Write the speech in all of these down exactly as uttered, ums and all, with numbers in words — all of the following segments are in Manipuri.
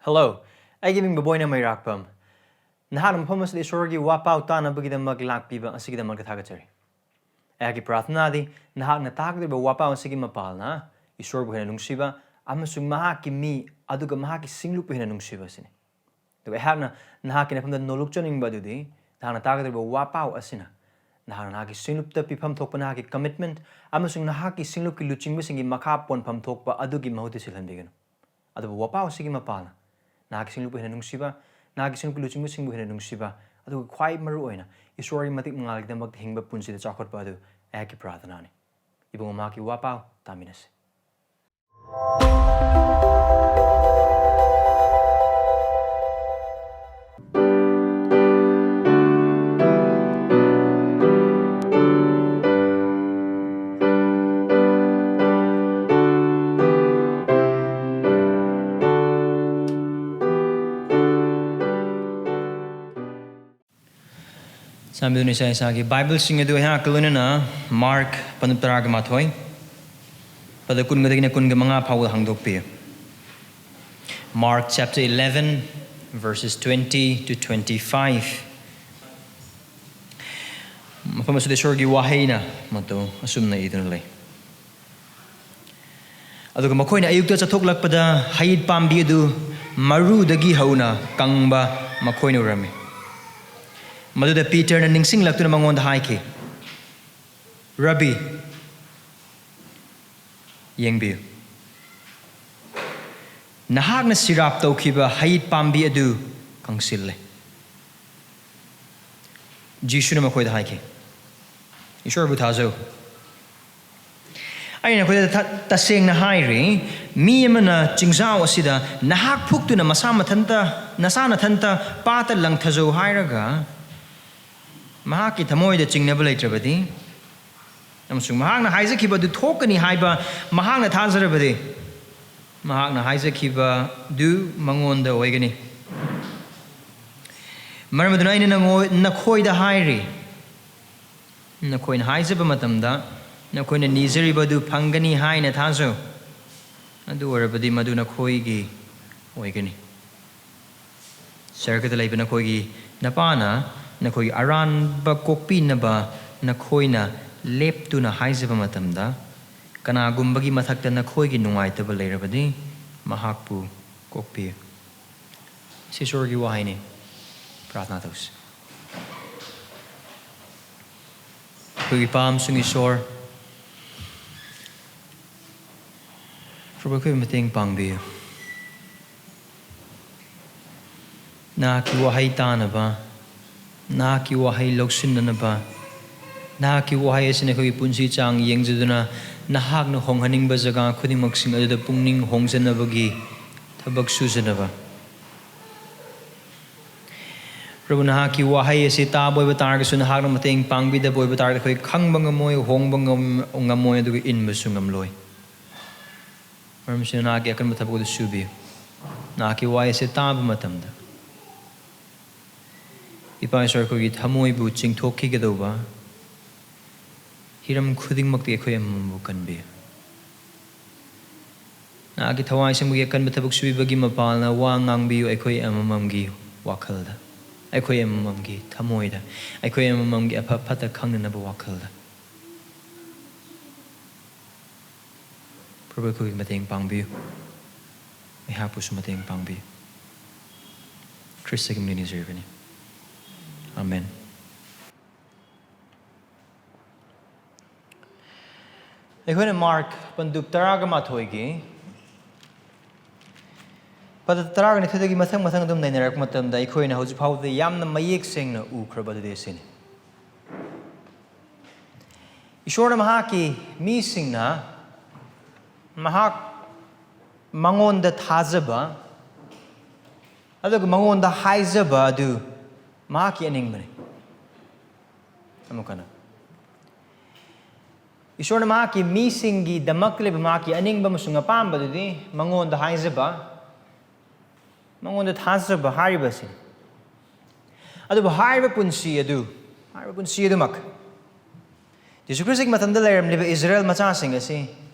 Hello, ꯑꯩꯒꯤ ꯃꯤꯡ ꯕꯣꯕꯣꯏꯅ ꯃꯩꯔꯥꯛꯄꯝ꯫ ꯅꯍꯥꯛꯅ ꯃꯐꯝ ꯑꯁꯤꯗ ꯏꯁꯣꯔꯒꯤ ꯋꯥꯄꯥꯎ ꯇꯥꯅꯕꯒꯤꯗꯃꯛ ꯂꯥꯛꯄꯤꯕ ꯑꯁꯤꯒꯤꯗꯃꯛꯇ ꯊꯥꯒꯠꯆꯔꯤ꯫ ꯑꯩꯍꯥꯛꯀꯤ ꯄ꯭ꯔꯥꯔꯊꯅꯥꯗꯤ ꯅꯍꯥꯛꯅ ꯇꯥꯒꯗꯧꯔꯤꯕ ꯋꯥꯄꯥꯎ ꯑꯁꯤꯒꯤ ꯃꯄꯥꯜꯅ ꯏꯁꯣꯔꯕꯨ ꯍꯦꯟꯅ ꯅꯨꯡꯁꯤꯕ ꯑꯃꯁꯨꯡ ꯃꯍꯥꯛꯀꯤ ꯃꯤ ꯑꯗꯨꯒ ꯃꯍꯥꯛꯀꯤ ꯁꯤꯡꯂꯨꯞꯄꯨ ꯍꯦꯟꯅ ꯅꯨꯡꯁꯤꯕ ꯑꯁꯤꯅꯤ꯫ ꯑꯗꯨꯒ ꯑꯩꯍꯥꯛꯅ ꯅꯍꯥꯛꯀꯤ ꯅꯐꯝꯗ ꯅꯣꯂꯨꯛꯆꯅꯤꯡꯕ ꯑꯗꯨꯗꯤ ꯅꯍꯥꯛꯅ ꯇꯥꯒꯗꯧꯔꯤꯕ ꯋꯥꯄꯥꯎ ꯑꯁꯤꯅ ꯅꯍꯥꯛꯅ ꯅꯍꯥꯛꯀꯤ ꯁꯤꯡꯂꯨꯞꯇ ꯄꯤꯐꯝ ꯊꯣꯛꯄ ꯅꯍꯥꯛꯀꯤ commitment ꯑꯃꯁꯨꯡ ꯅꯍꯥꯛꯀꯤ ꯁꯤꯡꯂꯨꯞꯀꯤ ꯂꯨꯆꯤꯡꯕꯁꯤꯡꯒꯤ ꯃꯈꯥ ꯄꯣꯟꯐꯝ ꯊꯣꯛꯄ ꯑꯗꯨꯒꯤ ꯃꯍꯨꯠꯇ ꯁꯤꯜꯍꯟꯕꯤꯒꯅꯨ꯫ ꯑꯗꯨꯕꯨ ꯋꯥꯄꯥꯎ ꯑꯁꯤꯒꯤ ꯃꯄꯥꯜꯅ ꯅꯍꯥꯛꯀꯤ ꯁꯤꯡꯂꯨꯞꯄꯨ ꯍꯦꯟꯅ ꯅꯨꯡꯁꯤꯕ, ꯅꯍꯥꯛꯀꯤ ꯁꯤꯡꯂꯨꯞꯀꯤ ꯂꯨꯆꯤꯡꯕꯁꯤꯡꯕꯨ ꯍꯦꯟꯅ ꯅꯨꯡꯁꯤꯕ, ꯑꯗꯨꯒ ꯈ꯭ꯋꯥꯏ ꯃꯔꯨ ꯑꯣꯏꯅ ꯏꯁꯣꯔꯒꯤ ꯃꯇꯤꯛ ꯃꯉꯥꯜꯒꯤꯗꯃꯛꯇ ꯍꯤꯡꯕ ꯄꯨꯟꯁꯤꯗ ꯆꯥꯎꯈꯠꯄ ꯑꯗꯨ ꯑꯩꯍꯥꯛꯀꯤ ꯄ꯭ꯔꯥꯔꯊꯅꯥꯅꯤ꯫ ꯏꯕꯨꯡꯉꯣ, ꯃꯍꯥꯛꯀꯤ ꯋꯥꯄꯥꯎ ꯇꯥꯃꯤꯟꯅꯁꯤ꯫ ꯆꯥꯟꯕꯤꯗꯨꯅ ꯏꯁꯥ ꯏꯁꯥꯒꯤ ꯕꯥꯏꯕꯜꯁꯤꯡ ꯑꯗꯨ ꯑꯩꯍꯥꯛꯀ ꯂꯣꯏꯅꯅ ꯃꯥꯔꯛ ꯄꯟꯗꯨꯞ ꯇꯔꯥꯒ ꯃꯥꯊꯣꯏ, ꯄꯗ ꯀꯨꯟꯒꯗꯒꯤꯅ ꯀꯨꯟꯒ ꯃꯉꯥ ꯐꯥꯎꯕꯗ ꯍꯥꯡꯗꯣꯛꯄꯤꯌꯨ꯫ Mark chapter eleven, verses twenty to twenty-five. ꯃꯐꯝ ꯑꯁꯤꯗ ꯏꯁꯣꯔꯒꯤ ꯋꯥꯍꯩꯅ ꯃꯇꯧ ꯑꯁꯨꯝꯅ ꯏꯗꯨꯅ ꯂꯩ꯫ ꯑꯗꯨꯒ ꯃꯈꯣꯏꯅ ꯑꯌꯨꯛꯇ ꯆꯠꯊꯣꯛꯂꯛꯄꯗ ꯍꯩ ꯄꯥꯝꯕꯤ ꯑꯗꯨ ꯃꯔꯨꯗꯒꯤ ꯍꯧꯅ ꯀꯪꯕ ꯃꯈꯣꯏꯅ ꯎꯔꯝꯃꯤ꯫ ꯃꯗꯨꯗ ꯄꯤꯇꯔꯅ ꯅꯤꯡꯁꯤꯡꯂꯛꯇꯨꯅ ꯃꯉꯣꯟꯗ ꯍꯥꯏꯈꯤ, "ꯔꯕꯤ, ꯌꯦꯡꯕꯤꯌꯨ, ꯅꯍꯥꯛꯅ ꯁꯤꯔꯥꯞ ꯇꯧꯈꯤꯕ ꯍꯩ ꯄꯥꯝꯕꯤ ꯑꯗꯨ ꯀꯪꯁꯤꯜꯂꯦ꯫" ꯖꯤꯁꯨꯅ ꯃꯈꯣꯏꯗ ꯍꯥꯏꯈꯤ, "ꯏꯁꯣꯔꯕꯨ ꯊꯥꯖꯧ꯫ ꯑꯩꯅ ꯅꯈꯣꯏꯗ ꯊ-, ꯇꯁꯦꯡꯅ ꯍꯥꯏꯔꯤ, ꯃꯤ ꯑꯃꯅ ꯆꯤꯡꯖꯥꯎ ꯑꯁꯤꯗ, 'ꯅꯍꯥꯛ ꯐꯨꯛꯇꯨꯅ ꯃꯁꯥ ꯃꯊꯟꯇ, ꯅꯁꯥ ꯅꯊꯟꯇ ꯄꯥꯠꯇ ꯂꯪꯊꯖꯧ,' ꯍꯥꯏꯔꯒ ꯃꯍꯥꯛꯀꯤ ꯊꯃꯣꯏꯗ ꯆꯤꯡꯅꯕ ꯂꯩꯇ꯭ꯔꯕꯗꯤ, ꯑꯃꯁꯨꯡ ꯃꯍꯥꯛꯅ ꯍꯥꯏꯖꯈꯤꯕ ꯑꯗꯨ ꯊꯣꯛꯀꯅꯤ ꯍꯥꯏꯕ ꯃꯍꯥꯛꯅ ꯊꯥꯖꯔꯕꯗꯤ, ꯃꯍꯥꯛꯅ ꯍꯥꯏꯖꯈꯤꯕꯗꯨ ꯃꯉꯣꯟꯗ ꯑꯣꯏꯒꯅꯤ꯫ ꯃꯔꯝ ꯑꯗꯨꯅ ꯑꯩꯅ ꯅꯉꯣ-, ꯅꯈꯣꯏꯗ ꯍꯥꯏꯔꯤ, ꯅꯈꯣꯏꯅ ꯍꯥꯏꯖꯕ ꯃꯇꯝꯗ ꯅꯈꯣꯏꯅ ꯅꯤꯖꯔꯤꯕ ꯑꯗꯨ ꯐꯪꯒꯅꯤ ꯍꯥꯏꯅ ꯊꯥꯖꯧ, ꯑꯗꯨ ꯑꯣꯏꯔꯕꯗꯤ ꯃꯗꯨ ꯅꯈꯣꯏꯒꯤ ꯑꯣꯏꯒꯅꯤ꯫ ꯁꯍꯔꯒꯗ ꯂꯩꯕ ꯅꯈꯣꯏꯒꯤ ꯅꯄꯥꯅ ꯅꯈꯣꯏꯒꯤ ꯑꯔꯥꯟꯕ ꯀꯣꯛꯄꯤꯅꯕ ꯅꯈꯣꯏꯅ ꯂꯦꯞꯇꯨꯅ ꯍꯥꯏꯖꯕ ꯃꯇꯝꯗ, ꯀꯅꯥꯒꯨꯝꯕꯒꯤ ꯃꯊꯛꯇ ꯅꯈꯣꯏꯒꯤ ꯅꯨꯡꯉꯥꯏꯇꯕ ꯂꯩꯔꯕꯗꯤ, ꯃꯍꯥꯛꯄꯨ ꯀꯣꯛꯄꯤꯌꯨ꯫ ꯁꯤ ꯏꯁꯣꯔꯒꯤ ꯋꯥꯍꯩꯅꯤ꯫ ꯄ꯭ꯔꯥꯔꯊꯅꯥ ꯇꯧꯁꯤ꯫ ꯑꯩꯈꯣꯏꯒꯤ ꯏꯄꯥ ꯑꯃꯁꯨꯡ ꯏꯁꯣꯔ, ꯄ꯭ꯔꯚꯨ, ꯑꯩꯈꯣꯏꯕꯨ ꯃꯇꯦꯡ ꯄꯥꯡꯕꯤꯌꯨ꯫ ꯅꯍꯥꯛꯀꯤ ꯋꯥꯍꯩ ꯇꯥꯅꯕ, ꯅꯍꯥꯛꯀꯤ ꯋꯥꯍꯩ ꯂꯧꯁꯤꯟꯅꯅꯕ, ꯅꯍꯥꯛꯀꯤ ꯋꯥꯍꯩ ꯑꯁꯤꯅ ꯑꯩꯈꯣꯏꯒꯤ ꯄꯨꯟꯁꯤ ꯆꯥꯡ ꯌꯦꯡꯖꯗꯨꯅ, ꯅꯍꯥꯛꯅ ꯍꯣꯡꯍꯟꯅꯤꯡꯕ ꯖꯒꯥ ꯈꯨꯗꯤꯡꯃꯛꯁꯤꯡ ꯑꯗꯨꯗ ꯄꯨꯛꯅꯤꯡ ꯍꯣꯡꯖꯅꯕꯒꯤ ꯊꯕꯛ ꯁꯨꯖꯅꯕ꯫ ꯄ꯭ꯔꯚꯨ, ꯅꯍꯥꯛꯀꯤ ꯋꯥꯍꯩ ꯑꯁꯤ ꯇꯥꯕ ꯑꯣꯏꯕ ꯇꯥꯔꯒꯁꯨ, ꯅꯍꯥꯛꯅ ꯃꯇꯦꯡ ꯄꯥꯡꯕꯤꯗꯕ ꯑꯣꯏꯕ ꯇꯥꯔꯒꯗꯤ, ꯑꯩꯈꯣꯏ ꯈꯪꯕ ꯉꯝꯃꯣꯏ, ꯍꯣꯡꯕ ꯉꯝ-, ꯉꯝꯃꯣꯏ, ꯑꯗꯨꯒ ꯏꯟꯕꯁꯨ ꯉꯝꯂꯣꯏ꯫ ꯃꯔꯝ ꯑꯁꯤꯅ, ꯅꯍꯥꯛꯀꯤ ꯑꯀꯟꯕ ꯊꯕꯛ ꯑꯗꯨ ꯁꯨꯕꯤꯌꯨ꯫ ꯅꯍꯥꯛꯀꯤ ꯋꯥꯍꯩ ꯑꯁꯤ ꯇꯥꯕ ꯃꯇꯝꯗ, ꯏꯄꯥ ꯏꯁꯣꯔ, ꯑꯩꯈꯣꯏꯒꯤ ꯊꯃꯣꯏꯕꯨ ꯆꯤꯡꯊꯣꯛꯈꯤꯒꯗꯧꯕ ꯍꯤꯔꯝ ꯈꯨꯗꯤꯡꯃꯛꯇ ꯑꯩꯈꯣꯏ ꯑꯃꯃꯝꯕꯨ ꯀꯟꯕꯤꯌꯨ꯫ ꯅꯍꯥꯛꯀꯤ ꯊꯋꯥꯏ ꯑꯁꯦꯡꯕꯒꯤ ꯑꯀꯟꯕ ꯊꯕꯛ ꯁꯨꯕꯤꯕꯒꯤ ꯃꯄꯥꯜꯅ ꯋꯥ ꯉꯥꯡꯕꯤꯌꯨ, ꯑꯩꯈꯣꯏ ꯑꯃꯃꯝꯒꯤ ꯋꯥꯈꯜꯗ, ꯑꯩꯈꯣꯏ ꯑꯃꯃꯝꯒꯤ ꯊꯃꯣꯏꯗ, ꯑꯩꯈꯣꯏ ꯑꯃꯃꯝꯒꯤ ꯑꯐ ꯐꯠꯇ ꯈꯪꯅꯅꯕ ꯋꯥꯈꯜꯗ꯫ ꯄ꯭ꯔꯚꯨ, ꯑꯩꯈꯣꯏꯒꯤ ꯃꯇꯦꯡ ꯄꯥꯡꯕꯤꯌꯨ, ꯑꯩꯍꯥꯛꯄꯨꯁꯨ ꯃꯇꯦꯡ ꯄꯥꯡꯕꯤꯌꯨ꯫ ꯈ꯭ꯔꯤꯁꯇꯒꯤ ꯃꯤꯡꯗ ꯅꯤꯖꯔꯤꯕꯅꯤ꯫ ꯑꯥꯃꯦꯟ꯫ ꯑꯩꯈꯣꯏꯅ ꯃꯥꯔꯛ ꯄꯟꯗꯨꯞ ꯇꯔꯥꯒ ꯃꯥꯊꯣꯏꯒꯤ, ꯄꯗ ꯇꯔꯥꯒ ꯅꯤꯊꯣꯏꯗꯒꯤ ꯃꯊꯪ ꯃꯊꯪ ꯑꯗꯨꯝ ꯅꯩꯅꯔꯛꯄ ꯃꯇꯝꯗ, ꯑꯩꯈꯣꯏꯅ ꯍꯧꯖꯤꯛ ꯐꯥꯎꯕꯗ ꯌꯥꯝꯅ ꯃꯌꯦꯛ ꯁꯦꯡꯅ ꯎꯈ꯭ꯔꯕ ꯑꯗꯨꯗꯤ ꯑꯁꯤꯅꯤ꯫ ꯏꯁꯣꯔꯅ ꯃꯍꯥꯛꯀꯤ ꯃꯤꯁꯤꯡꯅ ꯃꯍꯥꯛ, ꯃꯉꯣꯟꯗ ꯊꯥꯖꯕ, ꯑꯗꯨꯒ ꯃꯉꯣꯟꯗ ꯍꯥꯏꯖꯕ ꯑꯗꯨ ꯃꯍꯥꯛꯀꯤ ꯑꯅꯤꯡꯕꯅꯤ꯫ ꯑꯃꯨꯛ ꯍꯟꯅ, ꯏꯁꯣꯔꯅ ꯃꯍꯥꯛꯀꯤ ꯃꯤꯁꯤꯡꯒꯤꯗꯃꯛꯇ ꯂꯩꯕ ꯃꯍꯥꯛꯀꯤ ꯑꯅꯤꯡꯕ ꯑꯃꯁꯨꯡ ꯑꯄꯥꯝꯕꯗꯨꯗꯤ ꯃꯉꯣꯟꯗ ꯍꯥꯏꯖꯕ, ꯃꯉꯣꯟꯗ ꯊꯥꯖꯕ ꯍꯥꯏꯔꯤꯕ ꯑꯁꯤꯅꯤ꯫ ꯑꯗꯨꯕꯨ ꯍꯥꯏꯔꯤꯕ ꯄꯨꯟꯁꯤ ꯑꯗꯨ, ꯍꯥꯏꯔꯤꯕ ꯄꯨꯟꯁꯤ ꯑꯗꯨꯃꯛ ꯖꯤꯁꯨ ꯈ꯭ꯔꯤꯁꯇꯒꯤ ꯃꯇꯝꯗ ꯂꯩꯔꯝꯂꯤꯕ ꯏꯁꯔꯥꯌꯦꯜ ꯃꯆꯥꯁꯤꯡ ꯑꯁꯤ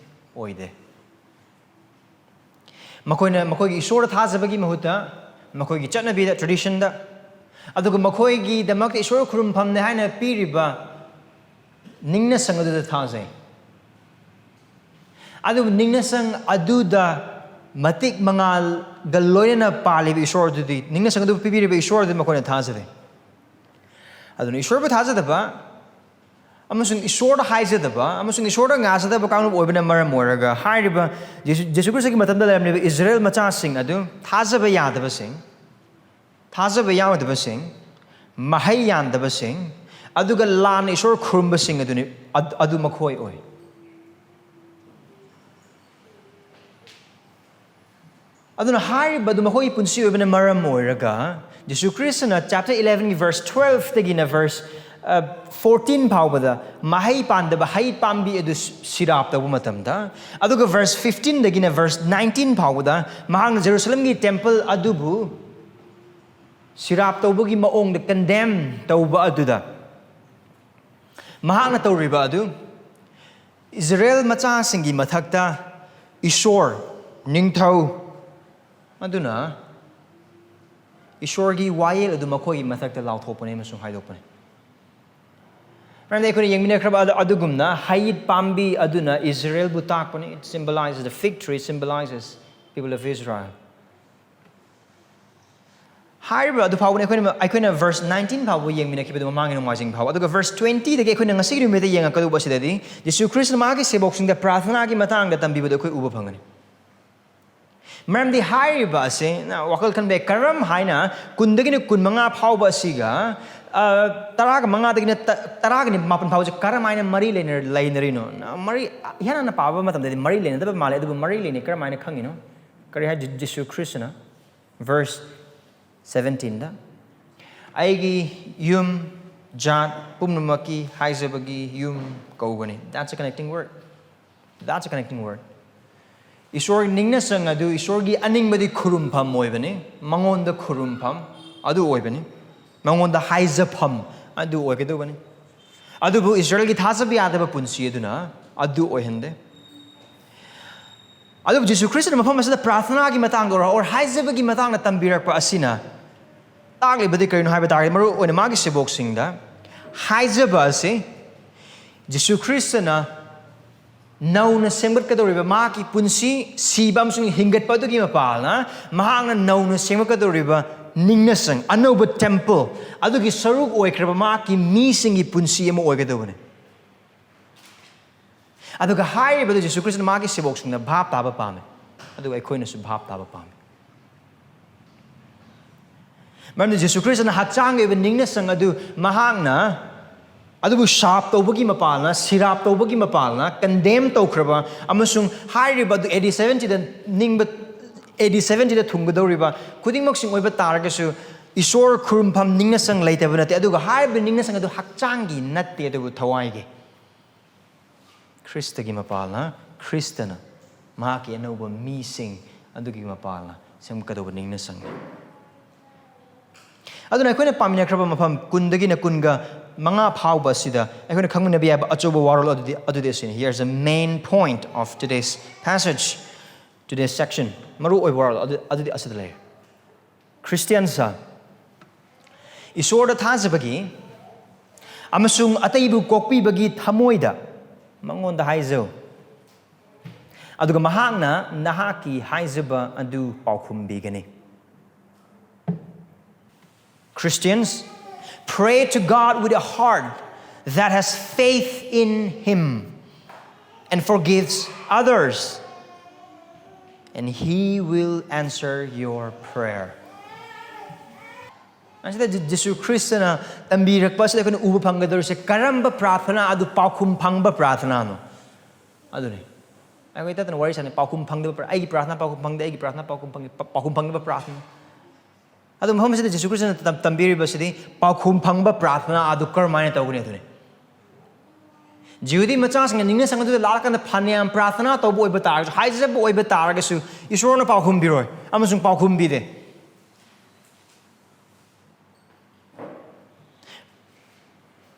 ꯑꯣꯏꯗꯦ꯫ ꯃꯈꯣꯏꯅ ꯃꯈꯣꯏꯒꯤ ꯏꯁꯣꯔꯗ ꯊꯥꯖꯕꯒꯤ ꯃꯍꯨꯠꯇ ꯃꯈꯣꯏꯒꯤ ꯆꯠꯅꯕꯤꯗ, ꯇ꯭ꯔꯦꯗꯤꯁꯟꯗ, ꯑꯗꯨꯒ ꯃꯈꯣꯏꯒꯤꯗꯃꯛꯇ ꯏꯁꯣꯔ ꯈꯨꯔꯨꯝꯐꯝꯅꯦ ꯍꯥꯏꯅ ꯄꯤꯔꯤꯕ ꯅꯤꯡꯅꯁꯪ ꯑꯗꯨꯗ ꯊꯥꯖꯩ꯫ ꯑꯗꯨꯕꯨ ꯅꯤꯡꯅꯁꯪ ꯑꯗꯨꯗ ꯃꯇꯤꯛ ꯃꯉꯥꯜꯒ ꯂꯣꯏꯅꯅ ꯄꯥꯜꯂꯤꯕ ꯏꯁꯣꯔ ꯑꯗꯨꯗꯤ, ꯅꯤꯡꯅꯁꯪ ꯑꯗꯨ ꯄꯤꯕꯤꯔꯤꯕ ꯏꯁꯣꯔ ꯑꯗꯨ ꯃꯈꯣꯏꯅ ꯊꯥꯖꯗꯦ꯫ ꯑꯗꯨꯅ ꯏꯁꯣꯔꯕꯨ ꯊꯥꯖꯗꯕ ꯑꯃꯁꯨꯡ ꯏꯁꯣꯔꯗ ꯍꯥꯏꯖꯗꯕ ꯑꯃꯁꯨꯡ ꯏꯁꯣꯔꯗ ꯉꯥꯖꯗꯕ ꯀꯥꯡꯂꯨꯞ ꯑꯣꯏꯕꯅ ꯃꯔꯝ ꯑꯣꯏꯔꯒ, ꯍꯥꯏꯔꯤꯕ ꯖꯤꯁꯨ, ꯖꯤꯁꯨ ꯈ꯭ꯔꯤꯁꯇꯒꯤ ꯃꯇꯝꯗ ꯂꯩꯔꯝꯂꯤꯕ ꯏꯁꯔꯥꯌꯦꯜ ꯃꯆꯥꯁꯤꯡ ꯑꯗꯨ ꯊꯥꯖꯕ ꯌꯥꯗꯕꯁꯤꯡ, ꯊꯥꯖꯕ ꯌꯥꯎꯗꯕꯁꯤꯡ, ꯃꯍꯩ ꯌꯥꯟꯗꯕꯁꯤꯡ, ꯑꯗꯨꯒ ꯂꯥꯟꯅ ꯏꯁꯣꯔ ꯈꯨꯔꯨꯝꯕꯁꯤꯡ ꯑꯗꯨꯅꯤ, ꯑꯗ-, ꯑꯗꯨ ꯃꯈꯣꯏ ꯑꯣꯏ꯫ ꯑꯗꯨꯅ ꯍꯥꯏꯔꯤꯕ ꯑꯗꯨ ꯃꯈꯣꯏꯒꯤ ꯄꯨꯟꯁꯤ ꯑꯣꯏꯕꯅ ꯃꯔꯝ ꯑꯣꯏꯔꯒ, ꯖꯤꯁꯨ ꯈ꯭ꯔꯤꯁꯇꯅ chapter elevenꯒꯤ verse twelveꯗꯒꯤꯅ verse, ꯑ, fourteen ꯐꯥꯎꯕꯗ ꯃꯍꯩ ꯄꯥꯟꯗꯕ ꯍꯩ ꯄꯥꯝꯕꯤ ꯑꯗꯨ ꯁꯤ-, ꯁꯤꯔꯥꯞ ꯇꯧꯕ ꯃꯇꯝꯗ, ꯑꯗꯨꯒ verse fifteenꯗꯒꯤꯅ verse nineteen ꯐꯥꯎꯕꯗ ꯃꯍꯥꯛꯅ ꯖꯦꯔꯨꯁꯂꯝꯒꯤ temple ꯑꯗꯨꯕꯨ ꯁꯤꯔꯥꯞ ꯇꯧꯕꯒꯤ ꯃꯑꯣꯡꯗ condemn ꯇꯧꯕ ꯑꯗꯨꯗ, ꯃꯍꯥꯛꯅ ꯇꯧꯔꯤꯕ ꯑꯗꯨ ꯏꯁꯔꯥꯌꯦꯜ ꯃꯆꯥꯁꯤꯡꯒꯤ ꯃꯊꯛꯇ ꯏꯁꯣꯔ, ꯅꯤꯡꯊꯧ, ꯑꯗꯨꯅ ꯏꯁꯣꯔꯒꯤ ꯋꯥꯌꯦꯜ ꯑꯗꯨ ꯃꯈꯣꯏꯒꯤ ꯃꯊꯛꯇ ꯂꯥꯎꯊꯣꯛꯄꯅꯤ ꯑꯃꯁꯨꯡ ꯍꯥꯏꯗꯣꯛꯄꯅꯤ꯫ ꯃꯔꯝꯗꯤ ꯑꯩꯈꯣꯏꯅ ꯌꯦꯡꯃꯤꯟꯅꯈ꯭ꯔꯕ ꯑꯗꯨ-, ꯑꯗꯨꯒꯨꯝꯅ ꯍꯩ ꯄꯥꯝꯕꯤ ꯑꯗꯨꯅ ꯏꯁꯔꯥꯌꯦꯜꯕꯨ ꯇꯥꯛꯄꯅꯤ. It symbolizes, the fig tree symbolizes people of Israel. ꯍꯥꯏꯔꯤꯕ ꯑꯗꯨ ꯐꯥꯎꯕꯅꯤ ꯑꯩꯈꯣꯏꯅ, ꯑꯩꯈꯣꯏꯅ verse nineteen ꯐꯥꯎꯕ ꯌꯦꯡꯃꯤꯟꯅꯈꯤꯕꯗꯨ ꯃꯃꯥꯡꯒꯤ ꯅꯣꯡꯃꯥꯏꯖꯤꯡ ꯐꯥꯎꯕ꯫ ꯑꯗꯨꯒ verse twentyꯗꯒꯤ ꯑꯩꯈꯣꯏꯅ ꯉꯁꯤꯒꯤ ꯅꯨꯃꯤꯠꯇ ꯌꯦꯡꯉꯛꯀꯗꯧꯕ ꯑꯁꯤꯗꯗꯤ ꯖꯤꯁꯨ ꯈ꯭ꯔꯤꯁꯇꯅ ꯃꯥꯒꯤ ꯁꯦꯕꯣꯛꯁꯤꯡꯗ ꯄ꯭ꯔꯥꯊꯅꯥꯒꯤ ꯃꯇꯥꯡꯗ ꯇꯝꯕꯤꯕꯗꯨ ꯑꯩꯈꯣꯏ ꯎꯕ ꯐꯪꯒꯅꯤ꯫ ꯃꯔꯝꯗꯤ ꯍꯥꯏꯔꯤꯕ ꯑꯁꯤ, ꯅ, ꯋꯥꯈꯜ ꯈꯟꯕ ꯌꯥꯏ, ꯀꯔꯝ ꯍꯥꯏꯅ ꯀꯨꯟꯗꯒꯤꯅ ꯀꯨꯟꯃꯉꯥ ꯐꯥꯎꯕ ꯑꯁꯤꯒ, ꯑ, ꯇꯔꯥꯒ ꯃꯉꯥꯗꯒꯤꯅ ꯇ-, ꯇꯔꯥꯒ ꯃꯥꯄꯟ ꯐꯥꯎꯕꯁꯤ ꯀꯔꯝ ꯍꯥꯏꯅ ꯃꯔꯤ ꯂꯩꯅ-, ꯂꯩꯅꯔꯤꯅꯣ? ꯅ, ꯃꯔꯤ, ꯏꯍꯥꯟ ꯍꯥꯟꯅ ꯄꯥꯕ ꯃꯇꯝꯗꯗꯤ ꯃꯔꯤ ꯂꯩꯅꯗꯕ ꯃꯥꯜꯂꯦ, ꯑꯗꯨꯕꯨ ꯃꯔꯤ ꯂꯩꯅꯩ꯫ ꯀꯔꯝ ꯍꯥꯏꯅ ꯈꯪꯉꯤꯅꯣ? ꯀꯔꯤ ꯍꯥꯏ? ꯖꯤ-, ꯖꯤꯁꯨ ꯈ꯭ꯔꯤꯁꯇꯅ verse seventeenꯗ, "ꯑꯩꯒꯤ ꯌꯨꯝ ꯖꯥꯠ ꯄꯨꯝꯅꯃꯛꯀꯤ ꯍꯥꯏꯖꯕꯒꯤ ꯌꯨꯝ ꯀꯧꯒꯅꯤ." That's a connecting word. That's a connecting word. ꯏꯁꯣꯔ ꯅꯤꯡꯅꯁꯪ ꯑꯗꯨ ꯏꯁꯣꯔꯒꯤ ꯑꯅꯤꯡꯕꯗꯤ ꯈꯨꯔꯨꯝꯐꯝ ꯑꯣꯏꯕꯅꯤ, ꯃꯉꯣꯟꯗ ꯈꯨꯔꯨꯝꯐꯝ ꯑꯗꯨ ꯑꯣꯏꯕꯅꯤ, ꯃꯉꯣꯟꯗ ꯍꯥꯏꯖꯐꯝ ꯑꯗꯨ ꯑꯣꯏꯒꯗꯧꯕꯅꯤ꯫ ꯑꯗꯨꯕꯨ ꯏꯁꯔꯥꯌꯦꯜꯒꯤ ꯊꯥꯖꯕ ꯌꯥꯗꯕ ꯄꯨꯟꯁꯤ ꯑꯗꯨꯅ ꯑꯗꯨ ꯑꯣꯏꯍꯟꯗꯦ꯫ ꯑꯗꯨꯕꯨ ꯖꯤꯁꯨ ꯈ꯭ꯔꯤꯁꯇꯅ ꯃꯐꯝ ꯑꯁꯤꯗ ꯄ꯭ꯔꯥꯔꯊꯅꯥꯒꯤ ꯃꯇꯥꯡꯗ ꯑꯣꯏꯔꯣ, or ꯍꯥꯏꯖꯕꯒꯤ ꯃꯇꯥꯡꯗ ꯇꯝꯕꯤꯔꯛꯄ ꯑꯁꯤꯅ ꯇꯥꯛꯂꯤꯕꯗꯤ ꯀꯔꯤꯅꯣ ꯍꯥꯏꯕ ꯇꯥꯔꯒꯗꯤ, ꯃꯔꯨ ꯑꯣꯏꯅ ꯃꯥꯒꯤ ꯁꯦꯕꯣꯛꯁꯤꯡꯗ ꯍꯥꯏꯖꯕ ꯑꯁꯤ ꯖꯤꯁꯨ ꯈ꯭ꯔꯤꯁꯇꯅ ꯅꯧꯅ ꯁꯦꯝꯒꯠꯀꯗꯧꯔꯤꯕ ꯃꯍꯥꯛꯀꯤ ꯄꯨꯟꯁꯤ, ꯁꯤꯕ ꯑꯃꯁꯨꯡ ꯍꯤꯡꯒꯠꯄ ꯑꯗꯨꯒꯤ ꯃꯄꯥꯜꯅ, ꯃꯍꯥꯛꯅ ꯅꯧꯅ ꯁꯦꯝꯒꯠꯀꯗꯧꯔꯤꯕ ꯅꯤꯡꯅꯁꯪ, ꯑꯅꯧꯕ ꯇꯦꯝꯄꯜ ꯑꯗꯨꯒꯤ ꯁꯔꯨꯛ ꯑꯣꯏꯈ꯭ꯔꯕ ꯃꯍꯥꯛꯀꯤ ꯃꯤꯁꯤꯡꯒꯤ ꯄꯨꯟꯁꯤ ꯑꯃ ꯑꯣꯏꯒꯗꯧꯕꯅꯤ꯫ ꯑꯗꯨꯒ ꯍꯥꯏꯔꯤꯕꯗꯨ ꯖꯤꯁꯨ ꯈ꯭ꯔꯤꯁꯇꯅ ꯃꯥꯒꯤ ꯁꯦꯕꯣꯛꯁꯤꯡꯅ ꯚꯥꯞ ꯇꯥꯕ ꯄꯥꯝꯃꯤ, ꯑꯗꯨꯒ ꯑꯩꯈꯣꯏꯅꯁꯨ ꯚꯥꯞ ꯇꯥꯕ ꯄꯥꯝꯃꯤ꯫ ꯃꯔꯝꯗꯤ ꯖꯤꯁꯨ ꯈ꯭ꯔꯤꯁꯇꯅ ꯍꯛꯆꯥꯡꯒꯤ ꯑꯣꯏꯕ ꯅꯤꯡꯅꯁꯪ ꯑꯗꯨ ꯃꯍꯥꯛꯅ ꯑꯗꯨꯕꯨ ꯁꯥꯞ ꯇꯧꯕꯒꯤ ꯃꯄꯥꯜꯅ, ꯁꯤꯔꯥꯞ ꯇꯧꯕꯒꯤ ꯃꯄꯥꯜꯅ, ꯀꯟꯗꯦꯝ ꯇꯧꯈ꯭ꯔꯕ ꯑꯃꯁꯨꯡ ꯍꯥꯏꯔꯤꯕ ꯑꯗꯨ ꯑꯦ ꯗꯤ ꯁꯕꯦꯟꯇꯤꯗ ꯅꯤꯡꯕ, ꯑꯦ ꯗꯤ ꯁꯕꯦꯟꯇꯤꯗ ꯊꯨꯡꯒꯗꯧꯔꯤꯕ ꯈꯨꯗꯤꯡꯃꯛꯁꯤꯡ ꯑꯣꯏꯕ ꯇꯥꯔꯒꯁꯨ, ꯏꯁꯣꯔ ꯈꯨꯔꯨꯝꯐꯝ ꯅꯤꯡꯅꯁꯪ ꯂꯩꯇꯕ ꯅꯠꯇꯦ, ꯑꯗꯨꯒ ꯍꯥꯏꯔꯤꯕ ꯅꯤꯡꯅꯁꯪ ꯑꯗꯨ ꯍꯛꯆꯥꯡꯒꯤ ꯅꯠꯇꯦ, ꯑꯗꯨꯕꯨ ꯊꯋꯥꯏꯒꯤ꯫ ꯈ꯭ꯔꯤꯁꯇꯒꯤ ꯃꯄꯥꯜꯅ, ꯈ꯭ꯔꯤꯁꯇꯅ ꯃꯍꯥꯛꯀꯤ ꯑꯅꯧꯕ ꯃꯤꯁꯤꯡ ꯑꯗꯨꯒꯤ ꯃꯄꯥꯜꯅ ꯁꯦꯝꯒꯠꯀꯗꯧꯕ ꯅꯤꯡꯅꯁꯪꯅꯤ꯫ ꯑꯗꯨꯅ ꯑꯩꯈꯣꯏꯅ ꯄꯥꯃꯤꯟꯅꯈ꯭ꯔꯕ ꯃꯐꯝ ꯀꯨꯟꯗꯒꯤꯅ ꯀꯨꯟꯒ ꯃꯉꯥ ꯐꯥꯎꯕ ꯑꯁꯤꯗ ꯑꯩꯈꯣꯏꯅ ꯈꯪꯃꯤꯟꯅꯕ ꯌꯥꯕ ꯑꯆꯧꯕ ꯋꯥꯔꯣꯜ ꯑꯗꯨꯗꯤ, ꯑꯗꯨꯗꯤ ꯑꯁꯤꯅꯤ꯫ Here's the main point of today's passage, today's section. ꯃꯔꯨ ꯑꯣꯏꯕ ꯋꯥꯔꯣꯜ ꯑꯗꯨ, ꯑꯗꯨꯗꯤ ꯑꯁꯤꯗ ꯂꯩꯔꯦ꯫ ꯈ꯭ꯔꯤꯁꯇꯤꯌꯥꯟꯁ, ꯏꯁꯣꯔꯗ ꯊꯥꯖꯕꯒꯤ ꯑꯃꯁꯨꯡ ꯑꯇꯩꯕꯨ ꯀꯣꯛꯄꯤꯕꯒꯤ ꯊꯃꯣꯏꯗ ꯃꯉꯣꯟꯗ ꯍꯥꯏꯖꯧ, ꯑꯗꯨꯒ ꯃꯍꯥꯛꯅ ꯅꯍꯥꯛꯀꯤ ꯍꯥꯏꯖꯕ ꯑꯗꯨ ꯄꯥꯎꯈꯨꯝ ꯄꯤꯒꯅꯤ꯫ Christians, pray to God with a heart that has faith in Him and forgives others, and He will answer your prayer. ꯑꯁꯤꯗ ꯖꯤ-, ꯖꯤꯁꯨ ꯈ꯭ꯔꯤꯁꯇꯅ ꯇꯝꯕꯤꯔꯛꯄ ꯑꯁꯤꯗ ꯑꯩꯈꯣꯏꯅ ꯎꯕ ꯐꯪꯒꯗꯧꯔꯤꯁꯦ ꯀꯔꯝꯕ ꯄ꯭ꯔꯥꯔꯊꯅꯥ ꯑꯗꯨ ꯄꯥꯎꯈꯨꯝ ꯐꯪꯕ ꯄ꯭ꯔꯥꯔꯊꯅꯥꯅꯣ? ꯑꯗꯨꯅꯤ꯫ ꯑꯩꯈꯣꯏ ꯇꯠꯇꯅ ꯋꯥꯔꯤ ꯁꯥꯟꯅꯩ, ꯄꯥꯎꯈꯨꯝ ꯐꯪꯗꯕ ꯄ꯭ꯔꯥ-, ꯑꯩꯒꯤ ꯄ꯭ꯔꯥꯔꯊꯅꯥ ꯄꯥꯎꯈꯨꯝ ꯐꯪꯗꯦ, ꯑꯩꯒꯤ ꯄ꯭ꯔꯥꯔꯊꯅꯥ ꯄꯥꯎꯈꯨꯝ ꯐꯪꯉꯤ, ꯄ-, ꯄꯥꯎꯈꯨꯝ ꯐꯪꯗꯕ ꯄ꯭ꯔꯥꯔꯊꯅꯥ꯫ ꯑꯗꯨ ꯃꯐꯝ ꯑꯁꯤꯗ ꯖꯤꯁꯨ ꯈ꯭ꯔꯤꯁꯇꯅ ꯇꯝ-, ꯇꯝꯕꯤꯔꯤꯕꯁꯤꯗꯤ ꯄꯥꯎꯈꯨꯝ ꯐꯪꯕ ꯄ꯭ꯔꯥꯔꯊꯅꯥ ꯑꯗꯨ ꯀꯔꯝꯍꯥꯏꯅ ꯇꯧꯒꯅꯤ ꯑꯗꯨꯅꯤ꯫ ꯖꯤꯍꯨꯗꯤ ꯃꯆꯥꯁꯤꯡꯅ ꯅꯤꯡꯅꯁꯪ ꯑꯗꯨꯗ ꯂꯥꯛꯂꯀꯥꯟꯗ ꯐꯅꯌꯥꯝ ꯄ꯭ꯔꯥꯔꯊꯅꯥ ꯇꯧꯕ ꯑꯣꯏꯕ ꯇꯥꯔꯒꯁꯨ, ꯍꯥꯏꯖꯕ ꯑꯣꯏꯕ ꯇꯥꯔꯒꯁꯨ, ꯏꯁꯣꯔꯅ ꯄꯥꯎꯈꯨꯝ ꯄꯤꯔꯣꯏ ꯑꯃꯁꯨꯡ ꯄꯥꯎꯈꯨꯝ ꯄꯤꯗꯦ꯫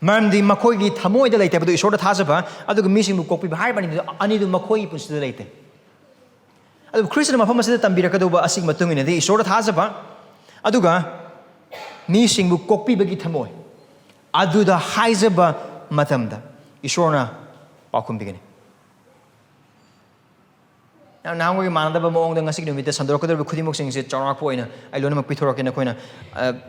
ꯃꯔꯝꯗꯤ ꯃꯈꯣꯏꯒꯤ ꯊꯃꯣꯏꯗ ꯂꯩꯇꯕꯗꯨ ꯏꯁꯣꯔꯗ ꯊꯥꯖꯕ ꯑꯗꯨꯒ ꯃꯤꯁꯤꯡꯕꯨ ꯀꯣꯛꯄꯤꯕ ꯍꯥꯏꯔꯤꯕ ꯑꯅꯤꯗꯨ, ꯑꯅꯤꯗꯨ ꯃꯈꯣꯏꯒꯤ ꯄꯨꯟꯁꯤꯗ ꯂꯩꯇꯦ꯫ ꯑꯗꯨꯕꯨ ꯈ꯭ꯔꯤꯁꯇꯅ ꯃꯐꯝ ꯑꯁꯤꯗ ꯇꯝꯕꯤꯔꯛꯀꯗꯧꯕ ꯑꯁꯤꯒꯤ ꯃꯇꯨꯡ ꯏꯟꯅꯗꯤ ꯏꯁꯣꯔꯗ ꯊꯥꯖꯕ, ꯑꯗꯨꯒ ꯃꯤꯁꯤꯡꯕꯨ ꯀꯣꯛꯄꯤꯕꯒꯤ ꯊꯃꯣꯏ, ꯑꯗꯨꯗ ꯍꯥꯏꯖꯕ ꯃꯇꯝꯗ ꯏꯁꯣꯔꯅ ꯄꯥꯎꯈꯨꯝ ꯄꯤꯒꯅꯤ꯫ ꯅꯍꯥꯟ ꯅꯍꯥꯟꯈꯣꯏꯒꯤ ꯃꯥꯟꯅꯗꯕ ꯃꯑꯣꯡꯗ ꯉꯁꯤꯒꯤ ꯅꯨꯃꯤꯠꯇ ꯁꯟꯗꯣꯔꯛꯀꯗꯧꯔꯤꯕ ꯈꯨꯗꯤꯡꯃꯛꯁꯤꯡꯁꯦ ꯆꯥꯎꯔꯥꯛꯄ ꯑꯣꯏꯅ ꯑꯩ ꯂꯣꯏꯅꯃꯛ ꯄꯤꯊꯣꯔꯛꯀꯦ, ꯅꯈꯣꯏꯅ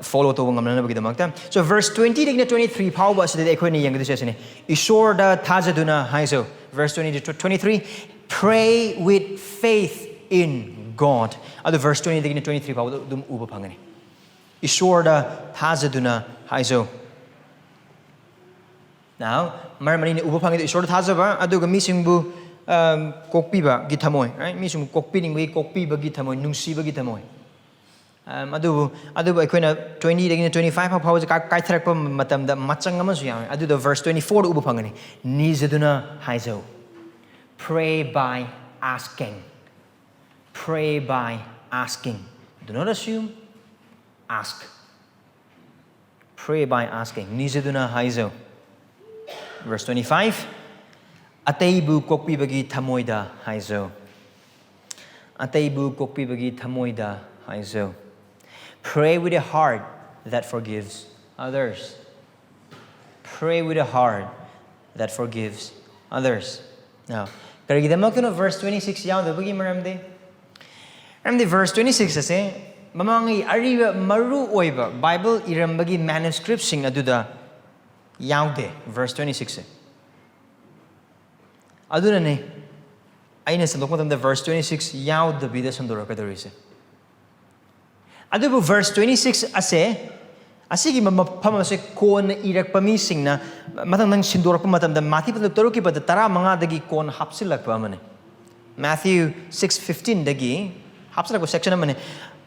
ꯐꯣꯂꯣ ꯇꯧꯕ ꯉꯝꯅꯅꯕꯒꯤꯗꯃꯛꯇ꯫ So verse twenty ꯗꯒꯤꯅ twenty three ꯐꯥꯎꯕ ꯑꯁꯤꯗꯗꯤ ꯑꯩꯈꯣꯏꯅ ꯌꯦꯡꯒꯗꯣꯏꯁꯦ ꯑꯁꯤꯅꯤ, ꯏꯁꯣꯔꯗ ꯊꯥꯖꯗꯨꯅ ꯍꯥꯏꯖꯧ꯫ Verse twenty to twenty three, pray with faith in God. ꯑꯗꯨ verse twenty ꯗꯒꯤꯅ twenty three ꯐꯥꯎꯕꯗ ꯑꯗꯨꯝ ꯎꯕ ꯐꯪꯒꯅꯤ, ꯏꯁꯣꯔꯗ ꯊꯥꯖꯗꯨꯅ ꯍꯥꯏꯖꯧ꯫ Now, ꯃꯔꯝ ꯑꯅꯤꯅꯤ ꯎꯕ ꯐꯪꯉꯤꯗꯣ, ꯏꯁꯣꯔꯗ ꯊꯥꯖꯕ, ꯑꯗꯨꯒ ꯃꯤꯁꯤꯡꯕꯨ ꯀꯣꯛꯄꯤꯕꯒꯤ ꯊꯃꯣꯏ, right? ꯃꯤꯁꯤꯡꯕꯨ ꯀꯣꯛꯄꯤꯅꯤꯡꯕꯒꯤ, ꯀꯣꯛꯄꯤꯕꯒꯤ ꯊꯃꯣꯏ, ꯅꯨꯡꯁꯤꯕꯒꯤ ꯊꯃꯣꯏ꯫ ꯑꯗꯨꯕꯨ ꯑꯗꯨꯕꯨ ꯑꯩꯈꯣꯏꯅ twenty ꯗꯒꯤꯅ twenty five ꯐꯥꯎ ꯐꯥꯎꯕꯁꯦ ꯀꯥꯏꯊꯔꯛꯄ ꯃꯇꯝꯗ ꯃꯆꯪ ꯑꯃꯁꯨ ꯌꯥꯎꯋꯦ꯫ ꯑꯗꯨꯗ verse twenty fourꯗ ꯎꯕ ꯐꯪꯒꯅꯤ, ꯅꯤꯖꯗꯨꯅ ꯍꯥꯏꯖꯧ꯫ Pray by asking. Pray by asking. Do not assume. Ask. Pray by asking. ꯅꯤꯖꯗꯨꯅ ꯍꯥꯏꯖꯧ꯫ Verse twenty five, ꯑꯇꯩꯕꯨ ꯀꯣꯛꯄꯤꯕꯒꯤ ꯊꯃꯣꯏꯗ ꯍꯥꯏꯖꯧ꯫ ꯑꯇꯩꯕꯨ ꯀꯣꯛꯄꯤꯕꯒꯤ ꯊꯃꯣꯏꯗ ꯍꯥꯏꯖꯧ꯫ Pray with a heart that forgives others. Pray with a heart that forgives others. Now, ꯀꯔꯤꯒꯤꯗꯃꯛꯇꯅꯣ verse twenty six ꯌꯥꯎꯗꯕꯒꯤ ꯃꯔꯝꯗꯤ? ꯃꯔꯝꯗꯤ verse twenty six ꯑꯁꯦ ꯃꯃꯥꯡꯉꯩ ꯑꯔꯤꯕ ꯃꯔꯨ ꯑꯣꯏꯕ Bible ꯏꯔꯝꯕꯒꯤ manuscriptꯁꯤꯡ ꯑꯗꯨꯗ ꯌꯥꯎꯗꯦ verse twenty sixꯁꯦ꯫ ꯑꯗꯨꯅꯅꯦ ꯑꯩꯅ ꯁꯟꯗꯣꯛꯄ ꯃꯇꯝꯗ verse twenty six ꯌꯥꯎꯗꯕꯤꯗ ꯁꯟꯗꯣꯔꯛꯀꯗꯧꯔꯤꯁꯦ꯫ ꯑꯗꯨꯕꯨ verse twenty six ꯑꯁꯦ, ꯑꯁꯤꯒꯤ ꯃꯐꯝ ꯑꯁꯦ ꯀꯣꯟꯅ ꯏꯔꯛꯄ ꯃꯤꯁꯤꯡꯅ ꯃꯊꯪ ꯃꯊꯪ ꯁꯤꯟꯗꯣꯔꯛꯄ ꯃꯇꯝꯗ ꯃꯥꯊꯤ ꯄꯗ ꯇꯔꯨꯛꯀꯤ ꯄꯗ ꯇꯔꯥꯃꯉꯥꯗꯒꯤ ꯀꯣꯟꯅ ꯍꯥꯞꯆꯤꯜꯂꯛꯄ ꯑꯃꯅꯤ꯫ Matthew six fifteenꯗꯒꯤ ꯍꯥꯞꯆꯤꯜꯂꯛꯄ section ꯑꯃꯅꯤ꯫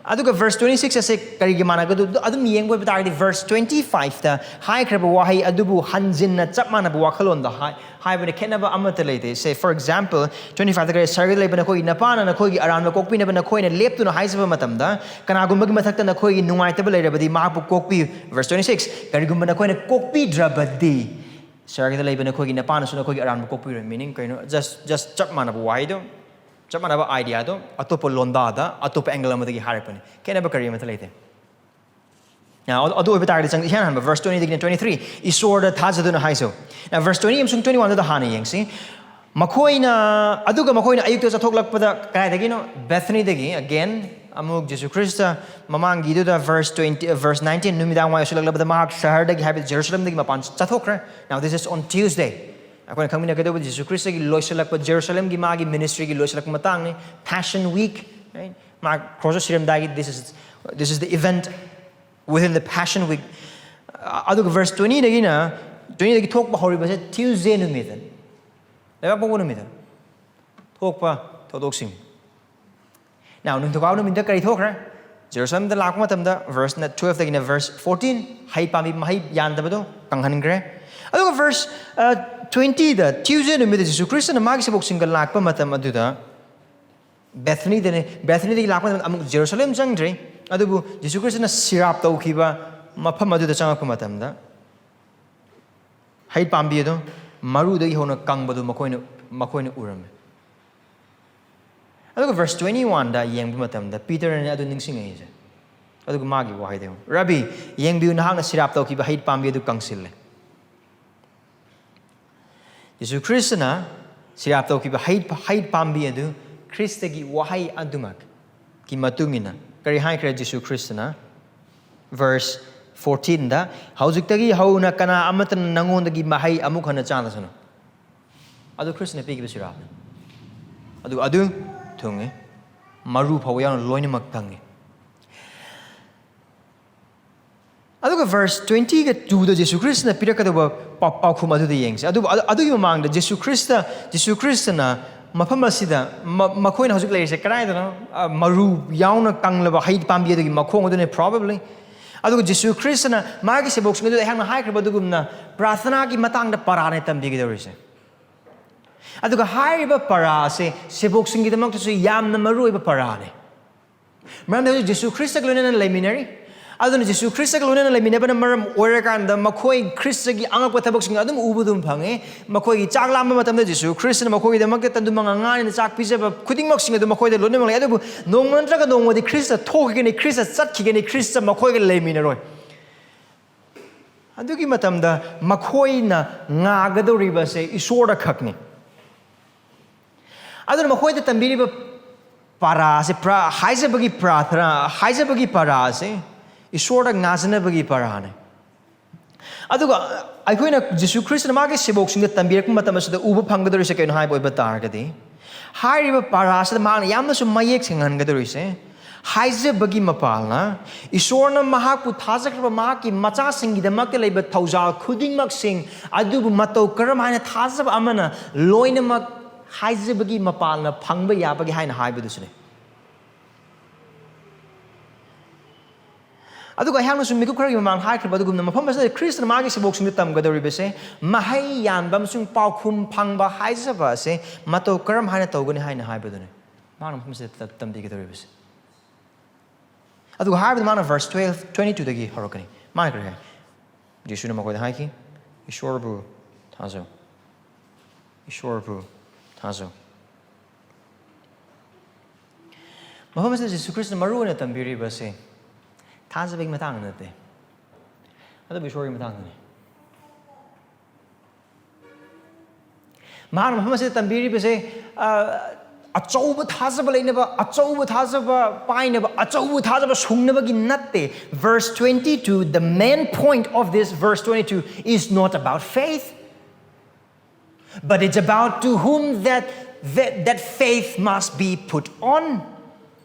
ꯑꯗꯨꯒ verse twenty six ꯑꯁꯦ ꯀꯔꯤꯒꯤ ꯃꯥꯟꯅꯒꯗꯧ? ꯑꯗꯨꯝ ꯌꯦꯡꯕ ꯑꯣꯏꯕ ꯇꯥꯔꯒꯗꯤ verse twenty fiveꯇ ꯍꯥꯏꯈ꯭ꯔꯕ ꯋꯥꯍꯩ ꯑꯗꯨꯕꯨ ꯍꯟꯖꯤꯟꯅ ꯆꯞ ꯃꯥꯟꯅꯕ ꯋꯥꯈꯜꯂꯣꯟꯗ ꯍꯥꯏ, ꯍꯥꯏꯕꯅ ꯈꯦꯠꯅꯕ ꯑꯃꯠꯇ ꯂꯩꯇꯦ꯫ Say, for example, twenty fiveꯇ ꯀꯔꯤ? ꯁꯔꯒꯗ ꯂꯩꯕ ꯅꯈꯣꯏꯒꯤ ꯅꯄꯥꯅ ꯅꯈꯣꯏꯒꯤ ꯑꯔꯥꯟꯕ ꯀꯣꯛꯄꯤꯅꯕ ꯅꯈꯣꯏꯅ ꯂꯦꯞꯇꯨꯅ ꯍꯥꯏꯖꯕ ꯃꯇꯝꯗ, ꯀꯅꯥꯒꯨꯝꯕꯒꯤ ꯃꯊꯛꯇ ꯅꯈꯣꯏꯒꯤ ꯅꯨꯡꯉꯥꯏꯇꯕ ꯂꯩꯔꯕꯗꯤ ꯃꯍꯥꯛꯄꯨ ꯀꯣꯛꯄꯤꯌꯨ꯫ Verse twenty six, ꯀꯔꯤꯒꯨꯝꯕ ꯅꯈꯣꯏꯅ ꯀꯣꯛꯄꯤꯗ꯭ꯔꯕꯗꯤ, ꯁꯔꯒꯗ ꯂꯩꯕ ꯅꯈꯣꯏꯒꯤ ꯅꯄꯥꯅꯁꯨ ꯅꯈꯣꯏꯒꯤ ꯑꯔꯥꯟꯕ ꯀꯣꯛꯄꯤꯔꯣꯏ꯫ Meaning ꯀꯩꯅꯣ? Just, just ꯆꯞ ꯃꯥꯟꯅꯕ ꯋꯥꯍꯩꯗꯣ꯫ ꯆꯞ ꯃꯥꯟꯅꯕ ꯑꯥꯏꯗꯤꯌꯥꯗꯣ ꯑꯇꯣꯞꯄ ꯂꯣꯟꯗꯥꯗ ꯑꯇꯣꯞꯄ ꯑꯦꯡꯒꯜ ꯑꯃꯗꯒꯤ ꯍꯥꯏꯔꯛꯄꯅꯤ꯫ ꯈꯦꯠꯅꯕ ꯀꯔꯤ ꯑꯃꯠꯇ ꯂꯩꯇꯦ꯫ Now, ꯑꯗꯨ ꯑꯣꯏꯕ ꯇꯥꯔꯒꯗꯤ ꯆꯪ-, ꯏꯍꯥꯟ ꯍꯥꯟꯕ verse twenty ꯗꯒꯤꯅ twenty three, "ꯏꯁꯣꯔꯗ ꯊꯥꯖꯗꯨꯅ ꯍꯥꯏꯖꯧ"꯫ Now, verse twenty ꯑꯃꯁꯨꯡ twenty one ꯗꯨꯗ ꯍꯥꯟꯅ ꯌꯦꯡꯁꯤ꯫ ꯃꯈꯣꯏꯅ, ꯑꯗꯨꯒ ꯃꯈꯣꯏꯅ ꯑꯌꯨꯛꯇ ꯆꯠꯊꯣꯛꯂꯛꯄꯗ ꯀꯗꯥꯏꯗꯒꯤꯅꯣ? ꯕꯦꯊꯅꯤꯗꯒꯤ꯫ Again, ꯑꯃꯨꯛ Jesus Christ ꯃꯃꯥꯡꯒꯤꯗꯨꯗ verse twenty, verse nineteen, ꯅꯨꯃꯤꯗꯥꯡ ꯋꯥꯏ ꯑꯣꯏꯁꯤꯜꯂꯛꯂꯕꯗ ꯃꯍꯥꯛ ꯁꯍꯔꯗꯒꯤ, ꯍꯥꯏꯕꯗꯤ ꯖꯦꯔꯨꯁꯂꯝꯗꯒꯤ ꯃꯄꯥꯟ ꯆꯠꯊꯣꯛꯈ꯭ꯔꯦ꯫ Now, this is on Tuesday꯫ ꯑꯩꯈꯣꯏꯅ ꯈꯪꯃꯤꯟꯅꯒꯗꯧꯕ ꯖꯤꯁꯨ ꯈ꯭ꯔꯤꯁꯇꯒꯤ ꯂꯣꯏꯁꯤꯜꯂꯛꯄ, ꯖꯦꯔꯨꯁꯂꯝꯒꯤ ꯃꯥꯒꯤ ministry ꯒꯤ ꯂꯣꯏꯁꯤꯜꯂꯛꯄ ꯃꯇꯥꯡꯅꯤ꯫ Passion Week, right? ꯃꯥ ꯀ꯭ꯔꯣꯁꯇ ꯁꯤꯔꯝꯗꯥꯏꯒꯤ, this is, this is the event within the Passion Week꯫ ꯑ-, ꯑꯗꯨꯒ verse twenty ꯗꯒꯤꯅ, twenty ꯗꯒꯤ ꯊꯣꯛꯄ ꯍꯧꯔꯤꯕꯁꯦ Tuesday ꯅꯨꯃꯤꯠꯇꯅꯤ, ꯂꯩꯕꯥꯛꯄꯣꯛꯄ ꯅꯨꯃꯤꯠꯇꯅꯤ꯫ ꯊꯣꯛꯄ ꯊꯧꯗꯣꯛꯁꯤꯡ꯫ Now, ꯅꯤꯡꯊꯧꯀꯥꯕ ꯅꯨꯃꯤꯠꯇ ꯀꯔꯤ ꯊꯣꯛꯈ꯭ꯔꯦ? ꯖꯦꯔꯨꯁꯂꯝꯗ ꯂꯥꯛꯄ ꯃꯇꯝꯗ, verse twelve ꯗꯒꯤꯅ verse fourteen, ꯍꯩ ꯄꯥꯝꯕꯤ ꯃꯍꯩ ꯌꯥꯟꯗꯕꯗꯣ ꯀꯪꯍꯟꯈ꯭ꯔꯦ꯫ ꯑꯗꯨꯒ verse, ꯑ, twenty ꯗ, Tuesday ꯅꯨꯃꯤꯠꯇ ꯖꯤꯁꯨ ꯈ꯭ꯔꯤꯁꯇꯅ ꯃꯥꯒꯤ ꯁꯦꯕꯣꯛꯁꯤꯡꯒ ꯂꯥꯛꯄ ꯃꯇꯝ ꯑꯗꯨꯗ, ꯕꯦꯊꯅꯤꯗꯅꯤ, ꯕꯦꯊꯅꯤꯗꯒꯤ ꯂꯥꯛꯄ ꯃꯇꯝꯗ ꯑꯃꯨꯛ ꯖꯦꯔꯨꯁꯂꯦꯝ ꯆꯪꯗ꯭ꯔꯤ, ꯑꯗꯨꯕꯨ ꯖꯤꯁꯨ ꯈ꯭ꯔꯤꯁꯇꯅ ꯁꯤꯔꯥꯞ ꯇꯧꯈꯤꯕ ꯃꯐꯝ ꯑꯗꯨꯗ ꯆꯪꯉꯛꯄ ꯃꯇꯝꯗ, ꯍꯩ ꯄꯥꯝꯕꯤ ꯑꯗꯨ ꯃꯔꯨꯗꯒꯤ ꯍꯧꯅ ꯀꯪꯕꯗꯨ ꯃꯈꯣꯏꯅ, ꯃꯈꯣꯏꯅ ꯎꯔꯝꯃꯤ꯫ ꯑꯗꯨꯒ verse twenty one ꯗ ꯌꯦꯡꯕ ꯃꯇꯝꯗ, ꯄꯤꯇꯔꯅ ꯑꯗꯨ ꯅꯤꯡꯁꯤꯡꯉꯛꯏꯁꯦ꯫ ꯑꯗꯨꯒ ꯃꯥꯒꯤ ꯋꯥꯍꯩꯗ ꯌꯦꯡꯉꯨ, "ꯔꯕꯤ, ꯌꯦꯡꯕꯤꯌꯨ, ꯅꯍꯥꯛꯅ ꯁꯤꯔꯥꯞ ꯇꯧꯈꯤꯕ ꯍꯩ ꯄꯥꯝꯕꯤ ꯑꯗꯨ ꯀꯪꯁꯤꯜꯂꯦ"꯫ ꯌꯦꯁꯨ ꯈ꯭ꯔꯤꯁꯇꯅ ꯁꯤꯔꯥꯞ ꯇꯧꯈꯤꯕ ꯍꯩ, ꯍꯩ ꯄꯥꯝꯕꯤ ꯑꯗꯨ ꯈ꯭ꯔꯤꯁꯇꯒꯤ ꯋꯥꯍꯩ ꯑꯗꯨꯃꯛꯀꯤ ꯃꯇꯨꯡ ꯏꯟꯅ ꯀꯔꯤ ꯍꯥꯏꯈ꯭ꯔꯦ ꯖꯤꯁꯨ ꯈ꯭ꯔꯤꯁꯇꯅ? Verse fourteen ꯗ, "ꯍꯧꯖꯤꯛꯇꯒꯤ ꯍꯧꯅ ꯀꯅꯥ ꯑꯃꯠꯇꯅ ꯅꯉꯣꯟꯗꯒꯤ ꯃꯍꯩ ꯑꯃꯨꯛ ꯍꯟꯅ ꯆꯥꯗꯁꯅꯨ"꯫ ꯑꯗꯨ ꯈ꯭ꯔꯤꯁꯇꯅ ꯄꯤꯈꯤꯕ ꯁꯤꯔꯥꯞꯅꯤ꯫ ꯑꯗꯨ, ꯑꯗꯨ ꯊꯨꯡꯉꯤ, ꯃꯔꯨ ꯐꯥꯎꯕ ꯌꯥꯎꯅ ꯂꯣꯏꯅꯃꯛ ꯀꯪꯉꯤ꯫ ꯑꯗꯨꯒ verse twenty ꯒ two ꯗ ꯖꯤꯁꯨ ꯈ꯭ꯔꯤꯁꯇꯅ ꯄꯤꯔꯛꯀꯗꯧꯕ ꯄꯥꯎ-, ꯄꯥꯎꯈꯨꯝ ꯑꯗꯨꯗ ꯌꯦꯡꯁꯤ꯫ ꯑꯗꯨꯕꯨ ꯑꯗꯨ-, ꯑꯗꯨꯒꯤ ꯃꯃꯥꯡꯗ ꯖꯤꯁꯨ ꯈ꯭ꯔꯤꯁꯇ, ꯖꯤꯁꯨ ꯈ꯭ꯔꯤꯁꯇꯅ ꯃꯐꯝ ꯑꯁꯤꯗ ꯃ-, ꯃꯈꯣꯏꯅ ꯍꯧꯖꯤꯛ ꯂꯩꯔꯤꯁꯦ ꯀꯗꯥꯏꯗꯅꯣ? ꯑ, ꯃꯔꯨ ꯌꯥꯎꯅ ꯀꯪꯂꯕ ꯍꯩ ꯄꯥꯝꯕꯤ ꯑꯗꯨꯒꯤ ꯃꯈꯣꯡ ꯑꯗꯨꯅꯤ, probably꯫ ꯑꯗꯨꯒ ꯖꯤꯁꯨ ꯈ꯭ꯔꯤꯁꯇꯅ ꯃꯥꯒꯤ ꯁꯦꯕꯣꯛꯁꯤꯡ ꯑꯗꯨꯗ ꯑꯩꯍꯥꯛꯅ ꯍꯥꯏꯈ꯭ꯔꯕ ꯑꯗꯨꯒꯨꯝꯅ ꯄ꯭ꯔꯥꯊꯅꯥꯒꯤ ꯃꯇꯥꯡꯗ ꯄꯔꯥꯅꯦ ꯇꯝꯕꯤꯒꯗꯧꯔꯤꯁꯦ꯫ ꯑꯗꯨꯒ ꯍꯥꯏꯔꯤꯕ ꯄꯔꯥ ꯑꯁꯦ ꯁꯦꯕꯣꯛꯁꯤꯡꯒꯤꯗꯃꯛꯇꯁꯨ ꯌꯥꯝꯅ ꯃꯔꯨ ꯑꯣꯏꯕ ꯄꯔꯥꯅꯦ꯫ ꯃꯔꯝꯗꯤ ꯍꯧꯖꯤꯛ ꯖꯤꯁꯨ ꯈ꯭ꯔꯤꯁꯇꯒ ꯂꯣꯏꯅꯅ ꯂꯩꯃꯤꯟꯅꯔꯤ꯫ ꯑꯗꯨꯅ ꯖꯤꯁꯨ ꯈ꯭ꯔꯤꯁꯇꯒ ꯂꯣꯏꯅꯅ ꯂꯩꯃꯤꯟꯅꯕꯅ ꯃꯔꯝ ꯑꯣꯏꯔꯀꯥꯟꯗ ꯃꯈꯣꯏ ꯈ꯭ꯔꯤꯁꯇꯒꯤ ꯑꯉꯛꯄ ꯊꯕꯛꯁꯤꯡ ꯑꯗꯨꯝ ꯎꯕ ꯑꯗꯨꯝ ꯐꯪꯉꯦ꯫ ꯃꯈꯣꯏꯒꯤ ꯆꯥꯛ ꯂꯥꯝꯕ ꯃꯇꯝꯗ ꯖꯤꯁꯨ ꯈ꯭ꯔꯤꯁꯇꯅ ꯃꯈꯣꯏꯒꯤꯗꯃꯛꯇ ꯇꯟꯗꯨ ꯃꯉꯥ ꯉꯥꯅꯤꯅ ꯆꯥꯛ ꯄꯤꯖꯕ ꯈꯨꯗꯤꯡꯃꯛꯁꯤꯡ ꯑꯗꯨ ꯃꯈꯣꯏꯗ ꯂꯣꯏꯅꯃꯛ ꯂꯩ꯫ ꯑꯗꯨꯕꯨ ꯅꯣꯡꯃ ꯅꯠꯇ꯭ꯔꯒ ꯅꯣꯡꯃꯗꯤ ꯈ꯭ꯔꯤꯁꯇ ꯊꯣꯛꯈꯤꯒꯅꯤ, ꯈ꯭ꯔꯤꯁꯇ ꯆꯠꯈꯤꯒꯅꯤ, ꯈ꯭ꯔꯤꯁꯇ ꯃꯈꯣꯏꯒ ꯂꯩꯃꯤꯟꯅꯔꯣꯏ꯫ ꯑꯗꯨꯒꯤ ꯃꯇꯝꯗ ꯃꯈꯣꯏꯅ ꯉꯥꯒꯗꯧꯔꯤꯕꯁꯦ ꯏꯁꯣꯔꯗ ꯈꯛꯅꯤ꯫ ꯑꯗꯨꯅ ꯃꯈꯣꯏꯗ ꯇꯝꯕꯤꯔꯤꯕ ꯄꯔꯥꯁꯦ, ꯄ꯭ꯔꯥ-, ꯍꯥꯏꯖꯕꯒꯤ ꯄ꯭ꯔꯥꯊꯅꯥ, ꯍꯥꯏꯖꯕꯒꯤ ꯄꯔꯥꯁꯦ ꯏꯁꯣꯔꯗ ꯉꯥꯖꯅꯕꯒꯤ ꯄꯔꯥꯅꯦ꯫ ꯑꯗꯨꯒ ꯑꯩꯈꯣꯏꯅ ꯖꯤꯁꯨ ꯈ꯭ꯔꯤꯁꯇꯅ ꯃꯥꯒꯤ ꯁꯦꯕꯣꯛꯁꯤꯡꯗ ꯇꯝꯕꯤꯔꯛꯄ ꯃꯇꯝ ꯑꯁꯤꯗ ꯎꯕ ꯐꯪꯒꯗꯧꯔꯤꯁꯦ ꯀꯩꯅꯣ ꯍꯥꯏꯕ ꯑꯣꯏꯕ ꯇꯥꯔꯒꯗꯤ, ꯍꯥꯏꯔꯤꯕ ꯄꯔꯥꯁꯤꯗ ꯃꯍꯥꯛꯅ ꯌꯥꯝꯅꯁꯨ ꯃꯌꯦꯛ ꯁꯦꯡꯍꯟꯒꯗꯧꯔꯤꯁꯦ, ꯍꯥꯏꯖꯕꯒꯤ ꯃꯄꯥꯜꯅ ꯏꯁꯣꯔꯅ ꯃꯍꯥꯛꯄꯨ ꯊꯥꯖꯈ꯭ꯔꯕ ꯃꯍꯥꯛꯀꯤ ꯃꯆꯥꯁꯤꯡꯒꯤꯗꯃꯛꯇ ꯂꯩꯕ ꯊꯧꯖꯥꯜ ꯈꯨꯗꯤꯡꯃꯛꯁꯤꯡ ꯑꯗꯨꯕꯨ ꯃꯇꯧ ꯀꯔꯝ ꯍꯥꯏꯅ ꯊꯥꯖꯕ ꯑꯃꯅ ꯂꯣꯏꯅꯃꯛ ꯍꯥꯏꯖꯕꯒꯤ ꯃꯄꯥꯜꯅ ꯐꯪꯕ ꯌꯥꯕꯒꯦ ꯍꯥꯏꯅ ꯍꯥꯏꯕꯗꯨꯁꯨꯅꯤ꯫ ꯑꯗꯨꯒ ꯑꯩꯍꯥꯛꯅꯁꯨ ꯃꯤꯀꯨꯞ ꯈꯔꯒꯤ ꯃꯃꯥꯡ ꯍꯥꯏꯈ꯭ꯔꯕ ꯑꯗꯨꯒꯨꯝꯅ, ꯃꯐꯝ ꯑꯁꯤꯗ ꯈ꯭ꯔꯤꯁꯇꯅ ꯃꯥꯒꯤ ꯁꯦꯕꯣꯛꯁꯤꯡꯗ ꯇꯝꯒꯗꯧꯔꯤꯕꯁꯦ ꯃꯍꯩ ꯌꯥꯟꯕ ꯑꯃꯁꯨꯡ ꯄꯥꯎꯈꯨꯝ ꯐꯪꯕ ꯍꯥꯏꯖꯕ ꯑꯁꯦ ꯃꯇꯧ ꯀꯔꯝ ꯍꯥꯏꯅ ꯇꯧꯒꯅꯤ ꯍꯥꯏꯅ ꯍꯥꯏꯕꯗꯨꯅꯤ꯫ ꯃꯥꯅ ꯃꯐꯝ ꯑꯁꯤꯗ ꯇ-, ꯇꯝꯕꯤꯒꯗꯧꯔꯤꯕꯁꯦ꯫ ꯑꯗꯨꯒ ꯍꯥꯏꯕꯗ ꯃꯥꯅ verse twelve, twenty two ꯗꯒꯤ ꯍꯧꯔꯛꯀꯅꯤ꯫ ꯃꯥꯅ ꯀꯔꯤ ꯍꯥꯏ? ꯖꯤꯁꯨꯅ ꯃꯈꯣꯏꯗ ꯍꯥꯏꯈꯤ, "ꯏꯁꯣꯔꯕꯨ ꯊꯥꯖꯧ, ꯏꯁꯣꯔꯕꯨ ꯊꯥꯖꯧ"꯫ ꯃꯐꯝ ꯑꯁꯤꯗ ꯖꯤꯁꯨ ꯈ꯭ꯔꯤꯁꯇꯅ ꯃꯔꯨ ꯑꯣꯏꯅ ꯇꯝꯕꯤꯔꯤꯕꯁꯦ ꯊꯥꯖꯕꯒꯤ ꯃꯇꯥꯡꯗ ꯅꯠꯇꯦ, ꯑꯗꯨꯕꯨ ꯏꯁꯣꯔꯒꯤ ꯃꯇꯥꯡꯗꯅꯤ꯫ ꯃꯍꯥꯛꯅ ꯃꯐꯝ ꯑꯁꯤꯗ ꯇꯝꯕꯤꯔꯤꯕꯁꯦ, ꯑ, ꯑꯆꯧꯕ ꯊꯥꯖꯕ ꯂꯩꯅꯕ, ꯑꯆꯧꯕ ꯊꯥꯖꯕ ꯄꯥꯏꯅꯕ, ꯑꯆꯧꯕ ꯊꯥꯖꯕ ꯁꯨꯡꯅꯕꯒꯤ ꯅꯠꯇꯦ꯫ Verse twenty two, the main point of this verse twenty two is not about faith, but it's about to whom that, that, that faith must be put on,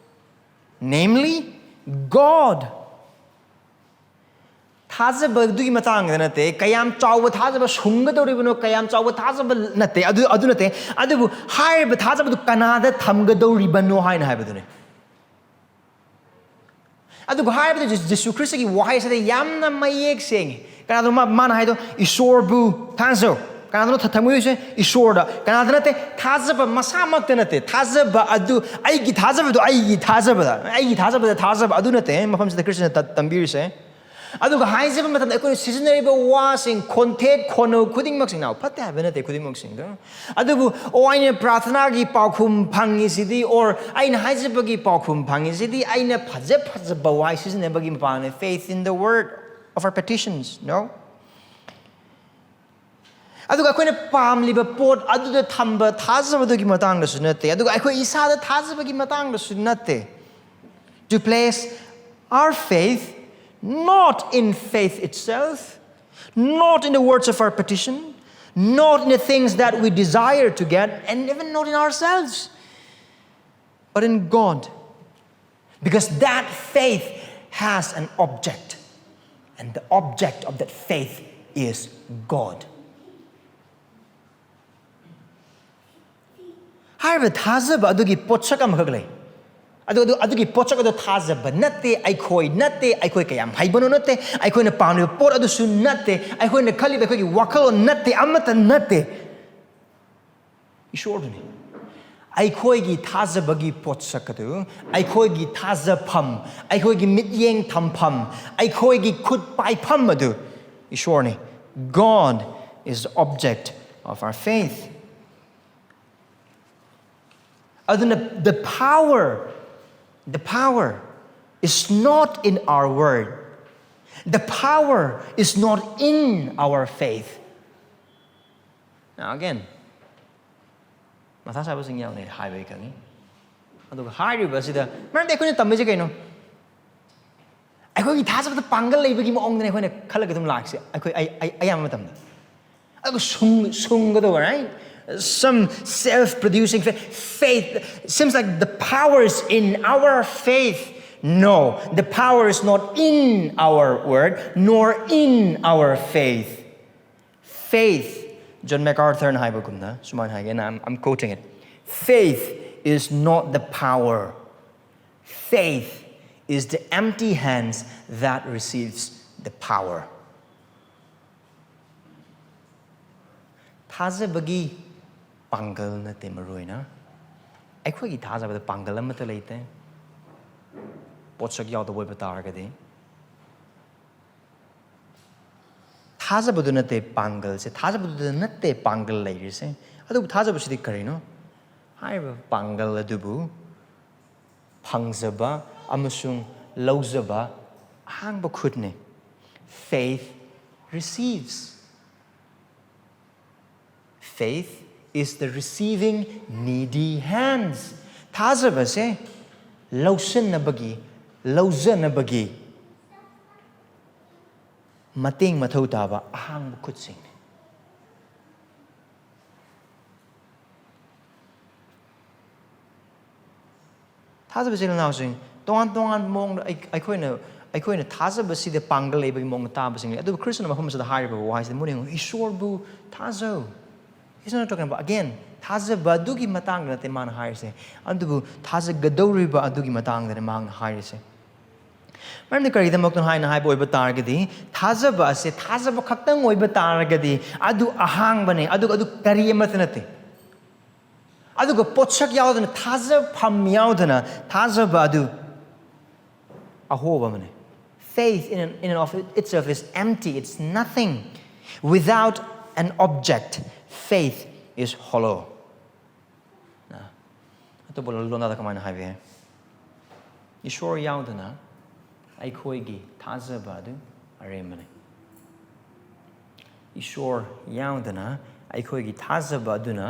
namely God. ꯊꯥꯖꯕꯗꯨꯒꯤ ꯃꯇꯥꯡꯗ ꯅꯠꯇꯦ, ꯀꯌꯥꯝ ꯆꯥꯎꯕ ꯊꯥꯖꯕ ꯁꯨꯡꯒꯗꯧꯔꯤꯕꯅꯣ, ꯀꯌꯥꯝ ꯆꯥꯎꯕ ꯊꯥꯖꯕ ꯅꯠꯇꯦ, ꯑꯗꯨ, ꯑꯗꯨ ꯅꯠꯇꯦ꯫ ꯑꯗꯨꯕꯨ ꯍꯥꯏꯔꯤꯕ ꯊꯥꯖꯕꯗꯨ ꯀꯅꯥꯗ ꯊꯝꯒꯗꯧꯔꯤꯕꯅꯣ ꯍꯥꯏꯅ ꯍꯥꯏꯕꯗꯨꯅꯤ꯫ ꯑꯗꯨꯒ ꯍꯥꯏꯔꯤꯕꯗꯨ ꯖꯤ-, ꯖꯤꯁꯨ ꯈ꯭ꯔꯤꯁꯇꯒꯤ ꯋꯥꯍꯩ ꯑꯁꯤꯗ ꯌꯥꯝꯅ ꯃꯌꯦꯛ ꯁꯦꯡꯉꯤ꯫ ꯀꯅꯥꯅꯣ ꯃꯥ-, ꯃꯥꯅ ꯍꯥꯏꯗꯣ? "ꯏꯁꯣꯔꯕꯨ ꯊꯥꯖꯧ"꯫ ꯀꯅꯥꯗꯅꯣ ꯊ- ꯊꯝꯕꯤꯔꯤꯁꯦ? ꯏꯁꯣꯔꯗ꯫ ꯀꯅꯥꯗ ꯅꯠꯇꯦ? ꯊꯥꯖꯕ ꯃꯁꯥꯃꯛꯇ ꯅꯠꯇꯦ꯫ ꯊꯥꯖꯕ ꯑꯗꯨ, ꯑꯩꯒꯤ ꯊꯥꯖꯕꯗꯨ, ꯑꯩꯒꯤ ꯊꯥꯖꯕꯗ, ꯑꯩꯒꯤ ꯊꯥꯖꯕꯗ ꯊꯥꯖꯕ ꯑꯗꯨ ꯅꯠꯇꯦ ꯃꯐꯝꯁꯤꯗ ꯈ꯭ꯔꯤꯁꯇꯅ ꯇ- ꯇꯝꯕꯤꯔꯤꯁꯦ꯫ ꯑꯗꯨꯒ ꯍꯥꯏꯖꯕ ꯃꯇꯝꯗ ꯑꯩꯈꯣꯏꯅ ꯁꯤꯖꯤꯟꯅꯔꯤꯕ ꯋꯥꯁꯤꯡ, ꯈꯣꯟꯊꯦꯛ ꯈꯣꯟꯅꯧ ꯈꯨꯗꯤꯡꯃꯛꯁꯤꯡ, ꯅꯥꯎ, ꯐꯠꯇꯦ ꯍꯥꯏꯕ ꯅꯠꯇꯦ ꯈꯨꯗꯤꯡꯃꯛꯁꯤꯡꯗꯣ꯫ ꯑꯗꯨꯕꯨ, "ꯑꯣ, ꯑꯩꯅ ꯄ꯭ꯔꯥꯊꯅꯥꯒꯤ ꯄꯥꯎꯈꯨꯝ ꯐꯪꯉꯤꯁꯤꯗꯤ," or "ꯑꯩꯅ ꯍꯥꯏꯖꯕꯒꯤ ꯄꯥꯎꯈꯨꯝ ꯐꯪꯉꯤꯁꯤꯗꯤ ꯑꯩꯅ ꯐꯖ ꯐꯖꯕ ꯋꯥꯍꯩ ꯁꯤꯖꯤꯟꯅꯕꯒꯤ ꯃꯄꯥꯡꯅ"? Faith in the word of our petitions, no? ꯑꯗꯨꯒ ꯑꯩꯈꯣꯏꯅ ꯄꯥꯝꯂꯤꯕ ꯄꯣꯠ ꯑꯗꯨꯗ ꯊꯝꯕ ꯊꯥꯖꯕꯗꯨꯒꯤ ꯃꯇꯥꯡꯗꯁꯨ ꯅꯠꯇꯦ, ꯑꯗꯨꯒ ꯑꯩꯈꯣꯏ ꯏꯁꯥꯗ ꯊꯥꯖꯕꯒꯤ ꯃꯇꯥꯡꯗꯁꯨ ꯅꯠꯇꯦ꯫ To place our faith not in faith itself, not in the words of our petition, not in the things that we desire to get, and even not in ourselves, but in God. Because that faith has an object, and the object of that faith is God. ꯍꯥꯏꯔꯤꯕ ꯊꯥꯖꯕ ꯑꯗꯨꯒꯤ ꯄꯣꯠꯁꯛ ꯑꯃꯈꯛ ꯂꯩ꯫ ꯑꯗꯨ, ꯑꯗꯨ, ꯑꯗꯨꯒꯤ ꯄꯣꯠꯁꯛ ꯑꯗꯨ ꯊꯥꯖꯕ ꯅꯠꯇꯦ, ꯑꯩꯈꯣꯏ ꯅꯠꯇꯦ, ꯑꯩꯈꯣꯏ ꯀꯌꯥꯝ ꯍꯩꯕꯅꯣ ꯅꯠꯇꯦ, ꯑꯩꯈꯣꯏꯅ ꯄꯥꯝꯂꯤꯕ ꯄꯣꯠ ꯑꯗꯨꯁꯨ ꯅꯠꯇꯦ, ꯑꯩꯈꯣꯏꯅ ꯈꯜꯂꯤꯕ ꯑꯩꯈꯣꯏꯒꯤ ꯋꯥꯈꯜꯂꯣꯟ ꯅꯠꯇꯦ, ꯑꯃꯠꯇ ꯅꯠꯇꯦ꯫ ꯏꯁꯣꯔꯗꯨꯅꯤ꯫ ꯑꯩꯈꯣꯏꯒꯤ ꯊꯥꯖꯕꯒꯤ ꯄꯣꯠꯁꯛ ꯑꯗꯨ, ꯑꯩꯈꯣꯏꯒꯤ ꯊꯥꯖꯐꯝ, ꯑꯩꯈꯣꯏꯒꯤ ꯃꯤꯠꯌꯦꯡ ꯊꯝꯐꯝ, ꯑꯩꯈꯣꯏꯒꯤ ꯈꯨꯠ ꯄꯥꯏꯐꯝ ꯑꯗꯨ ꯏꯁꯣꯔꯅꯤ꯫ God is the object of our faith. ꯑꯗꯨꯅ, the power, the power is not in our word. The power is not in our faith. Now again, ꯃꯊꯥ ꯁꯥꯕꯁꯤꯡ ꯌꯥꯎꯅꯤ ꯍꯥꯏꯕ ꯑꯩ ꯈꯪꯉꯤ꯫ ꯑꯗꯨꯒ ꯍꯥꯏꯔꯤꯕ ꯑꯁꯤꯗ, ꯃꯔꯝꯗꯤ ꯑꯩꯈꯣꯏꯅ ꯇꯝꯃꯤꯁꯦ ꯀꯩꯅꯣ? ꯑꯩꯈꯣꯏꯒꯤ ꯊꯥꯖꯕꯗ ꯄꯥꯡꯒꯜ ꯂꯩꯕꯒꯤ ꯃꯑꯣꯡꯗꯅꯦ ꯑꯩꯈꯣꯏꯅ ꯈꯜꯂꯒ ꯑꯗꯨꯝ ꯂꯥꯛꯁꯦ, ꯑꯩꯈꯣꯏ, ꯑꯩ, ꯑꯩ, ꯑꯌꯥꯝꯕ ꯃꯇꯝꯗ꯫ ꯑꯗꯨꯒ ꯁꯨꯡ-, ꯁꯨꯡꯒꯗꯧꯕ, right? Some self-producing faith. Faith seems like the power is in our faith. No, the power is not in our word, nor in our faith. Faith, John MacArthurꯅ ꯍꯥꯏꯕꯒꯨꯝꯅ, ꯁꯨꯃꯥꯏꯅ ꯍꯥꯏꯒꯦ, and I'm, I'm quoting it. "Faith is not the power. Faith is the empty hands that receives the power." ꯊꯥꯖꯕꯒꯤ ꯄꯥꯡꯒꯜ ꯅꯠꯇꯦ ꯃꯔꯨ ꯑꯣꯏꯅ꯫ ꯑꯩꯈꯣꯏꯒꯤ ꯊꯥꯖꯕꯗ ꯄꯥꯡꯒꯜ ꯑꯃꯠꯇ ꯂꯩꯇꯦ꯫ ꯄꯣꯠꯁꯛ ꯌꯥꯎꯗꯕ ꯑꯣꯏꯕ ꯇꯥꯔꯒꯗꯤ꯫ ꯊꯥꯖꯕꯗꯨ ꯅꯠꯇꯦ ꯄꯥꯡꯒꯜꯁꯦ, ꯊꯥꯖꯕꯗꯨꯗ ꯅꯠꯇꯦ ꯄꯥꯡꯒꯜ ꯂꯩꯔꯤꯁꯦ꯫ ꯑꯗꯨꯕꯨ ꯊꯥꯖꯕꯁꯤꯗꯤ ꯀꯔꯤꯅꯣ? ꯍꯥꯏꯔꯤꯕ ꯄꯥꯡꯒꯜ ꯑꯗꯨꯕꯨ ꯐꯪꯖꯕ ꯑꯃꯁꯨꯡ ꯂꯧꯖꯕ ꯑꯍꯥꯡꯕ ꯈꯨꯠꯅꯤ꯫ Faith receives. Faith is the receiving needy hands. ꯊꯥꯖꯕꯁꯦ ꯂꯧꯁꯤꯟꯅꯕꯒꯤ, ꯂꯧꯖꯅꯕꯒꯤ ꯃꯇꯦꯡ ꯃꯊꯧ ꯇꯥꯕ ꯑꯍꯥꯡꯕ ꯈꯨꯠꯁꯤꯡꯅꯤ꯫ ꯊꯥꯖꯕ ꯏꯆꯤꯜ ꯏꯅꯥꯎꯁꯤꯡ, ꯇꯣꯉꯥꯟ ꯇꯣꯉꯥꯟꯕ ꯃꯑꯣꯡꯗ ꯑꯩ-, ꯑꯩꯈꯣꯏꯅ, ꯑꯩꯈꯣꯏꯅ ꯊꯥꯖꯕꯁꯤꯗ ꯄꯥꯡꯒꯜ ꯂꯩꯕꯒꯤ ꯃꯑꯣꯡꯗ ꯇꯥꯕꯁꯤꯡ ꯂꯩ꯫ ꯑꯗꯨꯕꯨ ꯈ꯭ꯔꯤꯁꯇꯅ ꯃꯐꯝ ꯑꯁꯤꯗ ꯍꯥꯏꯔꯤꯕ ꯋꯥꯍꯩꯁꯤꯗ ꯃꯨꯟꯅ ꯌꯦꯡꯉꯨ, "ꯏꯁꯣꯔꯕꯨ ꯊꯥꯖꯧ." He's not talking about, again, ꯊꯥꯖꯕ ꯑꯗꯨꯒꯤ ꯃꯇꯥꯡꯗ ꯅꯠꯇꯦ ꯃꯥꯅ ꯍꯥꯏꯔꯤꯁꯦ, ꯑꯗꯨꯕꯨ ꯊꯥꯖꯒꯗꯧꯔꯤꯕ ꯑꯗꯨꯒꯤ ꯃꯇꯥꯡꯗꯅꯦ ꯃꯥꯅ ꯍꯥꯏꯔꯤꯁꯦ꯫ ꯃꯔꯝꯗꯤ ꯀꯔꯤꯒꯤꯗꯃꯛꯇꯅꯣ ꯍꯥꯏꯅ ꯍꯥꯏꯕ ꯑꯣꯏꯕ ꯇꯥꯔꯒꯗꯤ, ꯊꯥꯖꯕ ꯑꯁꯦ ꯊꯥꯖꯕ ꯈꯛꯇꯪ ꯑꯣꯏꯕ ꯇꯥꯔꯒꯗꯤ ꯑꯗꯨ ꯑꯍꯥꯡꯕꯅꯦ, ꯑꯗꯨꯒ ꯑꯗꯨ ꯀꯔꯤ ꯑꯃꯠꯇ ꯅꯠꯇꯦ꯫ ꯑꯗꯨꯒ ꯄꯣꯠꯁꯛ ꯌꯥꯎꯗꯅ, ꯊꯥꯖꯐꯝ ꯌꯥꯎꯗꯅ ꯊꯥꯖꯕ ꯑꯗꯨ ꯑꯍꯣꯕ ꯑꯃꯅꯤ꯫ Faith in and, in and of itself is empty, it's nothing. Without an object, faith is hollow. ꯅ, ꯑꯇꯣꯞꯄ ꯂꯣꯟꯗꯥꯗ ꯀꯃꯥꯏꯅ ꯍꯥꯏꯕ ꯌꯥꯏ? ꯏꯁꯣꯔ ꯌꯥꯎꯗꯅ ꯑꯩꯈꯣꯏꯒꯤ ꯊꯥꯖꯕ ꯑꯗꯨ ꯑꯔꯦꯝꯕꯅꯤ꯫ ꯏꯁꯣꯔ ꯌꯥꯎꯗꯅ ꯑꯩꯈꯣꯏꯒꯤ ꯊꯥꯖꯕ ꯑꯗꯨꯅ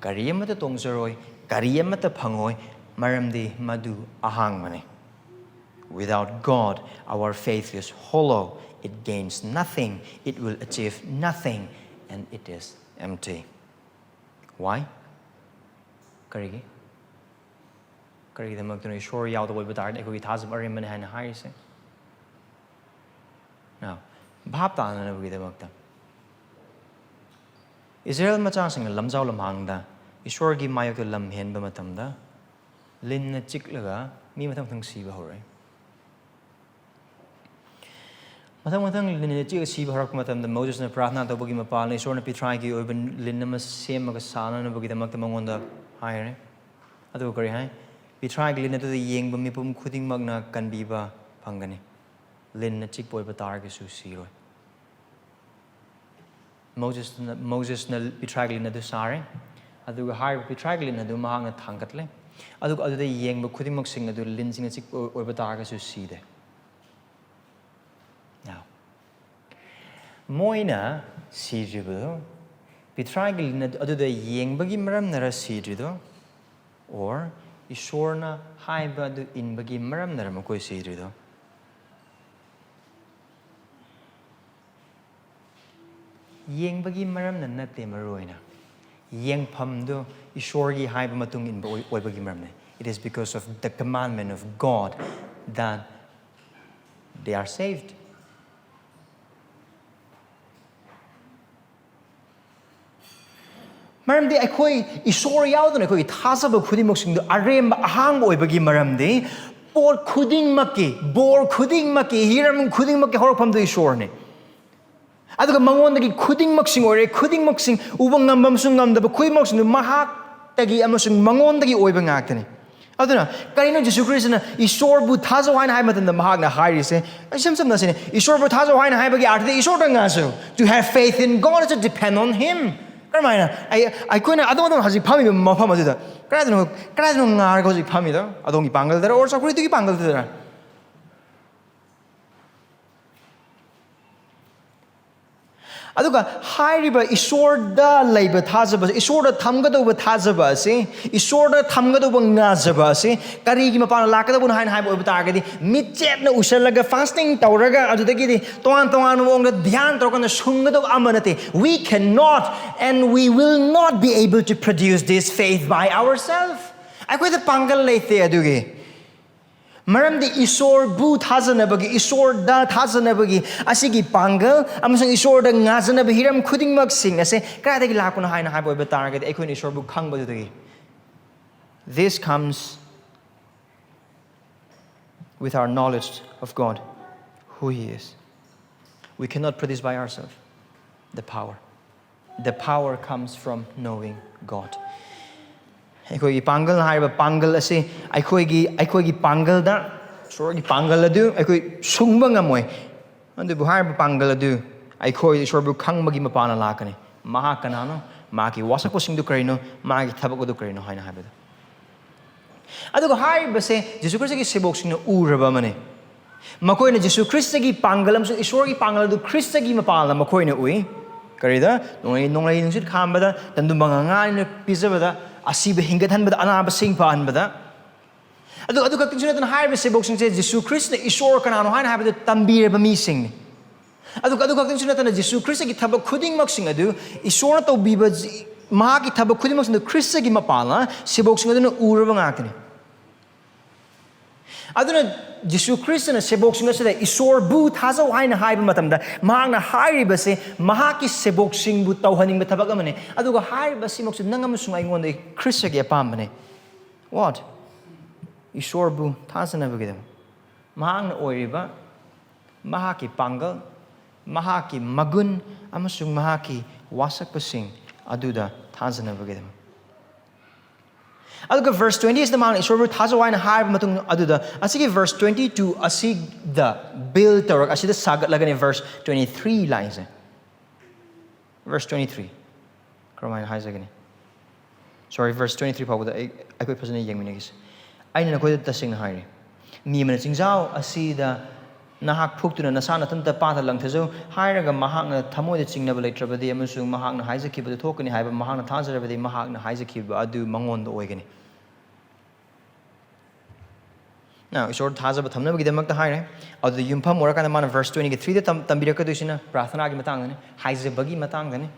ꯀꯔꯤ ꯑꯃꯠꯇ ꯇꯣꯡꯖꯔꯣꯏ, ꯀꯔꯤ ꯑꯃꯠꯇ ꯐꯪꯉꯣꯏ, ꯃꯔꯝꯗꯤ ꯃꯗꯨ ꯑꯍꯥꯡꯕꯅꯤ꯫ Without God, our faith is hollow, it gains nothing, it will achieve nothing, and it is empty. Why? ꯀꯔꯤꯒꯤ? ꯀꯔꯤꯒꯤꯗꯃꯛꯇꯅꯣ ꯏꯁꯣꯔ ꯌꯥꯎꯗꯕ ꯑꯣꯏꯕ ꯇꯥꯔꯗꯤ ꯑꯩꯈꯣꯏꯒꯤ ꯊꯥꯖꯕ ꯑꯔꯦꯝꯕꯅꯤ ꯍꯥꯏꯅ ꯍꯥꯏꯔꯤꯁꯦ? Now, ꯚꯥꯞ ꯇꯥꯅꯅꯕꯒꯤꯗꯃꯛꯇ, ꯏꯁꯔꯥꯌꯦꯜ ꯃꯆꯥꯁꯤꯡꯅ ꯂꯝꯖꯥꯎ ꯂꯝꯍꯥꯡꯗ ꯏꯁꯣꯔꯒꯤ ꯃꯥꯌꯣꯛꯇ ꯂꯝ ꯍꯦꯟꯕ ꯃꯇꯝꯗ, ꯂꯤꯟꯅ ꯆꯤꯛꯂꯒ ꯃꯤ ꯃꯊꯪ ꯃꯊꯪ ꯁꯤꯕ ꯍꯧꯔꯛꯏ꯫ ꯃꯊꯪ ꯃꯊꯪ ꯂꯤꯟꯅ ꯆꯤꯛꯑ ꯁꯤꯕ ꯍꯧꯔꯛꯄ ꯃꯇꯝꯗ ꯃꯣꯖꯦꯁꯅ ꯄ꯭ꯔꯥꯊꯅꯥ ꯇꯧꯕꯒꯤ ꯃꯄꯥꯟꯗ ꯏꯁꯣꯔꯅ ꯄꯤꯊ꯭ꯔꯥꯏꯒꯤ ꯑꯣꯏꯕ ꯂꯤꯟ ꯑꯃ ꯁꯦꯝꯃꯒ ꯁꯥꯟꯅꯅꯕꯒꯤꯗꯃꯛꯇ ꯃꯉꯣꯟꯗ ꯍꯥꯏꯔꯦ꯫ ꯑꯗꯨꯒ ꯀꯔꯤ ꯍꯥꯏ? "ꯄꯤꯊ꯭ꯔꯥꯏꯒꯤ ꯂꯤꯟ ꯑꯗꯨꯗ ꯌꯦꯡꯕ ꯃꯤꯄꯨꯝ ꯈꯨꯗꯤꯡꯃꯛꯅ ꯀꯟꯕꯤꯕ ꯐꯪꯒꯅꯤ꯫ ꯂꯤꯟꯅ ꯆꯤꯛꯄ ꯑꯣꯏꯕ ꯇꯥꯔꯒꯁꯨ ꯁꯤꯔꯣꯏ"꯫ ꯃꯣꯖꯦꯁꯅ, ꯃꯣꯖꯦꯁꯅ ꯄꯤꯊ꯭ꯔꯥꯏꯒꯤ ꯂꯤꯟ ꯑꯗꯨ ꯁꯥꯔꯦ꯫ ꯑꯗꯨꯒ ꯍꯥꯏꯔꯤꯕ ꯄꯤꯊ꯭ꯔꯥꯏꯒꯤ ꯂꯤꯟ ꯑꯗꯨ ꯃꯍꯥꯛꯅ ꯊꯥꯡꯒꯠꯂꯦ꯫ ꯑꯗꯨꯒ ꯑꯗꯨꯗ ꯌꯦꯡꯕ ꯈꯨꯗꯤꯡꯃꯛꯁꯤꯡ ꯑꯗꯨ ꯂꯤꯟꯁꯤꯡꯅ ꯆꯤꯛꯄ ꯑꯣꯏꯕ ꯇꯥꯔꯒꯁꯨ ꯁꯤꯗꯦ꯫ Now, ꯃꯣꯏꯅ ꯁꯤꯗ꯭ꯔꯤꯕꯗꯨ ꯄꯤꯊ꯭ꯔꯥꯏꯒꯤ ꯂꯤꯟ ꯑꯗꯨ-, ꯑꯗꯨꯗ ꯌꯦꯡꯕꯒꯤ ꯃꯔꯝꯅꯔ ꯁꯤꯗ꯭ꯔꯤꯗꯣ, or ꯏꯁꯣꯔꯅ ꯍꯥꯏꯕ ꯑꯗꯨ ꯏꯟꯕꯒꯤ ꯃꯔꯝꯅꯔ ꯃꯈꯣꯏ ꯁꯤꯗ꯭ꯔꯤꯗꯣ? ꯌꯦꯡꯕꯒꯤ ꯃꯔꯝꯅ ꯅꯠꯇꯦ꯫ ꯃꯔꯨ ꯑꯣꯏꯅ ꯌꯦꯡꯐꯝꯗꯨ ꯏꯁꯣꯔꯒꯤ ꯍꯥꯏꯕ ꯃꯇꯨꯡ ꯏꯟꯕ ꯑꯣꯏ-, ꯑꯣꯏꯕꯒꯤ ꯃꯔꯝꯅꯤ꯫ It is because of the commandment of God that they are saved. ꯃꯔꯝꯗꯤ ꯑꯩꯈꯣꯏ ꯏꯁꯣꯔ ꯌꯥꯎꯗꯅ ꯑꯩꯈꯣꯏꯒꯤ ꯊꯥꯖꯕ ꯈꯨꯗꯤꯡꯃꯛꯁꯤꯡꯗꯨ ꯑꯔꯦꯝꯕ, ꯑꯍꯥꯡꯕ ꯑꯣꯏꯕꯒꯤ ꯃꯔꯝꯗꯤ ꯄꯣꯠ ꯈꯨꯗꯤꯡꯃꯛꯀꯤ, ꯕꯣꯔ ꯈꯨꯗꯤꯡꯃꯛꯀꯤ, ꯍꯤꯔꯝ ꯈꯨꯗꯤꯡꯃꯛꯀꯤ ꯍꯧꯔꯛꯐꯝꯗꯨ ꯏꯁꯣꯔꯅꯤ꯫ ꯑꯗꯨꯒ ꯃꯉꯣꯟꯗꯒꯤ ꯈꯨꯗꯤꯡꯃꯛꯁꯤꯡ ꯑꯣꯏꯔꯦ, ꯈꯨꯗꯤꯡꯃꯛꯁꯤꯡ ꯎꯕ ꯉꯝꯕ ꯑꯃꯁꯨꯡ ꯉꯝꯗꯕ ꯈꯨꯗꯤꯡꯃꯛꯁꯤꯡꯗꯨ ꯃꯍꯥꯛꯇꯒꯤ ꯑꯃꯁꯨꯡ ꯃꯉꯣꯟꯗꯒꯤ ꯑꯣꯏꯕ ꯉꯥꯛꯇꯅꯤ꯫ ꯑꯗꯨꯅ ꯀꯔꯤꯅꯣ ꯖꯤꯁꯨ ꯈ꯭ꯔꯤꯁꯇꯅ ꯏꯁꯣꯔꯕꯨ ꯊꯥꯖꯧ ꯍꯥꯏꯅ ꯍꯥꯏꯕ ꯃꯇꯝꯗ ꯃꯍꯥꯛꯅ ꯍꯥꯏꯔꯤꯁꯦ? ꯏꯁꯝ ꯁꯝꯅ ꯑꯁꯤꯅꯤ, ꯏꯁꯣꯔꯕꯨ ꯊꯥꯖꯧ ꯍꯥꯏꯅ ꯍꯥꯏꯕꯒꯤ ꯑꯥꯔꯊꯗꯤ ꯏꯁꯣꯔꯗ ꯉꯥꯁꯨ, to have faith in God is to depend on Him. ꯀꯔꯝꯍꯥꯏꯅ? ꯑꯩ, ꯑꯩꯈꯣꯏꯅ ꯑꯗꯣꯝ ꯑꯗꯣꯝ ꯍꯧꯖꯤꯛ ꯐꯝꯃꯤꯕ ꯃꯐꯝ ꯑꯗꯨꯗ ꯀꯗꯥꯏꯗꯅꯣ, ꯀꯗꯥꯏꯗꯅꯣ ꯉꯥꯔꯒ ꯍꯧꯖꯤꯛ ꯐꯝꯃꯤꯗꯣ? ꯑꯗꯣꯝꯒꯤ ꯄꯥꯡꯒꯜꯗꯔ or ꯆꯧꯀ꯭ꯔꯤꯗꯨꯒꯤ ꯄꯥꯡꯒꯜꯗꯔ? ꯑꯗꯨꯒ ꯍꯥꯏꯔꯤꯕ ꯏꯁꯣꯔꯗ ꯂꯩꯕ ꯊꯥꯖꯕ, ꯏꯁꯣꯔꯗ ꯊꯝꯒꯗꯧꯕ ꯊꯥꯖꯕ ꯑꯁꯤ, ꯏꯁꯣꯔꯗ ꯊꯝꯒꯗꯧꯕ ꯉꯥꯖꯕ ꯑꯁꯤ ꯀꯔꯤꯒꯤ ꯃꯄꯥꯟꯗ ꯂꯥꯛꯀꯗꯧꯕꯅꯣ ꯍꯥꯏꯅ ꯍꯥꯏꯕ ꯑꯣꯏꯕ ꯇꯥꯔꯒꯗꯤ, ꯃꯤꯠꯆꯦꯠꯅ ꯎꯁꯜꯂꯒ, ꯐꯥꯁꯇꯤꯡ ꯇꯧꯔꯒ, ꯑꯗꯨꯗꯒꯤꯗꯤ ꯇꯣꯉꯥꯟ ꯇꯣꯉꯥꯟꯕ ꯃꯑꯣꯡꯗ ꯙ꯭ꯌꯥꯟ ꯇꯧꯔꯀꯥꯟꯗ ꯁꯨꯡꯒꯗꯧꯕ ꯑꯃ ꯅꯠꯇꯦ꯫ We cannot and we will not be able to produce this faith by ourselves. ꯑꯩꯈꯣꯏꯗ ꯄꯥꯡꯒꯜ ꯂꯩꯇꯦ ꯑꯗꯨꯒꯤ꯫ ꯃꯔꯝꯗꯤ ꯏꯁꯣꯔꯕꯨ ꯊꯥꯖꯅꯕꯒꯤ, ꯏꯁꯣꯔꯗ ꯊꯥꯖꯅꯕꯒꯤ ꯑꯁꯤꯒꯤ ꯄꯥꯡꯒꯜ ꯑꯃꯁꯨꯡ ꯏꯁꯣꯔꯗ ꯉꯥꯖꯅꯕ ꯍꯤꯔꯝ ꯈꯨꯗꯤꯡꯃꯛꯁꯤꯡ ꯑꯁꯦ ꯀꯗꯥꯏꯗꯒꯤ ꯂꯥꯛꯄꯅꯣ ꯍꯥꯏꯅ ꯍꯥꯏꯕ ꯑꯣꯏꯕ ꯇꯥꯔꯒꯗꯤ, ꯑꯩꯈꯣꯏꯅ ꯏꯁꯣꯔꯕꯨ ꯈꯪꯕꯗꯨꯗꯒꯤ꯫ This comes with our knowledge of God, who He is. We cannot produce by ourselves the power. The power comes from knowing God. ꯑꯩꯈꯣꯏꯒꯤ ꯄꯥꯡꯒꯜ ꯍꯥꯏꯔꯤꯕ ꯄꯥꯡꯒꯜ ꯑꯁꯤ ꯑꯩꯈꯣꯏꯒꯤ ꯑꯩꯈꯣꯏꯒꯤ ꯄꯥꯡꯒꯜꯗ, ꯏꯁꯣꯔꯒꯤ ꯄꯥꯡꯒꯜ ꯑꯗꯨ ꯑꯩꯈꯣꯏ ꯁꯨꯡꯕ ꯉꯝꯃꯣꯏ꯫ ꯑꯗꯨꯕꯨ ꯍꯥꯏꯔꯤꯕ ꯄꯥꯡꯒꯜ ꯑꯗꯨ ꯑꯩꯈꯣꯏ ꯏꯁꯣꯔꯕꯨ ꯈꯪꯕꯒꯤ ꯃꯄꯥꯟꯅ ꯂꯥꯛꯀꯅꯤ꯫ ꯃꯍꯥꯛ ꯀꯅꯥꯅꯣ? ꯃꯍꯥꯛꯀꯤ ꯋꯥꯁꯛꯄꯁꯤꯡꯗꯨ ꯀꯔꯤꯅꯣ? ꯃꯥꯒꯤ ꯊꯕꯛ ꯑꯗꯨ ꯀꯔꯤꯅꯣ ꯍꯥꯏꯅ ꯍꯥꯏꯕꯗꯨ꯫ ꯑꯗꯨꯒ ꯍꯥꯏꯔꯤꯕꯁꯦ ꯖꯤꯁꯨ ꯈ꯭ꯔꯤꯁꯇꯒꯤ ꯁꯦꯕꯣꯛꯁꯤꯡꯅ ꯎꯔꯕ ꯑꯃꯅꯤ꯫ ꯃꯈꯣꯏꯅ ꯖꯤꯁꯨ ꯈ꯭ꯔꯤꯁꯇꯒꯤ ꯄꯥꯡꯒꯜ ꯑꯃꯁꯨꯡ ꯏꯁꯣꯔꯒꯤ ꯄꯥꯡꯒꯜ ꯑꯗꯨ ꯈ꯭ꯔꯤꯁꯇꯒꯤ ꯃꯄꯥꯟꯗ ꯃꯈꯣꯏꯅ ꯎꯏ꯫ ꯀꯔꯤꯗ? ꯅꯣꯡꯂꯩ, ꯅꯣꯡꯂꯩ ꯅꯨꯡꯁꯤꯠ ꯈꯥꯝꯕꯗ, ꯇꯟꯗꯨ ꯃꯉꯥ ꯉꯥꯅ ꯄꯤꯖꯕꯗ, ꯑꯁꯤꯕ ꯍꯤꯡꯒꯠꯍꯟꯕꯗ, ꯑꯅꯥꯕꯁꯤꯡ ꯐꯍꯟꯕꯗ꯫ ꯑꯗꯨ, ꯑꯗꯨ ꯈꯛꯇꯪꯁꯨ ꯅꯠꯇꯅ ꯍꯥꯏꯔꯤꯕ ꯁꯦꯕꯣꯛꯁꯤꯡꯁꯦ ꯖꯤꯁꯨ ꯈ꯭ꯔꯤꯁꯇꯅ ꯏꯁꯣꯔ ꯀꯅꯥꯅꯣ ꯍꯥꯏꯅ ꯍꯥꯏꯕꯗꯨ ꯇꯝꯕꯤꯔꯕ ꯃꯤꯁꯤꯡꯅꯤ꯫ ꯑꯗꯨꯒ ꯑꯗꯨ ꯈꯛꯇꯪꯁꯨ ꯅꯠꯇꯅ ꯖꯤꯁꯨ ꯈ꯭ꯔꯤꯁꯇꯒꯤ ꯊꯕꯛ ꯈꯨꯗꯤꯡꯃꯛꯁꯤꯡ ꯑꯗꯨ ꯏꯁꯣꯔꯅ ꯇꯧꯕꯤꯕ ꯖꯤ-, ꯃꯍꯥꯛꯀꯤ ꯊꯕꯛ ꯈꯨꯗꯤꯡꯃꯛꯁꯤꯡꯗꯨ ꯈ꯭ꯔꯤꯁꯇꯒꯤ ꯃꯄꯥꯟꯅ ꯁꯦꯕꯣꯛꯁꯤꯡ ꯑꯗꯨꯅ ꯎꯔꯕ ꯉꯥꯛꯇꯅꯤ꯫ ꯑꯗꯨꯅ ꯖꯤꯁꯨ ꯈ꯭ꯔꯤꯁꯇꯅ ꯁꯦꯕꯣꯛꯁꯤꯡ ꯑꯁꯤꯗ ꯏꯁꯣꯔꯕꯨ ꯊꯥꯖꯧ ꯍꯥꯏꯅ ꯍꯥꯏꯕ ꯃꯇꯝꯗ ꯃꯍꯥꯛꯅ ꯍꯥꯏꯔꯤꯕꯁꯤ ꯃꯍꯥꯛꯀꯤ ꯁꯦꯕꯣꯛꯁꯤꯡꯕꯨ ꯇꯧꯍꯟꯅꯤꯡꯕ ꯊꯕꯛ ꯑꯃꯅꯤ꯫ ꯑꯗꯨꯒ ꯍꯥꯏꯔꯤꯕꯁꯤꯃꯛꯁꯨ ꯅꯪ ꯑꯃꯁꯨꯡ ꯑꯩꯉꯣꯟꯗ ꯈ꯭ꯔꯤꯁꯇꯒꯤ ꯑꯄꯥꯝꯕꯅꯤ꯫ What? ꯏꯁꯣꯔꯕꯨ ꯊꯥꯖꯅꯕꯒꯤꯗꯃꯛ꯫ ꯃꯍꯥꯛꯅ ꯑꯣꯏꯔꯤꯕ ꯃꯍꯥꯛꯀꯤ ꯄꯥꯡꯒꯜ, ꯃꯍꯥꯛꯀꯤ ꯃꯒꯨꯟ ꯑꯃꯁꯨꯡ ꯃꯍꯥꯛꯀꯤ ꯋꯥꯁꯛꯄꯁꯤꯡ ꯑꯗꯨꯗ ꯊꯥꯖꯅꯕꯒꯤꯗꯃꯛ꯫ ꯑꯗꯨꯒ verse twenty ꯑꯁꯤꯗ ꯃꯍꯥꯛꯅ ꯏꯁꯣꯔꯕꯨ ꯊꯥꯖꯧ ꯍꯥꯏꯅ ꯍꯥꯏꯔꯕ ꯃꯇꯨꯡ ꯑꯗꯨꯗ, ꯑꯁꯤꯒꯤ verse twenty two ꯑꯁꯤꯗ build ꯇꯧꯔꯒ, ꯑꯁꯤꯗ ꯁꯥꯒꯠꯂꯒꯅꯤ verse twenty three line ꯁꯦ꯫ Verse twenty three ꯀꯔꯝꯍꯥꯏꯅ ꯍꯥꯏꯖꯒꯅꯤ? Sorry, verse twenty three ꯐꯥꯎꯕꯗ ꯑꯩ, ꯑꯩꯈꯣꯏ ꯐꯖꯅ ꯌꯦꯡꯃꯤꯟꯅꯈꯤꯁꯦ꯫ "ꯑꯩꯅ ꯅꯈꯣꯏꯗ ꯇꯁꯦꯡꯅ ꯍꯥꯏꯔꯤ, ꯃꯤ ꯑꯃꯅ ꯆꯤꯡꯖꯥꯎ ꯑꯁꯤꯗ, 'ꯅꯍꯥꯛ ꯐꯨꯛꯇꯨꯅ ꯅꯁꯥ ꯅꯊꯟꯇ ꯄꯥꯠꯇ ꯂꯪꯊꯖꯧ' ꯍꯥꯏꯔꯒ ꯃꯍꯥꯛꯅ ꯊꯃꯣꯏꯗ ꯆꯤꯡꯅꯕ ꯂꯩꯇ꯭ꯔꯕꯗꯤ ꯑꯃꯁꯨꯡ ꯃꯍꯥꯛꯅ ꯍꯥꯏꯖꯈꯤꯕꯗꯨ ꯊꯣꯛꯀꯅꯤ ꯍꯥꯏꯕ ꯃꯍꯥꯛꯅ ꯊꯥꯖꯔꯕꯗꯤ, ꯃꯍꯥꯛꯅ ꯍꯥꯏꯖꯈꯤꯕ ꯑꯗꯨ ꯃꯉꯣꯟꯗ ꯑꯣꯏꯒꯅꯤ"꯫ Now, ꯏꯁꯣꯔ ꯊꯥꯖꯕ ꯊꯝꯅꯕꯒꯤꯗꯃꯛꯇ ꯍꯥꯏꯔꯦ꯫ ꯑꯗꯨꯗ ꯌꯨꯝꯐꯝ ꯑꯣꯏꯔꯀꯥꯟꯗ ꯃꯥꯅ verse twenty three ꯗ ꯇꯝ-, ꯇꯝꯕꯤꯔꯛꯀꯗꯣꯏꯁꯤꯅ ꯄ꯭ꯔꯥꯊꯅꯥꯒꯤ ꯃꯇꯥꯡꯗꯅꯤ, ꯍꯥꯏꯖꯕꯒꯤ ꯃꯇꯥꯡꯗꯅꯤ꯫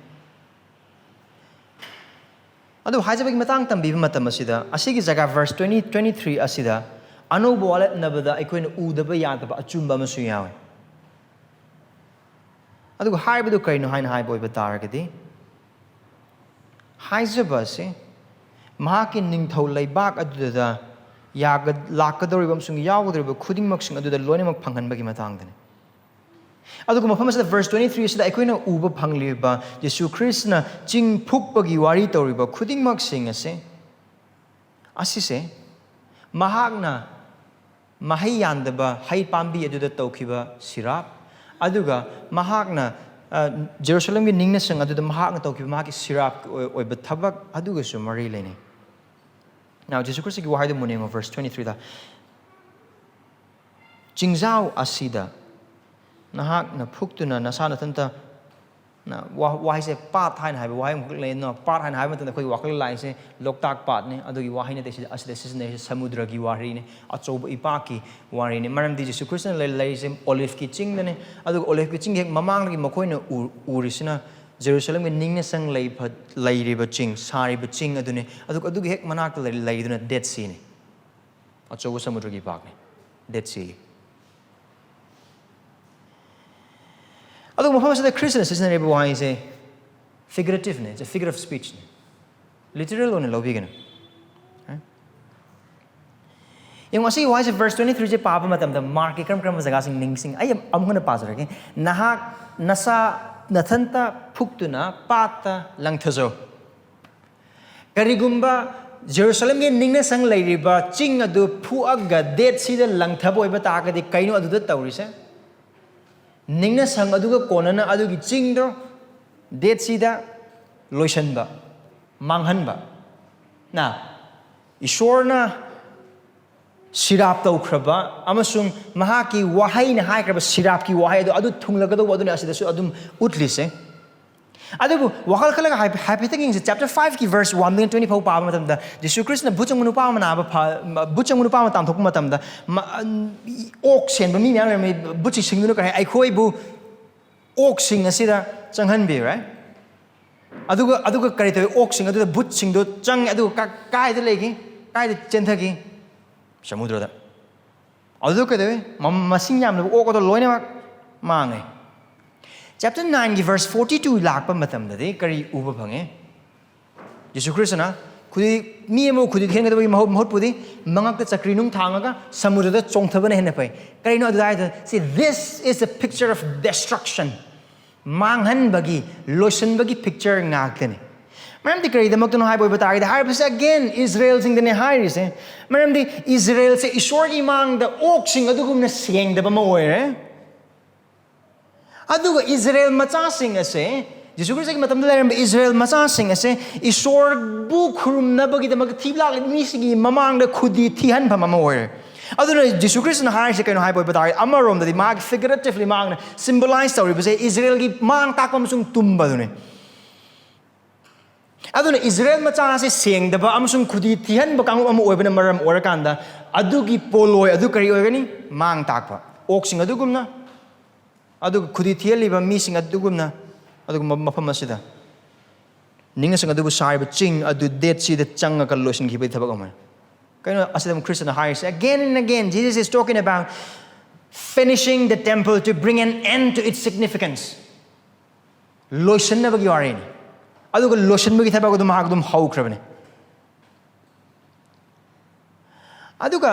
ꯑꯗꯨ ꯍꯥꯏꯖꯕꯒꯤ ꯃꯇꯥꯡ ꯇꯝꯕꯤꯕ ꯃꯇꯝ ꯑꯁꯤꯗ, ꯑꯁꯤꯒꯤ ꯖꯒꯥ verse twenty, twenty three ꯑꯁꯤꯗ ꯑꯅꯧꯕ ꯋꯥꯠꯂꯠꯅꯕꯗ ꯑꯩꯈꯣꯏꯅ ꯎꯗꯕ ꯌꯥꯗꯕ ꯑꯆꯨꯝꯕ ꯑꯃꯁꯨ ꯌꯥꯎꯏ꯫ ꯑꯗꯨꯒ ꯍꯥꯏꯕꯗꯨ ꯀꯔꯤꯅꯣ ꯍꯥꯏꯅ ꯍꯥꯏꯕ ꯑꯣꯏꯕ ꯇꯥꯔꯒꯗꯤ, ꯍꯥꯏꯖꯕ ꯑꯁꯤ ꯃꯍꯥꯛꯀꯤ ꯅꯤꯡꯊꯧ ꯂꯩꯕꯥꯛ ꯑꯗꯨꯗ ꯌꯥꯒ-, ꯂꯥꯛꯀꯗꯧꯔꯤꯕ ꯑꯃꯁꯨꯡ ꯌꯥꯎꯒꯗꯧꯔꯤꯕ ꯈꯨꯗꯤꯡꯃꯛꯁꯤꯡ ꯑꯗꯨꯗ ꯂꯣꯏꯅꯃꯛ ꯐꯪꯍꯟꯕꯒꯤ ꯃꯇꯥꯡꯗꯅꯤ꯫ ꯑꯗꯨꯒ ꯃꯐꯝ ꯑꯁꯤꯗ verse twenty three ꯑꯁꯤꯗ ꯑꯩꯈꯣꯏꯅ ꯎꯕ ꯐꯪꯂꯤꯕ ꯌꯤꯁꯨ ꯈ꯭ꯔꯤꯁꯅ ꯆꯤꯡ ꯐꯨꯛꯄꯒꯤ ꯋꯥꯔꯤ ꯇꯧꯔꯤꯕ ꯈꯨꯗꯤꯡꯃꯛꯁꯤꯡ ꯑꯁꯦ, ꯑꯁꯤꯁꯦ ꯃꯍꯥꯛꯅ ꯃꯍꯩ ꯌꯥꯟꯗꯕ ꯍꯩ ꯄꯥꯝꯕꯤ ꯑꯗꯨꯗ ꯇꯧꯈꯤꯕ ꯁꯤꯔꯥꯞ, ꯑꯗꯨꯒ ꯃꯍꯥꯛꯅ, ꯑ, ꯖꯦꯔꯨꯁꯂꯝꯒꯤ ꯅꯤꯡꯅꯁꯪ ꯑꯗꯨꯗ ꯃꯍꯥꯛꯅ ꯇꯧꯈꯤꯕ ꯃꯍꯥꯛꯀꯤ ꯁꯤꯔꯥꯞꯀꯤ ꯑꯣꯏ-, ꯑꯣꯏꯕ ꯊꯕꯛ ꯑꯗꯨꯒꯁꯨ ꯃꯔꯤ ꯂꯩꯅꯩ꯫ Now, ꯖꯤꯁꯨ ꯈ꯭ꯔꯤꯁꯇꯒꯤ ꯋꯥꯍꯩꯗꯨ ꯃꯨꯟꯅ ꯌꯦꯡꯉꯣ, verse twenty three ꯗ, "ꯆꯤꯡꯖꯥꯎ ꯑꯁꯤꯗ ꯅꯍꯥꯛꯅ ꯐꯨꯛꯇꯨꯅ ꯅꯁꯥ ꯅꯊꯟꯇ", ꯅ, ꯋꯥ-, ꯋꯥꯍꯩꯁꯦ ꯄꯥꯠ ꯍꯥꯏꯅ ꯍꯥꯏꯕ ꯋꯥꯍꯩ ꯑꯃꯈꯛ ꯂꯩ꯫ ꯅꯣ, ꯄꯥꯠ ꯍꯥꯏꯅ ꯍꯥꯏꯕ ꯃꯇꯝꯗ ꯑꯩꯈꯣꯏꯒꯤ ꯋꯥꯈꯜ ꯂꯥꯛꯏꯁꯦ ꯂꯣꯛꯇꯥꯛ ꯄꯥꯠꯅꯤ꯫ ꯑꯗꯨꯒꯤ ꯋꯥꯍꯩ ꯅꯠꯇꯦ ꯁꯤꯗ, ꯑꯁꯤꯗ ꯁꯤꯖꯤꯟꯅꯔꯤꯁꯦ ꯁꯃꯨꯗ꯭ꯔꯒꯤ ꯋꯥꯔꯤꯅꯤ, ꯑꯆꯧꯕ ꯏꯄꯥꯛꯀꯤ ꯋꯥꯔꯤꯅꯤ꯫ ꯃꯔꯝꯗꯤ ꯖꯤꯁꯨ ꯈ꯭ꯔꯤꯁꯇꯅ ꯂꯩ-, ꯂꯩꯔꯤꯁꯦ ꯑꯣꯂꯤꯐꯀꯤ ꯆꯤꯡꯗꯅꯤ꯫ ꯑꯗꯨꯒ ꯑꯣꯂꯤꯐꯀꯤ ꯆꯤꯡꯒꯤ ꯍꯦꯛ ꯃꯃꯥꯡꯗꯒꯤ ꯃꯈꯣꯏꯅ ꯎ-, ꯎꯔꯤꯁꯤꯅ ꯖꯦꯔꯨꯁꯂꯝꯒꯤ ꯅꯤꯡꯅꯁꯪ ꯂꯩꯐ-, ꯂꯩꯔꯤꯕ ꯆꯤꯡ, ꯁꯥꯔꯤꯕ ꯆꯤꯡ ꯑꯗꯨꯅꯤ꯫ ꯑꯗꯨꯒ ꯑꯗꯨꯒꯤ ꯍꯦꯛ ꯃꯅꯥꯛꯇ ꯂꯩ-, ꯂꯩꯔꯤꯗꯨꯅ ꯗꯦꯗ ꯁꯤꯅꯤ꯫ ꯑꯆꯧꯕ ꯁꯃꯨꯗ꯭ꯔꯒꯤ ꯏꯄꯥꯛꯅꯤ, ꯗꯦꯗ ꯁꯤ꯫ ꯑꯗꯨꯒ ꯃꯐꯝ ꯑꯁꯤꯗ ꯈ꯭ꯔꯤꯁꯇꯅ ꯁꯤꯖꯤꯟꯅꯔꯤꯕ ꯋꯥꯍꯩꯁꯦ figurative ꯅꯦ, it's a figure of speech ꯅꯦ꯫ Literal ꯑꯣꯏꯅ ꯂꯧꯕꯤꯒꯅꯨ꯫ ꯌꯦꯡꯉꯣ, ꯑꯁꯤꯒꯤ ꯋꯥꯍꯩꯁꯦ verse twenty three ꯁꯦ ꯄꯥꯕ ꯃꯇꯝꯗ ꯃꯥꯔꯛꯀꯤ ꯀꯔꯝ ꯀꯔꯝꯕ ꯖꯒꯥꯁꯤꯡ ꯅꯤꯡꯁꯤꯡ-, ꯑꯩ ꯑꯃꯨꯛ ꯍꯟꯅ ꯄꯥꯖꯔꯛꯀꯦ꯫ "ꯅꯍꯥꯛ ꯅꯁꯥ ꯅꯊꯟꯇ ꯐꯨꯛꯇꯨꯅ ꯄꯥꯠꯇ ꯂꯪꯊꯖꯧ"꯫ ꯀꯔꯤꯒꯨꯝꯕ ꯖꯦꯔꯨꯁꯂꯝꯒꯤ ꯅꯤꯡꯅꯁꯪ ꯂꯩꯔꯤꯕ ꯆꯤꯡ ꯑꯗꯨ ꯐꯨꯛꯑꯒ ꯗꯦꯗ ꯁꯤꯗ ꯂꯪꯊꯕ ꯑꯣꯏꯕ ꯇꯥꯔꯒꯗꯤ, ꯀꯩꯅꯣ ꯑꯗꯨꯗ ꯇꯧꯔꯤꯁꯦ? ꯅꯤꯡꯅꯁꯪ ꯑꯗꯨꯒ ꯀꯣꯟꯅꯅ ꯑꯗꯨꯒꯤ ꯆꯤꯡꯗꯣ ꯗꯦꯗ ꯁꯤꯗ ꯂꯣꯏꯁꯟꯕ, ꯃꯥꯡꯍꯟꯕ꯫ ꯅ, ꯏꯁꯣꯔꯅ ꯁꯤꯔꯥꯞ ꯇꯧꯈ꯭ꯔꯕ ꯑꯃꯁꯨꯡ ꯃꯍꯥꯛꯀꯤ ꯋꯥꯍꯩꯅ ꯍꯥꯏꯈ꯭ꯔꯕ ꯁꯤꯔꯥꯞꯀꯤ ꯋꯥꯍꯩ ꯑꯗꯣ ꯑꯗꯨ ꯊꯨꯡꯂꯒꯗꯧꯕ ꯑꯗꯨꯅ ꯑꯁꯤꯗꯁꯨ ꯑꯗꯨꯝ ꯎꯠꯂꯤꯁꯦ꯫ ꯑꯗꯨꯕꯨ ꯋꯥꯈꯜ ꯈꯜꯂꯒ ꯍꯥꯏꯐ-, ꯍꯥꯏꯐꯦꯠꯇꯪ ꯌꯦꯡꯁꯤ꯫ Chapter five ꯀꯤ verse one ꯗꯒꯤ twenty ꯐꯥꯎ ꯄꯥꯕ ꯃꯇꯝꯗ, ꯖꯤꯁꯨ ꯈ꯭ꯔꯤꯁꯇꯅ ꯚꯨꯠ ꯆꯪꯕ ꯅꯨꯄꯥ ꯑꯃ ꯅꯥꯕ ꯐ-, ꯚꯨꯠ ꯆꯪꯕ ꯅꯨꯄꯥ ꯑꯃ ꯇꯥꯟꯊꯣꯛꯄ ꯃꯇꯝꯗ, ꯃ-, ꯑ, ꯑꯣꯛ ꯁꯦꯟꯕ ꯃꯤ ꯃꯌꯥꯝ ꯂꯩꯔꯝꯃꯤ꯫ ꯚꯨꯠꯁꯤꯡꯗꯨꯅ ꯀꯔꯤ ꯍꯥꯏ? "ꯑꯩꯈꯣꯏꯕꯨ ꯑꯣꯛꯁꯤꯡ ꯑꯁꯤꯗ ꯆꯪꯍꯟꯕꯤꯌꯨ", right? ꯑꯗꯨꯒ, ꯑꯗꯨꯒ ꯀꯔꯤ ꯇꯧꯏ? ꯑꯣꯛꯁꯤꯡ ꯑꯗꯨꯗ ꯚꯨꯠꯁꯤꯡꯗꯣ ꯆꯪꯉꯦ, ꯑꯗꯨꯒ ꯀ-, ꯀꯥꯏꯗ ꯂꯩꯈꯤ? ꯀꯥꯏꯗ ꯆꯦꯟꯊꯈꯤ? ꯁꯃꯨꯗ꯭ꯔꯗ꯫ ꯑꯗꯨ ꯀꯩꯗꯧꯏ? ꯃ-, ꯃꯁꯤꯡ ꯌꯥꯝꯂꯕ ꯑꯣꯛ ꯑꯗꯣ ꯂꯣꯏꯅꯃꯛ ꯃꯥꯡꯉꯦ꯫ Chapter nine ꯒꯤ verse forty two ꯂꯥꯛꯄ ꯃꯇꯝꯗꯗꯤ ꯀꯔꯤ ꯎꯕ ꯐꯪꯉꯦ? ꯌꯤꯁꯨ ꯈ꯭ꯔꯤꯁꯇꯅ ꯈꯨꯗꯤ ꯃꯤ ꯑꯃꯕꯨ ꯈꯨꯗꯤ ꯊꯤꯍꯟꯒꯗꯕꯒꯤ ꯃꯍꯨꯠ ꯃꯍꯨꯠꯄꯨꯗꯤ ꯃꯉꯛꯇ ꯆꯀ꯭ꯔꯤ ꯅꯨꯡ ꯊꯥꯡꯉꯒ ꯁꯃꯨꯗ꯭ꯔꯗ ꯆꯣꯡꯊꯕꯅ ꯍꯦꯟꯅ ꯐꯩ꯫ ꯀꯔꯤꯅꯣ ꯑꯗꯨꯗ ꯍꯥꯏꯗꯣ? See, this is a picture of destruction. ꯃꯥꯡꯍꯟꯕꯒꯤ, ꯂꯣꯏꯁꯤꯟꯕꯒꯤ picture ꯉꯥꯛꯇꯅꯤ꯫ ꯃꯔꯝꯗꯤ ꯀꯔꯤꯗꯃꯛꯇꯅꯣ ꯍꯥꯏꯕ ꯑꯣꯏꯕ ꯇꯥꯔꯒꯗꯤ, ꯍꯥꯏꯔꯤꯕꯁꯦ again ꯏꯁꯔꯥꯌꯦꯜꯁꯤꯡꯗꯅꯦ ꯍꯥꯏꯔꯤꯁꯦ꯫ ꯃꯔꯝꯗꯤ ꯏꯁꯔꯥꯌꯦꯜꯁꯦ ꯏꯁꯣꯔꯒꯤ ꯃꯥꯡꯗ ꯑꯣꯛꯁꯤꯡ ꯑꯗꯨꯒꯨꯝꯅ ꯁꯦꯡꯗꯕ ꯑꯃ ꯑꯣꯏꯔꯦ꯫ ꯑꯗꯨꯒ ꯏꯁꯔꯥꯌꯦꯜ ꯃꯆꯥꯁꯤꯡ ꯑꯁꯦ, ꯖꯤꯁꯨ ꯈ꯭ꯔꯤꯁꯇꯒꯤ ꯃꯇꯝꯗ ꯂꯩꯔꯝꯕ ꯏꯁꯔꯥꯌꯦꯜ ꯃꯆꯥꯁꯤꯡ ꯑꯁꯦ ꯏꯁꯣꯔꯕꯨ ꯈꯨꯔꯨꯝꯅꯕꯒꯤꯗꯃꯛꯇ ꯊꯤꯕ ꯂꯥꯛꯂꯤꯕ ꯃꯤꯁꯤꯡꯒꯤ ꯃꯃꯥꯡꯗ ꯈꯨꯗꯤ ꯊꯤꯍꯟꯐꯝ ꯑꯃ ꯑꯣꯏꯔꯦ꯫ ꯑꯗꯨꯅ ꯖꯤꯁꯨ ꯈ꯭ꯔꯤꯁꯇꯅ ꯍꯥꯏꯔꯤꯁꯦ ꯀꯩꯅꯣ ꯍꯥꯏꯕ ꯑꯣꯏꯕ ꯇꯥꯔꯒꯗꯤ, ꯑꯃꯔꯣꯝꯗꯗꯤ ꯃꯥꯒꯤ figuratively ꯃꯥꯅ symbolize ꯇꯧꯔꯤꯕꯁꯦ ꯏꯁꯔꯥꯌꯦꯜꯒꯤ ꯃꯥꯡ ꯇꯥꯛꯄ ꯑꯃꯁꯨꯡ ꯇꯨꯝꯕ ꯑꯗꯨꯅꯤ꯫ ꯑꯗꯨꯅ ꯏꯁꯔꯥꯌꯦꯜ ꯃꯆꯥꯁꯦ ꯁꯦꯡꯗꯕ ꯑꯃꯁꯨꯡ ꯈꯨꯗꯤ ꯊꯤꯍꯟꯕ ꯀꯥꯡꯂꯨꯞ ꯑꯃ ꯑꯣꯏꯕꯅ ꯃꯔꯝ ꯑꯣꯏꯔꯀꯥꯟꯗ, ꯑꯗꯨꯒꯤ ꯄꯣꯠꯂꯣꯏ ꯑꯗꯨ ꯀꯔꯤ ꯑꯣꯏꯒꯅꯤ? ꯃꯥꯡ ꯇꯥꯛꯄ ꯑꯣꯛꯁꯤꯡ ꯑꯗꯨꯒꯨꯝꯅ, ꯑꯗꯨꯒ ꯈꯨꯗꯤ ꯊꯤꯍꯜꯂꯤꯕ ꯃꯤꯁꯤꯡ ꯑꯗꯨꯒꯨꯝꯅ, ꯑꯗꯨꯒꯨꯝꯕ ꯃꯐꯝ ꯑꯁꯤꯗ ꯅꯤꯡꯅꯁꯤꯡ ꯑꯗꯨꯕꯨ ꯁꯥꯔꯤꯕ ꯆꯤꯡ ꯑꯗꯨ Dead Seaꯗ ꯆꯪꯉꯒ ꯂꯣꯏꯁꯤꯟꯈꯤꯕꯒꯤ ꯊꯕꯛ ꯑꯃꯅꯤ꯫ ꯀꯩꯅꯣ ꯑꯁꯤꯗ ꯑꯃꯨꯛ ꯈ꯭ꯔꯤꯁꯇꯅ ꯍꯥꯏꯔꯤꯁꯦ? Again and again, Jesus is talking about finishing the temple to bring an end to its significance. ꯂꯣꯏꯁꯤꯟꯅꯕꯒꯤ ꯋꯥꯔꯤꯅꯤ꯫ ꯑꯗꯨꯒ ꯂꯣꯏꯁꯤꯟꯕꯒꯤ ꯊꯕꯛ ꯑꯗꯨ ꯃꯍꯥꯛ ꯑꯗꯨꯝ ꯍꯧꯈ꯭ꯔꯕꯅꯤ꯫ ꯑꯗꯨꯒ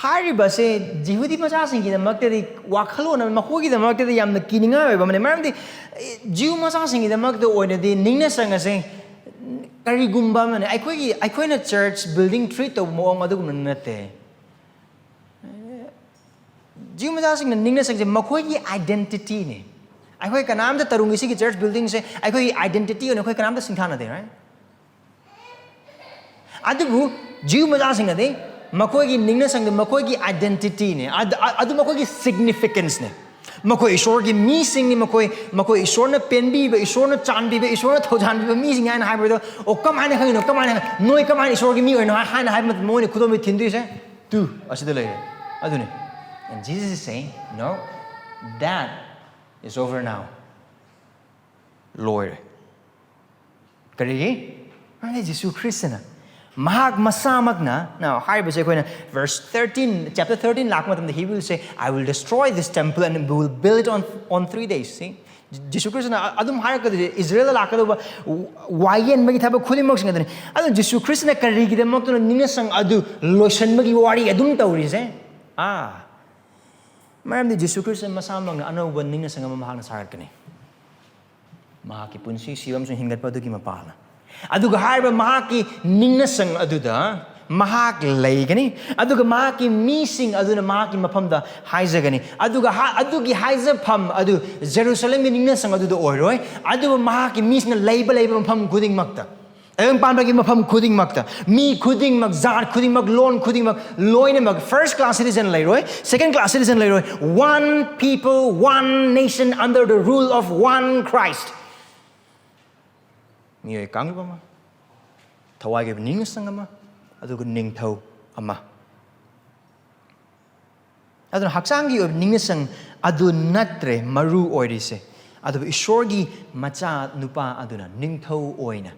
ꯍꯥꯏꯔꯤꯕꯁꯦ ꯖꯤꯍꯨꯗꯤ ꯃꯆꯥꯁꯤꯡꯒꯤꯗꯃꯛꯇꯗꯤ ꯋꯥꯈꯜꯂꯣꯟ ꯑꯃ, ꯃꯈꯣꯏꯒꯤꯗꯃꯛꯇꯗꯤ ꯌꯥꯝꯅ ꯀꯤꯅꯤꯡꯉꯥꯏ ꯑꯣꯏꯕ ꯑꯃꯅꯤ꯫ ꯃꯔꯝꯗꯤ, ꯑꯦ, ꯖꯤꯌꯨ ꯃꯆꯥꯁꯤꯡꯒꯤꯗꯃꯛꯇ ꯑꯣꯏꯅꯗꯤ ꯅꯤꯡꯅꯁꯪ ꯑꯁꯦ ꯀꯔꯤꯒꯨꯝꯕ ꯑꯃꯅꯤ꯫ ꯑꯩꯈꯣꯏꯒꯤ, ꯑꯩꯈꯣꯏꯅ church building treat ꯇꯧꯕ ꯃꯑꯣꯡ ꯑꯗꯨꯒꯨꯝꯕ ꯅꯠꯇꯦ꯫ ꯖꯤꯌꯨ ꯃꯆꯥꯁꯤꯡꯅ ꯅꯤꯡꯅꯁꯪꯁꯦ ꯃꯈꯣꯏꯒꯤ identityꯅꯤ꯫ ꯑꯩꯈꯣꯏ ꯀꯅꯥꯝꯇ ꯇꯔꯨꯡꯒꯤ ꯁꯤꯒꯤ church buildingꯁꯦ ꯑꯩꯈꯣꯏꯒꯤ identity ꯑꯣꯏꯅ ꯑꯩꯈꯣꯏ ꯀꯅꯥꯝꯇ ꯁꯤꯡꯊꯥꯅꯗꯦ, right? ꯑꯗꯨꯕꯨ ꯖꯤꯌꯨ ꯃꯆꯥꯁꯤꯡꯅꯗꯤ ꯃꯈꯣꯏꯒꯤ ꯅꯤꯡꯅꯁꯪꯗ ꯃꯈꯣꯏꯒꯤ identityꯅꯤ꯫ ꯑꯗ-, ꯑ-, ꯑꯗꯨ ꯃꯈꯣꯏꯒꯤ significanceꯅꯤ꯫ ꯃꯈꯣꯏ ꯏꯁꯣꯔꯒꯤ ꯃꯤꯁꯤꯡꯅꯤ, ꯃꯈꯣꯏ, ꯃꯈꯣꯏ ꯏꯁꯣꯔꯅ ꯄꯦꯟꯕꯤꯕ, ꯏꯁꯣꯔꯅ ꯆꯥꯟꯕꯤꯕ, ꯏꯁꯣꯔꯅ ꯊꯧꯖꯥꯟꯕꯤꯕ ꯃꯤꯁꯤꯡꯅꯤ ꯍꯥꯏꯅ ꯍꯥꯏꯕꯗꯣ, ꯑꯣ, ꯀꯃꯥꯏꯅ ꯈꯪꯉꯤꯅꯣ? ꯀꯃꯥꯏꯅ ꯈꯪ-, ꯅꯣꯏ ꯀꯃꯥꯏꯅ ꯏꯁꯣꯔꯒꯤ ꯃꯤ ꯑꯣꯏꯅꯣ ꯍꯥꯏ-, ꯍꯥꯏꯅ ꯍꯥꯏꯕ ꯃꯇꯝꯗ ꯃꯣꯏꯅ ꯈꯨꯗꯣꯝꯕꯤ ꯊꯤꯟꯗꯣꯏꯁꯦ? ꯇꯨ, ꯑꯁꯤꯗ ꯂꯩꯔꯦ꯫ ꯑꯗꯨꯅꯤ꯫ And Jesus is saying, "No, that is over now." ꯂꯣꯏꯔꯦ꯫ ꯀꯔꯤꯒꯤ? ꯃꯔꯝꯗꯤ ꯖꯤꯁꯨ ꯈ꯭ꯔꯤꯁꯇꯅ, ꯃꯍꯥꯛ ꯃꯁꯥꯃꯛꯅ, now, ꯍꯥꯏꯔꯤꯕꯁꯦ ꯑꯩꯈꯣꯏꯅ verse thirteen, chapter thirteen ꯂꯥꯛꯄ ꯃꯇꯝꯗ, he will say, "I will destroy this temple and will build it on, on three days." See? ꯖꯤꯁꯨ ꯈ꯭ꯔꯤꯁꯇꯅ ꯑ- ꯑꯗꯨꯝ ꯍꯥꯏꯔꯛꯀꯗꯣꯏꯁꯦ, ꯏꯁꯔꯦꯜꯗ ꯂꯥꯛꯀꯗꯧꯕ ꯋꯥꯌꯦꯟꯕꯒꯤ ꯊꯕꯛ ꯈꯨꯗꯤꯡꯃꯛꯁꯤꯡ ꯑꯗꯨꯅꯤ꯫ ꯑꯗꯨ ꯖꯤꯁꯨ ꯈ꯭ꯔꯤꯁꯇꯅ ꯀꯔꯤꯒꯤꯗꯃꯛꯇꯅꯣ ꯅꯤꯡꯅꯁꯪ ꯑꯗꯨ ꯂꯣꯏꯁꯤꯟꯕꯒꯤ ꯋꯥꯔꯤ ꯑꯗꯨꯝ ꯇꯧꯔꯤꯁꯦ? ꯑꯥ, ꯃꯔꯝꯗꯤ ꯖꯤꯁꯨ ꯈ꯭ꯔꯤꯁꯇ ꯃꯁꯥꯃꯛꯅ ꯑꯅꯧꯕ ꯅꯤꯡꯅꯁꯪ ꯑꯃ ꯃꯍꯥꯛꯅ ꯁꯥꯒꯠꯀꯅꯤ꯫ ꯃꯍꯥꯛꯀꯤ ꯄꯨꯟꯁꯤ, ꯁꯤꯕ ꯑꯃꯁꯨꯡ ꯍꯤꯡꯒꯠꯄ ꯑꯗꯨꯒꯤ ꯃꯄꯥꯅ꯫ ꯑꯗꯨꯒ ꯍꯥꯏꯔꯤꯕ ꯃꯍꯥꯛꯀꯤ ꯅꯤꯡꯅꯁꯪ ꯑꯗꯨꯗ ꯃꯍꯥꯛ ꯂꯩꯒꯅꯤ, ꯑꯗꯨꯒ ꯃꯍꯥꯛꯀꯤ ꯃꯤꯁꯤꯡ ꯑꯗꯨꯅ ꯃꯍꯥꯛꯀꯤ ꯃꯐꯝꯗ ꯍꯥꯏꯖꯒꯅꯤ꯫ ꯑꯗꯨꯒ ꯍꯥ- ꯑꯗꯨꯒꯤ ꯍꯥꯏꯖꯐꯝ ꯑꯗꯨ ꯖꯦꯔꯨꯁꯂꯦꯝꯒꯤ ꯅꯤꯡꯅꯁꯪ ꯑꯗꯨꯗ ꯑꯣꯏꯔꯣꯏ, ꯑꯗꯨꯕꯨ ꯃꯍꯥꯛꯀꯤ ꯃꯤꯁꯤꯡꯅ ꯂꯩꯕ ꯂꯩꯕ ꯃꯐꯝ ꯈꯨꯗꯤꯡꯃꯛꯇ, ꯇꯥꯏꯕꯪ ꯄꯥꯟꯕꯒꯤ ꯃꯐꯝ ꯈꯨꯗꯤꯡꯃꯛꯇ, ꯃꯤ ꯈꯨꯗꯤꯡꯃꯛ, ꯖꯥꯠ ꯈꯨꯗꯤꯡꯃꯛ, ꯂꯣꯟ ꯈꯨꯗꯤꯡꯃꯛ, ꯂꯣꯏꯅꯃꯛ, first class citizen ꯂꯩꯔꯣꯏ, second class citizen ꯂꯩꯔꯣꯏ, one people, one nation under the rule of one Christ. ꯃꯤꯑꯣꯏ ꯀꯥꯡꯂꯨꯞ ꯑꯃ, ꯊꯋꯥꯏꯒꯤ ꯑꯣꯏꯕ ꯅꯤꯡꯁꯪ ꯑꯃ, ꯑꯗꯨꯒ ꯅꯤꯡꯊꯧ ꯑꯃ꯫ ꯑꯗꯨꯅ ꯍꯛꯆꯥꯡꯒꯤ ꯑꯣꯏꯕ ꯅꯤꯡꯁꯪ ꯑꯗꯨ ꯅꯠꯇ꯭ꯔꯦ ꯃꯔꯨ ꯑꯣꯏꯔꯤꯁꯦ, ꯑꯗꯨꯕꯨ ꯏꯁꯣꯔꯒꯤ ꯃꯆꯥ ꯅꯨꯄꯥ ꯑꯗꯨꯅ ꯅꯤꯡꯊꯧ ꯑꯣꯏꯅ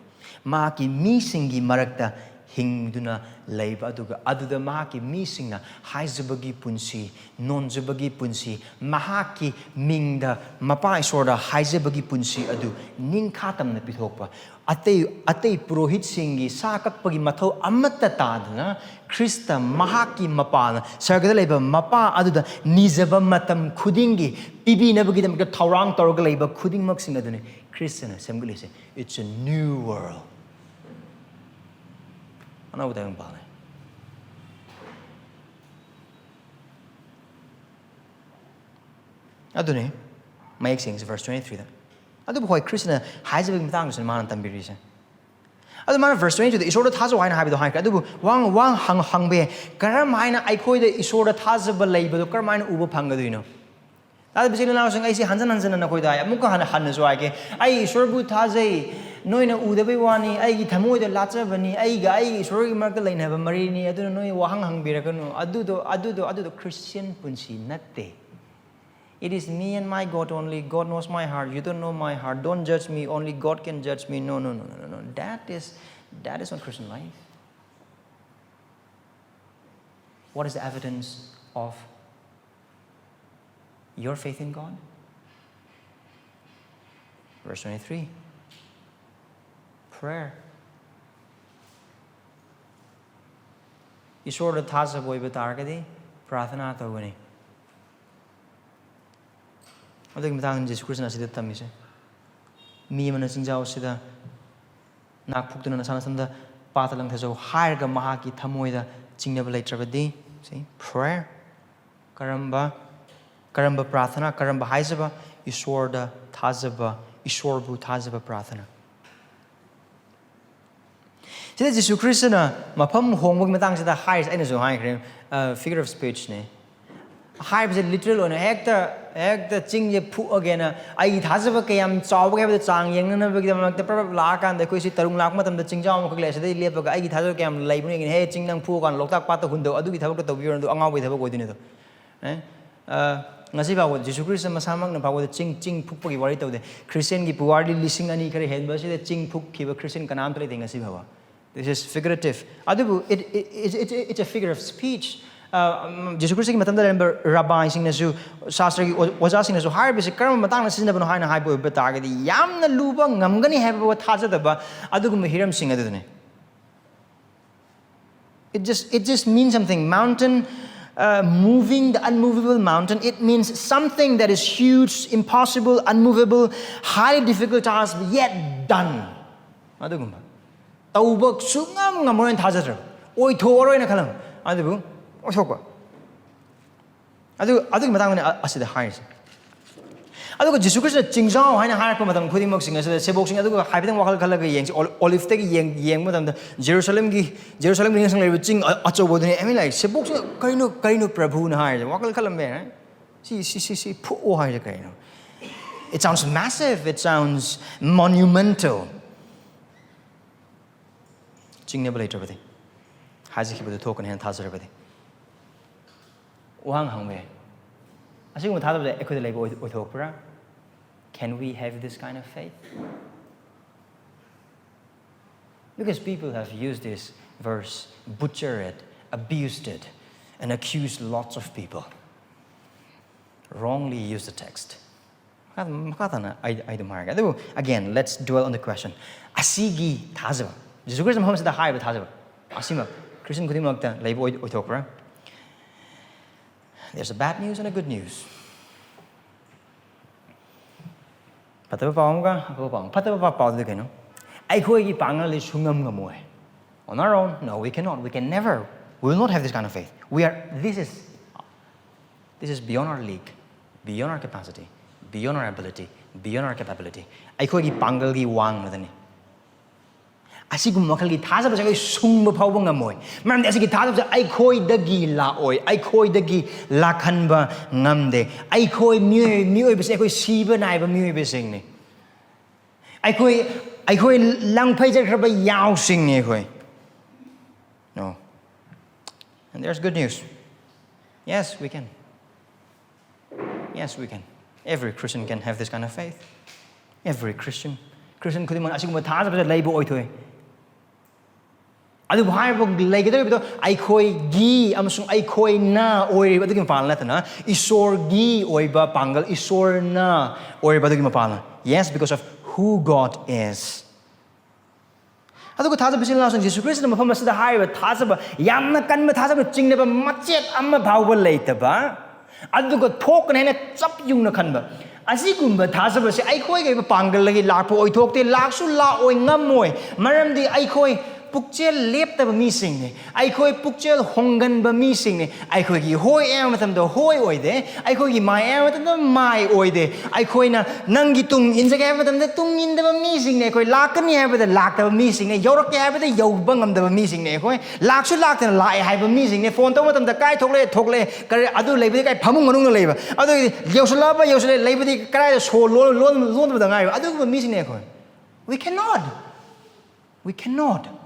ꯃꯍꯥꯛꯀꯤ ꯃꯤꯁꯤꯡꯒꯤ ꯃꯔꯛꯇ ꯍꯤꯡꯗꯨꯅ ꯂꯩꯕ, ꯑꯗꯨꯒ ꯑꯗꯨꯗ ꯃꯍꯥꯛꯀꯤ ꯃꯤꯁꯤꯡꯅ ꯍꯥꯏꯖꯕꯒꯤ ꯄꯨꯟꯁꯤ, ꯅꯣꯟꯖꯕꯒꯤ ꯄꯨꯟꯁꯤ, ꯃꯍꯥꯛꯀꯤ ꯃꯤꯡꯗ ꯃꯄꯥ ꯏꯁꯣꯔꯗ ꯍꯥꯏꯖꯕꯒꯤ ꯄꯨꯟꯁꯤ ꯑꯗꯨ ꯅꯤꯡꯈꯥ ꯇꯝꯅ ꯄꯤꯊꯣꯛꯄ, ꯑꯇꯩ ꯑꯇꯩ ꯄꯨꯔꯣꯍꯤꯠꯁꯤꯡꯒꯤ ꯁꯥ ꯀꯛꯄꯒꯤ ꯃꯊꯧ ꯑꯃꯠꯇ ꯇꯥꯗꯅ, ꯈ꯭ꯔꯤꯁꯇ ꯃꯍꯥꯛꯀꯤ ꯃꯄꯥꯅ, ꯁꯔꯒꯗ ꯂꯩꯕ ꯃꯄꯥ ꯑꯗꯨꯗ ꯅꯤꯖꯕ ꯃꯇꯝ ꯈꯨꯗꯤꯡꯒꯤ ꯄꯤꯕꯤꯅꯕꯒꯤꯗꯃꯛꯇ ꯊꯧꯔꯥꯡ ꯇꯧꯔꯒ ꯂꯩꯕ ꯈꯨꯗꯤꯡꯃꯛꯁꯤꯡ ꯑꯗꯨꯅꯤ ꯈ꯭ꯔꯤꯁꯇꯅ ꯁꯦꯝꯒꯠꯂꯤꯁꯦ꯫ It's a new world. ꯑꯅꯧꯕ ꯇꯥꯏꯕꯪꯄꯥꯜꯅꯤ꯫ ꯑꯗꯨꯅꯤ ꯃꯌꯦꯛ ꯁꯦꯡꯁꯦ verse twenty-threeꯗ꯫ ꯑꯗꯨꯕꯨ ꯍꯣꯏ, ꯈ꯭ꯔꯤꯁꯇꯅ ꯍꯥꯏꯖꯕꯒꯤ ꯃꯇꯥꯡꯗꯁꯨ ꯃꯥꯅ ꯇꯝꯕꯤꯔꯤꯁꯦ꯫ ꯑꯗꯨ ꯃꯥꯅ verse twenty-threeꯗ ꯏꯁꯣꯔꯗ ꯊꯥꯖꯧ ꯍꯥꯏꯅ ꯍꯥꯏꯕꯗꯣ ꯍꯥꯏꯈ꯭ꯔꯦ꯫ ꯑꯗꯨꯕꯨ ꯋꯥ ꯋꯥ ꯍꯪ- ꯍꯪꯕ ꯌꯥꯏ, ꯀꯔꯝ ꯍꯥꯏꯅ ꯑꯩꯈꯣꯏꯗ ꯏꯁꯣꯔꯗ ꯊꯥꯖꯕ ꯂꯩꯕꯗꯣ ꯀꯔꯝ ꯍꯥꯏꯅ ꯎꯕ ꯐꯪꯒꯗꯣꯏꯅꯣ? ꯇꯥꯔꯤꯕ ꯏꯆꯤꯜ ꯏꯅꯥꯎꯁꯤꯡ, ꯑꯩꯁꯦ ꯍꯟꯖꯤꯟ ꯍꯟꯖꯤꯟꯅ ꯅꯈꯣꯏꯗ ꯍꯥꯏ, ꯑꯃꯨꯛꯀ ꯍꯟꯅ ꯍꯟꯅꯁꯨ ꯍꯥꯏꯒꯦ, ꯑꯩ ꯏꯁꯣꯔꯕꯨ ꯊꯥꯖꯩ, ꯅꯣꯏꯅ ꯎꯗꯕꯩ ꯋꯥꯅꯤ, ꯑꯩꯒꯤ ꯊꯃꯣꯏꯗ ꯂꯥꯠꯆꯕꯅꯤ, ꯑꯩꯒ ꯑꯩꯒꯤ ꯏꯁꯣꯔꯒꯤ ꯃꯔꯛꯇ ꯂꯩꯅꯕ ꯃꯔꯤꯅꯤ, ꯑꯗꯨꯅ ꯅꯣꯏ ꯋꯥꯍꯪ ꯍꯪꯕꯤꯔꯛꯀꯅꯨ꯫ ꯑꯗꯨꯗꯣ ꯑꯗꯨꯗꯣ ꯑꯗꯨꯗꯣ ꯈ꯭ꯔꯤꯁꯇꯤꯌꯟ ꯄꯨꯟꯁꯤ ꯅꯠꯇꯦ꯫ It is me and my God only. God knows my heart. You don't know my heart. Don't judge me. Only God can judge me. No, no, no, no, no, no. That is, that is not Christian life. What is the evidence of your faith in God? Verse twenty-three. Prayer. ꯏꯁꯣꯔꯗ ꯊꯥꯖꯕ ꯑꯣꯏꯕ ꯇꯥꯔꯒꯗꯤ ꯄ꯭ꯔꯥꯊꯅꯥ ꯇꯧꯒꯅꯤ꯫ ꯑꯗꯨꯒꯤ ꯃꯇꯥꯡꯗ ꯖꯤꯁꯨ ꯈ꯭ꯔꯤꯁꯅ ꯑꯁꯤꯗ ꯇꯝꯃꯤꯁꯦ, ꯃꯤ ꯑꯃꯅ ꯆꯤꯡꯖꯥꯎ ꯑꯁꯤꯗ ꯅꯥꯛ ꯐꯨꯛꯇꯨꯅ ꯅꯁꯥ ꯅꯊꯟꯗ ꯄꯥꯠꯇ ꯂꯪꯊꯖꯧ ꯍꯥꯏꯔꯒ ꯃꯍꯥꯛꯀꯤ ꯊꯃꯣꯏꯗ ꯆꯤꯡꯅꯕ ꯂꯩꯇ꯭ꯔꯕꯗꯤ, see, prayer, ꯀꯔꯝꯕ, ꯀꯔꯝꯕ ꯄ꯭ꯔꯥꯊꯅꯥ, ꯀꯔꯝꯕ ꯍꯥꯏꯖꯕ? ꯏꯁꯣꯔꯗ ꯊꯥꯖꯕ, ꯏꯁꯣꯔꯕꯨ ꯊꯥꯖꯕ ꯄ꯭ꯔꯥꯊꯅꯥ꯫ ꯁꯤꯗ ꯖꯤꯁꯨ ꯈ꯭ꯔꯤꯁꯇꯅ ꯃꯐꯝ ꯍꯣꯡꯕꯒꯤ ꯃꯇꯥꯡꯁꯤꯗ ꯍꯥꯏꯔꯤꯁꯦ, ꯑꯩꯅꯁꯨ ꯍꯥꯏꯈ꯭ꯔꯦ, figure of speechꯅꯦ꯫ ꯍꯥꯏꯕꯁꯦ literal ꯑꯣꯏꯅ ꯍꯦꯛꯇ, ꯍꯦꯛꯇ ꯆꯤꯡꯁꯦ ꯐꯨꯛꯑꯒꯦꯅ, ꯑꯩꯒꯤ ꯊꯥꯖꯕ ꯀꯌꯥꯝ ꯆꯥꯎꯕꯒꯦ ꯍꯥꯏꯕꯗ ꯆꯥꯡ ꯌꯦꯡꯅꯅꯕꯒꯤꯗꯃꯛꯇ ꯄ꯭ꯔꯞ ꯄ꯭ꯔꯞ ꯂꯥꯛꯑꯀꯥꯟꯗ ꯑꯩꯈꯣꯏꯁꯤ ꯇꯔꯨꯡ ꯂꯥꯛꯄ ꯃꯇꯝꯗ ꯆꯤꯡꯖꯥꯎ ꯑꯃꯈꯛ ꯂꯩ, ꯑꯁꯤꯗꯩ ꯂꯦꯞꯄꯒ ꯑꯩꯒꯤ ꯊꯥꯖꯕ ꯀꯌꯥꯝ ꯂꯩꯕꯅꯣ ꯌꯦꯡꯒꯦ, ꯍꯦ, ꯆꯤꯡ ꯅꯪ ꯐꯨꯛꯑꯀꯥꯟꯗ ꯂꯣꯛꯇꯥꯛ ꯄꯥꯠꯇ ꯍꯨꯟꯗꯧ, ꯑꯗꯨꯒꯤ ꯊꯕꯛꯇꯣ ꯇꯧꯕꯤꯔꯨꯔꯅꯨ, ꯑꯗꯨ ꯑꯉꯥꯎꯕꯒꯤ ꯊꯕꯛ ꯑꯣꯏꯗꯣꯏꯅꯦ ꯑꯗꯣ꯫ ꯑꯦ? ꯑ, ꯉꯁꯤ ꯐꯥꯎꯕ ꯖꯤꯁꯨ ꯈ꯭ꯔꯤꯁꯇ ꯃꯁꯥꯃꯛꯅ ꯐꯥꯎꯕꯗ ꯆꯤꯡ, ꯆꯤꯡ ꯐꯨꯛꯄꯒꯤ ꯋꯥꯔꯤ ꯇꯧꯗꯦ꯫ ꯈ꯭ꯔꯤꯁꯇꯤꯌꯟꯒꯤ ꯄꯨꯋꯥꯔꯤ ꯂꯤꯁꯤꯡ ꯑꯅꯤ ꯈꯔ ꯍꯦꯟꯕ ꯑꯁꯤꯗ ꯆꯤꯡ ꯐꯨꯛꯈꯤꯕ ꯈ꯭ꯔꯤꯁꯇꯤꯌꯟ ꯀꯅꯥꯝꯇ ꯂꯩꯇꯦ ꯉꯁꯤ ꯐꯥꯎꯕ꯫ This is figurative. ꯑꯗꯨꯕꯨ it, it, it, it, it's a figure of speech. ꯑ, ꯎꯝ, ꯖꯤꯁꯨ ꯈ꯭ꯔꯤꯁꯇꯒꯤ ꯃꯇꯝꯗ ꯂꯩꯔꯝꯕ ꯔꯥꯕꯥꯏꯁꯤꯡꯅꯁꯨ, ꯁꯥꯁꯇ꯭ꯔꯒꯤ ꯑꯣ-, ꯑꯣꯖꯥꯁꯤꯡꯅꯁꯨ ꯍꯥꯏꯔꯤꯕꯁꯤ ꯀꯔꯝꯕ ꯃꯇꯥꯡꯗ ꯁꯤꯖꯤꯟꯅꯕꯅꯣ ꯍꯥꯏꯅ ꯍꯥꯏꯕ ꯑꯣꯏꯕ ꯇꯥꯔꯒꯗꯤ, ꯌꯥꯝꯅ ꯂꯨꯕ ꯉꯝꯒꯅꯤ ꯍꯥꯏꯕ ꯊꯥꯖꯗꯕ ꯑꯗꯨꯒꯨꯝꯕ ꯍꯤꯔꯝꯁꯤꯡ ꯑꯗꯨꯗꯅꯤ꯫ It just, it just means something. Mountain, uh, moving the unmovable mountain, it means something that is huge, impossible, unmovable, highly difficult task, yet done. ꯑꯗꯨꯒꯨꯝꯕ꯫ ꯇꯧꯕ ꯁꯨꯡꯉꯝ ꯉꯝꯃꯔꯣꯏꯅ ꯊꯥꯖꯗ꯭ꯔꯕ, ꯑꯣꯏꯊꯣꯛꯑꯔꯣꯏꯅ ꯈꯜꯂꯝꯕ, ꯑꯗꯨꯕꯨ ꯑꯣꯏꯊꯣꯛꯄ꯫ ꯑꯗꯨ, ꯑꯗꯨꯒꯤ ꯃꯇꯥꯡꯗꯅꯦ ꯑ-, ꯑꯁꯤꯗ ꯍꯥꯏꯔꯤꯁꯦ꯫ ꯑꯗꯨꯒ ꯖꯤꯁꯨ ꯈ꯭ꯔꯤꯁꯇꯅ ꯆꯤꯡꯖꯥꯎ ꯍꯥꯏꯅ ꯍꯥꯏꯔꯛꯄ ꯃꯇꯝ ꯈꯨꯗꯤꯡꯃꯛꯁꯤꯡ ꯑꯁꯤꯗ ꯁꯦꯕꯣꯛꯁꯤꯡ, ꯑꯗꯨꯒ ꯍꯥꯏꯐꯦꯠꯇꯪ ꯋꯥꯈꯜ ꯈꯜꯂꯒ ꯌꯦꯡꯁꯤ, ꯑꯣꯂ-, ꯑꯣꯂꯤꯐꯇꯒꯤ ꯌꯦꯡ-, ꯌꯦꯡꯕ ꯃꯇꯝꯗ ꯖꯦꯔꯨꯁꯂꯝꯒꯤ, ꯖꯦꯔꯨꯁꯂꯝꯒꯤ ꯅꯤꯡꯁꯤꯡ ꯂꯩꯔꯤꯕ ꯆꯤꯡ ꯑ-, ꯑꯆꯧꯕꯗꯨꯅꯦ꯫ I mean, like, ꯁꯦꯕꯣꯛꯁꯤꯅ ꯀꯔꯤꯅꯣ, ꯀꯔꯤꯅꯣ ꯄ꯭ꯔꯚꯨꯅ ꯍꯥꯏꯔꯤꯁꯦ? ꯋꯥꯈꯜ ꯈꯜꯂꯝꯕ ꯌꯥꯏ, right? ꯁꯤ, ꯁꯤ, ꯁꯤ, ꯁꯤ ꯐꯨꯛꯑꯣ ꯍꯥꯏꯁꯦ ꯀꯔꯤꯅꯣ? It sounds massive, it sounds monumental. ꯆꯤꯡꯅꯕ ꯂꯩꯇ꯭ꯔꯕꯗꯤ, ꯍꯥꯏꯖꯈꯤꯕꯗꯨ ꯊꯣꯛꯀꯅꯤ ꯍꯥꯏꯅ ꯊꯥꯖꯔꯕꯗꯤ꯫ ꯋꯥꯍꯪ ꯍꯪꯕ ꯌꯥꯏ, ꯑꯁꯤꯒꯨꯝꯕ ꯊꯥꯖꯕꯁꯦ ꯑꯩꯈꯣꯏꯗ ꯂꯩꯕ ꯑꯣꯏ-, ꯑꯣꯏꯊꯣꯛꯄ꯭ꯔꯥ? Can we have this kind of faith? Because people have used this verse, butchered it, abused it, and accused lots of people. Wrongly used the text. ꯃꯈꯥ ꯇꯥꯅ ꯑꯩ ꯑꯩ ꯑꯗꯨꯝ ꯍꯥꯏꯔꯒꯦ꯫ ꯑꯗꯨꯕꯨ, again, let's dwell on the question. ꯑꯁꯤꯒꯤ ꯊꯥꯖꯕ, ꯖꯤꯁꯨ ꯈ꯭ꯔꯤꯁꯇ ꯃꯐꯝꯁꯤꯗ ꯍꯥꯏꯔꯤꯕ ꯊꯥꯖꯕ ꯑꯁꯤꯃꯛ ꯈ꯭ꯔꯤꯁꯇꯤꯌꯟ ꯈꯨꯗꯤꯡꯃꯛꯇ ꯂꯩꯕ ꯑꯣꯏ- ꯑꯣꯏꯊꯣꯛꯄ꯭ꯔꯥ? There's a bad news and a good news. ꯐꯠꯇꯕ ꯄꯥꯎ ꯑꯃꯒ ꯑꯐꯕ ꯄꯥꯎ ꯑꯃ꯫ ꯐꯠꯇꯕ ꯄꯥꯎ ꯄꯥꯎꯗꯨꯗꯤ ꯀꯩꯅꯣ? ꯑꯩꯈꯣꯏꯒꯤ ꯄꯥꯡꯒꯜꯗꯤ ꯁꯨꯡꯉꯝ ꯉꯝꯃꯣꯏ꯫ On our own, no, we cannot. We can never. We will not have this kind of faith. We are, this is, this is beyond our league, beyond our capacity, beyond our ability, beyond our capability. ꯑꯩꯈꯣꯏꯒꯤ ꯄꯥꯡꯒꯜꯒꯤ ꯋꯥꯡꯃꯗꯅꯤ꯫ ꯑꯁꯤꯒꯨꯝꯕ ꯃꯈꯜꯒꯤ ꯊꯥꯖꯕꯁꯦ ꯑꯩꯈꯣꯏ ꯁꯨꯡꯕ ꯐꯥꯎꯕ ꯉꯝꯃꯣꯏ꯫ ꯃꯔꯝꯗꯤ ꯑꯁꯤꯒꯤ ꯊꯥꯖꯕꯁꯦ ꯑꯩꯈꯣꯏꯗꯒꯤ ꯂꯥꯛꯑꯣꯏ, ꯑꯩꯈꯣꯏꯗꯒꯤ ꯂꯥꯛꯍꯟꯕ ꯉꯝꯗꯦ꯫ ꯑꯩꯈꯣꯏ ꯃꯤꯑꯣꯏ- ꯃꯤꯑꯣꯏꯕꯁꯦ ꯑꯩꯈꯣꯏ ꯁꯤꯕ ꯅꯥꯏꯕ ꯃꯤꯑꯣꯏꯕꯁꯤꯡꯅꯤ꯫ ꯑꯩꯈꯣꯏ ꯑꯩꯈꯣꯏ ꯂꯪꯐꯩ ꯆꯠꯈ꯭ꯔꯕ ꯌꯥꯎꯁꯤꯡꯅꯤ ꯑꯩꯈꯣꯏ꯫ No. And there's good news. Yes, we can. Yes, we can. Every Christian can have this kind of faith. Every Christian. Christian ꯈꯨꯗꯤꯡꯃꯛ ꯑꯁꯤꯒꯨꯝꯕ ꯊꯥꯖꯕꯁꯦ ꯂꯩꯕ ꯑꯣꯏꯊꯣꯛꯏ꯫ ꯑꯗꯨꯕꯨ ꯍꯥꯏꯔꯤꯕ ꯂꯩꯒꯗꯧꯔꯤꯕꯗꯣ ꯑꯩꯈꯣꯏꯒꯤ ꯑꯃꯁꯨꯡ ꯑꯩꯈꯣꯏꯅ ꯑꯣꯏꯔꯤꯕ ꯑꯗꯨꯒꯤ ꯃꯄꯥꯟ ꯅꯠꯇꯅ ꯏꯁꯣꯔꯒꯤ ꯑꯣꯏꯕ ꯄꯥꯡꯒꯜ, ꯏꯁꯣꯔꯅ ꯑꯣꯏꯔꯤꯕ ꯑꯗꯨꯒꯤ ꯃꯄꯥꯟꯅ꯫ Yes, because of who God is. ꯑꯗꯨꯒ ꯊꯥꯖꯕ ꯏꯆꯤꯜ ꯏꯅꯥꯎꯁꯤꯡ, ꯖꯤꯁꯨ ꯈ꯭ꯔꯤꯁꯇꯅ ꯃꯐꯝ ꯑꯁꯤꯗ ꯍꯥꯏꯔꯤꯕ ꯊꯥꯖꯕ, ꯌꯥꯝꯅ ꯀꯟꯕ ꯊꯥꯖꯕ ꯆꯤꯡꯅꯕ ꯃꯆꯦꯠ ꯑꯃ ꯐꯥꯎꯕ ꯂꯩꯇꯕ, ꯑꯗꯨꯒ ꯊꯣꯛꯀꯅꯤ ꯍꯥꯏꯅ ꯆꯞ ꯌꯨꯡꯅ ꯈꯟꯕ, ꯑꯁꯤꯒꯨꯝꯕ ꯊꯥꯖꯕꯁꯦ ꯑꯩꯈꯣꯏꯒꯤ ꯑꯣꯏꯕ ꯄꯥꯡꯒꯜꯗꯒꯤ ꯂꯥꯛꯄ ꯑꯣꯏꯊꯣꯛꯇꯦ, ꯂꯥꯛꯁꯨ ꯂꯥꯛꯑꯣꯏ, ꯉꯝꯃꯣꯏ꯫ ꯃꯔꯝꯗꯤ ꯑꯩꯈꯣꯏ ꯄꯨꯛꯆꯦꯜ ꯂꯦꯞꯇꯕ ꯃꯤꯁꯤꯡꯅꯤ, ꯑꯩꯈꯣꯏ ꯄꯨꯛꯆꯦꯜ ꯍꯣꯡꯒꯟꯕ ꯃꯤꯁꯤꯡꯅꯤ꯫ ꯑꯩꯈꯣꯏꯒꯤ ꯍꯣꯏ ꯍꯥꯏꯕ ꯃꯇꯝꯗ ꯍꯣꯏ ꯑꯣꯏꯗꯦ, ꯑꯩꯈꯣꯏꯒꯤ ꯃꯥꯏ ꯍꯥꯏꯕ ꯃꯇꯝꯗ ꯃꯥꯏ ꯑꯣꯏꯗꯦ꯫ ꯑꯩꯈꯣꯏꯅ ꯅꯪꯒꯤ ꯇꯨꯡ ꯏꯟꯖꯒꯦ ꯍꯥꯏꯕ ꯃꯇꯝꯗ ꯇꯨꯡ ꯏꯟꯗꯕ ꯃꯤꯁꯤꯡꯅꯤ꯫ ꯑꯩꯈꯣꯏ ꯂꯥꯛꯀꯅꯤ ꯍꯥꯏꯕꯗ ꯂꯥꯛꯇꯕ ꯃꯤꯁꯤꯡꯅꯤ, ꯌꯧꯔꯛꯀꯦ ꯍꯥꯏꯕꯗ ꯌꯧꯕ ꯉꯝꯗꯕ ꯃꯤꯁꯤꯡꯅꯤ꯫ ꯑꯩꯈꯣꯏ ꯂꯥꯛꯁꯨ ꯂꯥꯛꯇꯅ ꯂꯥꯛꯑꯦ ꯍꯥꯏꯕ ꯃꯤꯁꯤꯡꯅꯤ꯫ ꯐꯣꯟ ꯇꯧꯕ ꯃꯇꯝꯗ ꯀꯥꯏ ꯊꯣꯛꯂꯛꯑꯦ, ꯊꯣꯛꯂꯛꯑꯦ, ꯀꯔꯤ ꯑꯗꯨ ꯂꯩꯕꯗꯤ ꯀꯥꯏ ꯐꯃꯨꯡ ꯃꯅꯨꯡꯗ ꯂꯩꯕ, ꯑꯗꯨ ꯌꯧꯁꯜꯂꯛꯑꯕ ꯌꯧꯁꯜꯂꯛꯑꯦ, ꯂꯩꯕꯗꯤ ꯀꯗꯥꯏꯗ ꯁꯣ ꯂꯣꯟ- ꯂꯣꯟ- ꯂꯣꯟꯕꯗ ꯉꯥꯏꯕ ꯑꯗꯨꯒꯨꯝꯕ ꯃꯤꯁꯤꯡꯅꯤ ꯑꯩꯈꯣꯏ꯫ We cannot. We cannot.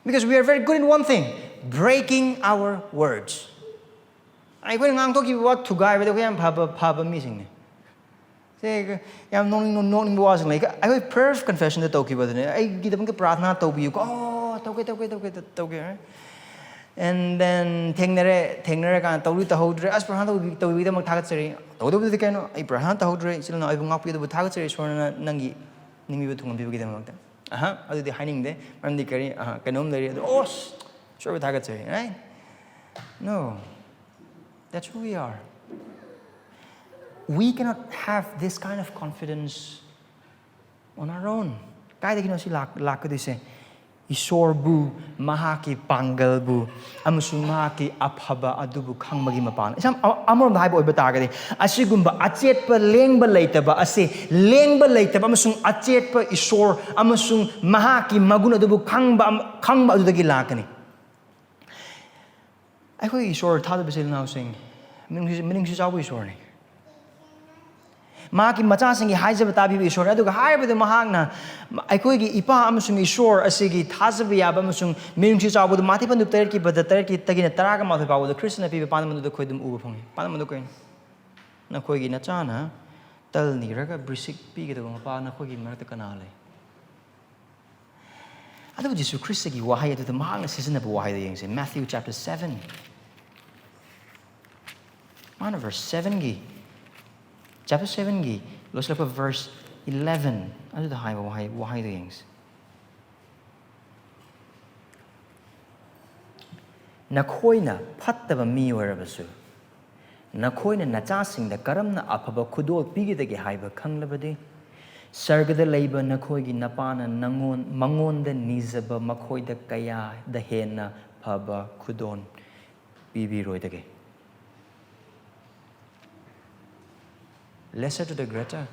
Because we are very good in one thing, breaking our words. ꯑꯩꯈꯣꯏꯅ ꯉꯥꯡꯊꯣꯛꯈꯤꯕ ꯋꯥ ꯊꯨꯒꯥꯏꯕꯗ ꯑꯩꯈꯣꯏ ꯌꯥꯝ ꯐꯕ ꯐꯕ ꯃꯤꯁꯤꯡꯅꯤ꯫ ꯁꯦ, ꯌꯥꯝ ꯅꯣꯛꯅꯤꯡ- ꯅꯣꯛꯅꯤꯡꯕ ꯋꯥꯁꯤꯡ ꯂꯩ꯫ ꯑꯩꯈꯣꯏ prayer of confessionꯗ ꯇꯧꯈꯤꯕꯗꯨꯅꯦ, "ꯑꯩꯒꯤꯗꯃꯛꯇ ꯄ꯭ꯔꯥꯊꯅꯥ ꯇꯧꯕꯤꯌꯨꯀꯣ"꯫ "ꯑꯣ, ꯇꯧꯒꯦ, ꯇꯧꯒꯦ, ꯇꯧꯒꯦ, ꯇꯧꯒꯦ"꯫ And then ꯊꯦꯡꯅꯔꯦ, ꯊꯦꯡꯅꯔꯀꯥꯟꯗ ꯇꯧꯗꯤ ꯇꯧꯍꯧꯗ꯭ꯔꯦ꯫ ꯑꯁ, ꯄ꯭ꯔꯥꯔꯊꯅꯥ ꯇꯧꯕꯤ-, ꯇꯧꯕꯤꯒꯤꯗꯃꯛ ꯊꯥꯒꯠꯆꯔꯤ꯫ ꯇꯧꯗꯕꯗꯨꯗꯤ ꯀꯩꯅꯣ? ꯑꯩ ꯄ꯭ꯔꯥꯔꯊꯅꯥ ꯇꯧꯍꯧꯗ꯭ꯔꯦ, ꯏꯆꯤꯜ ꯏꯅꯥꯎ ꯑꯩꯕꯨ ꯉꯥꯛꯄꯤ, ꯑꯗꯨꯕꯨ ꯊꯥꯒꯠꯆꯔꯤ, ꯏꯁꯣꯔꯅ ꯅꯪꯒꯤ ꯅꯤꯡꯕꯤꯕ ꯊꯨꯡꯍꯟꯕꯤꯕꯒꯤꯗꯃꯛꯇ꯫ ꯑꯍ, ꯑꯗꯨꯗꯤ ꯍꯥꯏꯅꯤꯡꯗꯦ꯫ ꯃꯔꯝꯗꯤ ꯀꯔꯤ? ꯑꯍ, ꯀꯩꯅꯣꯝ ꯂꯩꯔꯤ꯫ ꯑꯗꯨ, ꯑꯣ, ꯏꯁꯣꯔꯕꯨ ꯊꯥꯒꯠꯆꯔꯤ, right? No. That's who we are. We cannot have this kind of confidence on our own. ꯀꯥꯏꯗꯒꯤꯅꯣ ꯁꯤ ꯂꯥꯛ-, ꯂꯥꯛꯀꯗꯣꯏꯁꯦ? ꯏꯁꯣꯔꯕꯨ, ꯃꯍꯥꯛꯀꯤ ꯄꯥꯡꯒꯜꯕꯨ, ꯑꯃꯁꯨꯡ ꯃꯍꯥꯛꯀꯤ ꯑꯐꯕ ꯑꯗꯨꯕꯨ ꯈꯪꯕꯒꯤ ꯃꯄꯥꯟ꯫ ꯏꯁꯥ-, ꯑ-, ꯑꯃꯔꯣꯝꯗ ꯍꯥꯏꯕ ꯑꯣꯏꯕ ꯇꯥꯔꯒꯗꯤ, ꯑꯁꯤꯒꯨꯝꯕ ꯑꯆꯦꯠꯄ ꯂꯦꯡꯕ ꯂꯩꯇꯕ ꯑꯁꯤ, ꯂꯦꯡꯕ ꯂꯩꯇꯕ ꯑꯃꯁꯨꯡ ꯑꯆꯦꯠꯄ ꯏꯁꯣꯔ ꯑꯃꯁꯨꯡ ꯃꯍꯥꯛꯀꯤ ꯃꯒꯨꯟ ꯑꯗꯨꯕꯨ ꯈꯪꯕ ꯑꯃ-, ꯈꯪꯕ ꯑꯗꯨꯗꯒꯤ ꯂꯥꯛꯀꯅꯤ꯫ ꯑꯩꯈꯣꯏꯒꯤ ꯏꯁꯣꯔ ꯊꯥꯖꯕ ꯏꯆꯤꯜ ꯏꯅꯥꯎꯁꯤꯡ, ꯃꯤꯅꯨꯡꯁꯤ, ꯃꯤꯅꯨꯡꯁꯤ ꯆꯥꯎꯕ ꯏꯁꯣꯔꯅꯤ꯫ ꯃꯍꯥꯛꯀꯤ ꯃꯆꯥꯁꯤꯡꯒꯤ ꯍꯥꯏꯖꯕ ꯇꯥꯕꯤꯕ ꯏꯁꯣꯔꯅꯤ꯫ ꯑꯗꯨꯒ ꯍꯥꯏꯔꯤꯕꯗꯨ ꯃꯍꯥꯛꯅ ꯑꯩꯈꯣꯏꯒꯤ ꯏꯄꯥ ꯑꯃꯁꯨꯡ ꯏꯁꯣꯔ ꯑꯁꯤꯒꯤ ꯊꯥꯖꯕ ꯌꯥꯕ ꯑꯃꯁꯨꯡ ꯃꯤꯅꯨꯡꯁꯤ ꯆꯥꯎꯕꯗꯨ ꯃꯥꯇꯤꯄꯟꯗꯨꯞ ꯇꯔꯦꯠꯀꯤ ꯄꯗ ꯇꯔꯦꯠꯀꯤ ꯇꯒꯤꯅ ꯇꯔꯥꯒ ꯃꯥꯊꯣꯏ ꯐꯥꯎꯕꯗ ꯈ꯭ꯔꯤꯁꯇꯅ ꯄꯤꯕ ꯄꯥꯟꯗꯝ ꯑꯗꯨ ꯑꯩꯈꯣꯏ ꯑꯗꯨꯝ ꯎꯕ ꯐꯪꯉꯤ꯫ ꯄꯥꯟꯗꯝ ꯑꯗꯨ ꯀꯩꯅꯣ? "ꯅꯈꯣꯏꯒꯤ ꯅꯆꯥꯅ ꯇꯜ ꯅꯤꯔꯒ ꯕ꯭ꯔꯤꯁꯤꯛ ꯄꯤꯒꯗꯕ ꯃꯄꯥ ꯅꯈꯣꯏꯒꯤ ꯃꯔꯛꯇ ꯀꯅꯥ ꯂꯩ?" ꯑꯗꯨꯕꯨ ꯖꯤꯁꯨ ꯈ꯭ꯔꯤꯁꯇꯒꯤ ꯋꯥꯍꯩ ꯑꯗꯨꯗ ꯃꯍꯥꯛꯅ ꯁꯤꯖꯤꯟꯅꯕ ꯋꯥꯍꯩꯗꯣ ꯌꯦꯡꯁꯦ, Matthew chapter seven꯫ ꯃꯥꯅ verse sevenꯒꯤ, chapter sevenꯒꯤ ꯂꯣꯏꯁꯤꯜꯂꯛꯄ verse eleven ꯑꯗꯨꯗ ꯍꯥꯏꯕ ꯋꯥꯍꯩ, ꯋꯥꯍꯩꯗꯣ ꯌꯦꯡꯁꯦ꯫ "ꯅꯈꯣꯏꯅ ꯐꯠꯇꯕ ꯃꯤ ꯑꯣꯏꯔꯕꯁꯨ, ꯅꯈꯣꯏꯅ ꯅꯆꯥꯁꯤꯡꯗ ꯀꯔꯝꯅ ꯑꯐꯕ ꯈꯨꯗꯣꯜ ꯄꯤꯒꯗꯒꯦ ꯍꯥꯏꯕ ꯈꯪꯂꯕꯗꯤ, ꯁꯔꯒꯗ ꯂꯩꯕ ꯅꯈꯣꯏꯒꯤ ꯅꯄꯥꯅ ꯅꯉꯣꯟ-, ꯃꯉꯣꯟꯗ ꯅꯤꯖꯕ ꯃꯈꯣꯏꯗ ꯀꯌꯥꯗ ꯍꯦꯟꯅ ꯐꯕ ꯈꯨꯗꯣꯜ ꯄꯤꯕꯤꯔꯣꯏꯗꯒꯦ?" Lesser to the greater.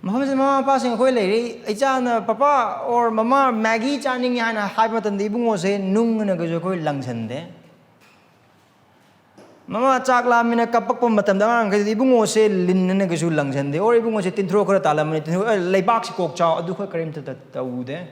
ꯃꯐꯝꯁꯤꯗ ꯃꯃꯥ ꯃꯄꯥꯁꯤꯡ ꯑꯩꯈꯣꯏ ꯂꯩꯔꯤ, ꯏꯆꯥꯅ "ꯄꯄꯥ" or "ꯃꯃꯥ, ꯃꯦꯒꯤ ꯆꯥꯅꯤꯡꯉꯤ" ꯍꯥꯏꯅ ꯍꯥꯏꯕ ꯃꯇꯝꯗ ꯏꯕꯨꯡꯉꯣꯁꯦ ꯅꯨꯡ ꯑꯅ ꯀꯩꯁꯨ ꯑꯩꯈꯣꯏ ꯂꯪꯁꯟꯗꯦ꯫ ꯃꯃꯥ ꯆꯥꯛ ꯂꯥꯝꯃꯤꯅ ꯀꯞꯄꯛꯄ ꯃꯇꯝꯗ ꯑꯉꯥꯡꯈꯩꯗꯗꯤ ꯏꯕꯨꯡꯉꯣꯁꯦ ꯂꯤꯟ ꯑꯅ ꯀꯩꯁꯨ ꯂꯪꯁꯟꯗꯦ, or ꯏꯕꯨꯡꯉꯣꯁꯦ ꯇꯤꯟꯊ꯭ꯔꯣ ꯈꯔ ꯇꯥꯜꯂꯝꯃꯅꯤ, ꯇꯤꯟꯊ꯭ꯔꯣ, "ꯑꯦ, ꯂꯩꯕꯥꯛꯁꯤ ꯀꯣꯛ ꯆꯥꯎ", ꯑꯗꯨ ꯑꯩꯈꯣꯏ ꯀꯔꯤꯝꯇ ꯇ-, ꯇꯧꯗꯦ꯫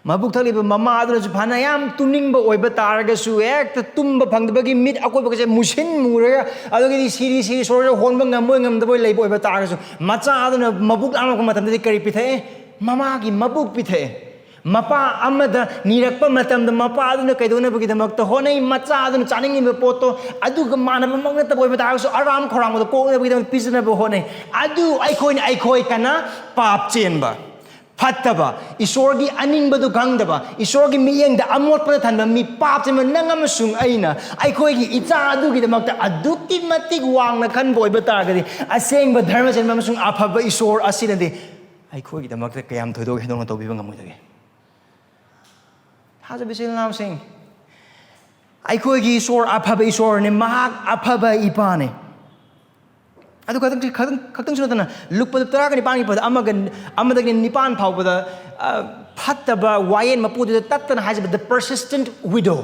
ꯃꯕꯨꯛ ꯊꯜꯂꯤꯕ ꯃꯃꯥ ꯑꯗꯨꯅꯁꯨ ꯐꯅ ꯌꯥꯝ ꯇꯨꯝꯅꯤꯡꯕ ꯑꯣꯏꯕ ꯇꯥꯔꯒꯁꯨ, ꯍꯦꯛꯇ ꯇꯨꯝꯕ ꯐꯪꯗꯕꯒꯤ ꯃꯤꯠ ꯑꯀꯣꯏꯕꯒꯁꯦ ꯃꯨꯁꯤꯟ ꯃꯨꯔꯒ, ꯑꯗꯨꯒꯤꯗꯤ ꯁꯤꯔꯤ ꯁꯤꯔꯤ ꯁꯣꯔꯁꯦ ꯍꯣꯟꯕ ꯉꯝꯃꯣꯏ ꯉꯝꯗꯕꯣꯏ ꯂꯩꯕ ꯑꯣꯏꯕ ꯇꯥꯔꯒꯁꯨ, ꯃꯆꯥ ꯑꯗꯨꯅ ꯃꯕꯨꯛ ꯂꯥꯝꯂꯛꯄ ꯃꯇꯝꯗꯗꯤ ꯀꯔꯤ ꯄꯤꯊꯛꯑꯦ? ꯃꯃꯥꯒꯤ ꯃꯕꯨꯛ ꯄꯤꯊꯛꯑꯦ꯫ ꯃꯄꯥ ꯑꯃꯗ ꯅꯤꯔꯛꯄ ꯃꯇꯝꯗ ꯃꯄꯥ ꯑꯗꯨꯅ ꯀꯩꯗꯧꯅꯕꯒꯤꯗꯃꯛꯇ ꯍꯣꯠꯅꯩ? ꯃꯆꯥ ꯑꯗꯨꯅ ꯆꯥꯅꯤꯡꯉꯤꯕ ꯄꯣꯠꯇꯣ ꯑꯗꯨꯒ ꯃꯥꯟꯅꯕꯃꯛ ꯅꯠꯇꯕ ꯑꯣꯏꯕ ꯇꯥꯔꯒꯁꯨ ꯑꯔꯥꯝ ꯈꯧꯔꯥꯡꯕꯗ ꯀꯣꯛꯅꯕꯒꯤꯗꯃꯛ ꯄꯤꯖꯅꯕ ꯍꯣꯠꯅꯩ꯫ ꯑꯗꯨ ꯑꯩꯈꯣꯏꯅ ꯑꯩꯈꯣꯏ ꯀꯅꯥ? ꯄꯥꯞ ꯆꯦꯟꯕ, ꯐꯠꯇꯕ, ꯏꯁꯣꯔꯒꯤ ꯑꯅꯤꯡꯕꯗꯨ ꯈꯪꯗꯕ, ꯏꯁꯣꯔꯒꯤ ꯃꯤꯠꯌꯦꯡꯗ ꯑꯃꯣꯠꯄꯗ ꯊꯟꯕ ꯃꯤ ꯄꯥꯞ ꯆꯦꯟꯕ ꯅꯪ ꯑꯃꯁꯨꯡ ꯑꯩꯅ ꯑꯩꯈꯣꯏꯒꯤ ꯏꯆꯥ ꯑꯗꯨꯒꯤꯗꯃꯛꯇ ꯑꯗꯨꯛꯀꯤ ꯃꯇꯤꯛ ꯋꯥꯡꯅ ꯈꯟꯕ ꯑꯣꯏꯕ ꯇꯥꯔꯒꯗꯤ, ꯑꯁꯦꯡꯕ ꯙꯔꯃ ꯆꯦꯟꯕ ꯑꯃꯁꯨꯡ ꯑꯐꯕ ꯏꯁꯣꯔ ꯑꯁꯤꯅꯗꯤ ꯑꯩꯈꯣꯏꯒꯤꯗꯃꯛꯇ ꯀꯌꯥꯝ ꯊꯣꯏꯗꯣꯛ ꯍꯦꯟꯗꯣꯛꯅ ꯇꯧꯕꯤꯕ ꯉꯝꯃꯣꯏꯗꯒꯦ? ꯊꯥꯖꯕ ꯏꯆꯤꯜ ꯏꯅꯥꯎꯁꯤꯡ, ꯑꯩꯈꯣꯏꯒꯤ ꯏꯁꯣꯔ ꯑꯐꯕ ꯏꯁꯣꯔꯅꯤ, ꯃꯍꯥꯛ ꯑꯐꯕ ꯏꯄꯥꯅꯤ꯫ ꯑꯗꯨ ꯈꯛꯇꯪ, ꯈꯛꯇꯪ, ꯈꯛꯇꯪꯁꯨ ꯅꯠꯇꯅ, ꯂꯨꯄꯥ ꯇꯔꯥꯒ ꯅꯤꯄꯥꯟꯒꯤ ꯄꯗ ꯑꯃꯒ, ꯑꯃꯗꯒꯤ ꯅꯤꯄꯥꯟ ꯐꯥꯎꯕꯗ, ꯑ, ꯐꯠꯇꯕ ꯋꯥꯌꯦꯟ ꯃꯄꯨꯗꯨꯗ ꯇꯠꯇꯅ ꯍꯥꯏꯖꯕ, "The persistent widow."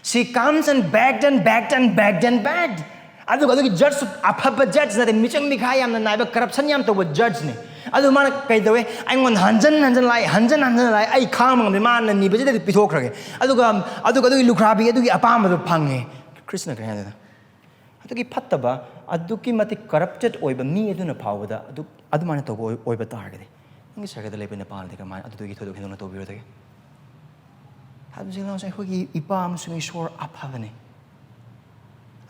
She comes and begged and begged and begged and begged. ꯑꯗꯨꯒ ꯑꯗꯨꯒꯤ ꯖꯖ, ꯑꯐꯕ ꯖꯖ ꯅꯠꯇꯦ, ꯃꯤꯆꯪ ꯃꯤꯈꯥꯏ ꯌꯥꯝꯅ ꯅꯥꯏꯕ, ꯀꯔꯞꯁꯟ ꯌꯥꯝ ꯇꯧꯕ ꯖꯖꯅꯤ꯫ ꯑꯗꯨ ꯃꯥꯅ ꯀꯩꯗꯧꯋꯦ? ꯑꯩꯉꯣꯟꯗ ꯍꯟꯖꯟ ꯍꯟꯖꯟ ꯂꯥꯛꯑꯦ, ꯍꯟꯖꯟ ꯍꯟꯖꯟ ꯂꯥꯛꯑꯦ, ꯑꯩ ꯈꯥꯡꯕ ꯉꯝꯗꯦ, ꯃꯥꯅ ꯅꯤꯕꯁꯤꯗꯗꯤ ꯄꯤꯊꯣꯛꯈ꯭ꯔꯒꯦ꯫ ꯑꯗꯨꯒ, ꯑꯗꯨꯒ ꯑꯗꯨꯒꯤ ꯂꯨꯈ꯭ꯔꯥꯕꯤ ꯑꯗꯨꯒꯤ ꯑꯄꯥꯝꯕꯗꯣ ꯐꯪꯉꯦ꯫ ꯈ꯭ꯔꯤꯁꯅ ꯀꯔꯤ ꯍꯥꯏꯗꯣꯏꯅꯣ? ꯑꯗꯨꯒꯤ ꯐꯠꯇꯕ, ꯑꯗꯨꯛꯀꯤ ꯃꯇꯤꯛ ꯀꯔꯞꯇꯦꯠ ꯑꯣꯏꯕ ꯃꯤ ꯑꯗꯨꯅ ꯐꯥꯎꯕꯗ ꯑꯗꯨ, ꯑꯗꯨꯃꯥꯏꯅ ꯇꯧꯕ ꯑꯣꯏ-, ꯑꯣꯏꯕ ꯇꯥꯔꯒꯗꯤ, ꯅꯪꯒꯤ ꯁꯔꯒꯗ ꯂꯩꯕ ꯅꯄꯥꯅꯗꯤ ꯀꯃꯥꯏꯅ ꯑꯗꯨꯗꯒꯤ ꯊꯣꯏꯗꯣꯛ ꯍꯦꯟꯗꯣꯛꯅ ꯇꯧꯕꯤꯔꯣꯏꯗꯒꯦ? ꯊꯥꯖꯕ ꯏꯆꯤꯜ ꯏꯅꯥꯎꯁꯤꯡ, ꯑꯩꯈꯣꯏꯒꯤ ꯏꯄꯥ ꯑꯃꯁꯨꯡ ꯏꯁꯣꯔ ꯑꯐꯕꯅꯤ꯫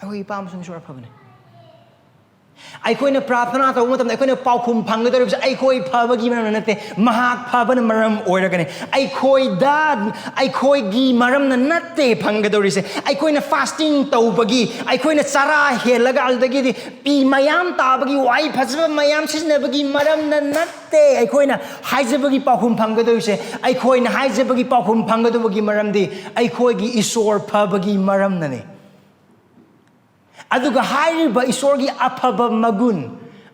ꯑꯩꯈꯣꯏꯒꯤ ꯏꯄꯥ ꯑꯃꯁꯨꯡ ꯏꯁꯣꯔ ꯑꯐꯕꯅꯤ꯫ ꯑꯩꯈꯣꯏꯅ ꯄ꯭ꯔꯥꯔꯊꯅꯥ ꯇꯧꯕ ꯃꯇꯝꯗ ꯑꯩꯈꯣꯏꯅ ꯄꯥꯎꯈꯨꯝ ꯐꯪꯒꯗꯧꯔꯤꯕꯁꯦ ꯑꯩꯈꯣꯏ ꯐꯕꯒꯤ ꯃꯔꯝ ꯅꯠꯇꯦ, ꯃꯍꯥꯛ ꯐꯕꯅ ꯃꯔꯝ ꯑꯣꯏꯔꯒꯅꯤ꯫ ꯑꯩꯈꯣꯏꯗ, ꯑꯩꯈꯣꯏꯒꯤ ꯃꯔꯝꯅ ꯅꯠꯇꯦ ꯐꯪꯒꯗꯧꯔꯤꯁꯦ꯫ ꯑꯩꯈꯣꯏꯅ ꯐꯥꯁꯇꯤꯡ ꯇꯧꯕꯒꯤ, ꯑꯩꯈꯣꯏꯅ ꯆꯔꯥ ꯍꯦꯜꯂꯒ ꯑꯗꯨꯗꯒꯤꯗꯤ ꯄꯤ ꯃꯌꯥꯝ ꯇꯥꯕꯒꯤ, ꯋꯥꯍꯩ ꯐꯖꯕ ꯃꯌꯥꯝ ꯁꯤꯖꯤꯟꯅꯕꯒꯤ ꯃꯔꯝꯅ ꯅꯠꯇꯦ ꯑꯩꯈꯣꯏꯅ ꯍꯥꯏꯖꯕꯒꯤ ꯄꯥꯎꯈꯨꯝ ꯐꯪꯒꯗꯧꯔꯤꯁꯦ꯫ ꯑꯩꯈꯣꯏꯅ ꯍꯥꯏꯖꯕꯒꯤ ꯄꯥꯎꯈꯨꯝ ꯐꯪꯒꯗꯧꯕꯒꯤ ꯃꯔꯝꯗꯤ ꯑꯩꯈꯣꯏꯒꯤ ꯏꯁꯣꯔ ꯐꯕꯒꯤ ꯃꯔꯝꯅꯅꯤ꯫ ꯑꯗꯨꯒ ꯍꯥꯏꯔꯤꯕ ꯏꯁꯣꯔꯒꯤ ꯑꯐꯕ ꯃꯒꯨꯟ,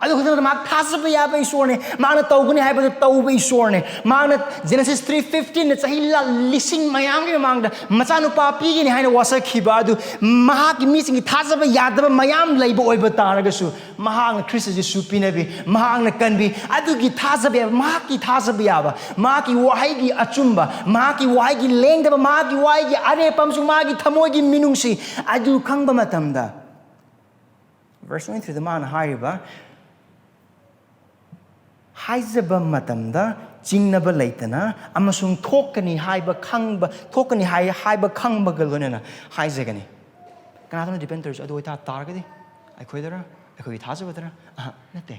ꯑꯗꯨ ꯈꯛꯇ ꯅꯠꯇꯅ ꯃꯍꯥꯛ ꯊꯥꯖꯕ ꯌꯥꯕ ꯏꯁꯣꯔꯅꯦ, ꯃꯍꯥꯛꯅ ꯇꯧꯒꯅꯤ ꯍꯥꯏꯕꯗꯨ ꯇꯧꯕ ꯏꯁꯣꯔꯅꯦ꯫ ꯃꯍꯥꯛꯅ Genesis three fifteen ꯗ ꯆꯍꯤ ꯂꯥ-, ꯂꯤꯁꯤꯡ ꯃꯌꯥꯝꯒꯤ ꯃꯃꯥꯡꯗ ꯃꯆꯥꯅꯨꯄꯥ ꯄꯤꯒꯅꯤ ꯍꯥꯏꯅ ꯋꯥꯁꯛꯈꯤꯕ ꯑꯗꯨ, ꯃꯍꯥꯛꯀꯤ ꯃꯤꯁꯤꯡꯒꯤ ꯊꯥꯖꯕ ꯌꯥꯗꯕ ꯃꯌꯥꯝ ꯂꯩꯕ ꯑꯣꯏꯕ ꯇꯥꯔꯒꯁꯨ, ꯃꯍꯥꯛꯅ ꯈ꯭ꯔꯤꯁꯇ ꯖꯤꯁꯨ ꯄꯤꯅꯕꯤ, ꯃꯍꯥꯛꯅ ꯀꯟꯕꯤ, ꯑꯗꯨꯒꯤ ꯊꯥꯖꯕ ꯌꯥꯕ, ꯃꯍꯥꯛꯀꯤ ꯊꯥꯖꯕ ꯌꯥꯕ, ꯃꯍꯥꯛꯀꯤ ꯋꯥꯍꯩꯒꯤ ꯑꯆꯨꯝꯕ, ꯃꯍꯥꯛꯀꯤ ꯋꯥꯍꯩꯒꯤ ꯂꯦꯡꯗꯕ, ꯃꯍꯥꯛꯀꯤ ꯋꯥꯍꯩꯒꯤ ꯑꯔꯦꯞꯄ ꯑꯃꯁꯨꯡ ꯃꯥꯒꯤ ꯊꯃꯣꯏꯒꯤ ꯃꯤꯅꯨꯡꯁꯤ ꯑꯗꯨ ꯈꯪꯕ ꯃꯇꯝꯗ, verse twenty-three ꯗ ꯃꯥꯅ ꯍꯥꯏꯔꯤꯕ, ꯍꯥꯏꯖꯕ ꯃꯇꯝꯗ ꯆꯤꯡꯅꯕ ꯂꯩꯇꯅ ꯑꯃꯁꯨꯡ ꯊꯣꯛꯀꯅꯤ ꯍꯥꯏꯕ ꯈꯪꯕ, ꯊꯣꯛꯀꯅꯤ ꯍꯥꯏ, ꯍꯥꯏꯕ ꯈꯪꯕꯒ ꯂꯣꯏꯅꯅ ꯍꯥꯏꯖꯒꯅꯤ꯫ ꯀꯅꯥꯗꯅꯣ depend ꯇꯧꯔꯤꯁꯦ? ꯑꯗꯨ ꯑꯣꯏꯇꯥ-, ꯇꯥꯔꯒꯗꯤ ꯑꯩꯈꯣꯏꯗꯔ, ꯑꯩꯈꯣꯏꯒꯤ ꯊꯥꯖꯕꯗꯔ? ꯑꯍ, ꯅꯠꯇꯦ꯫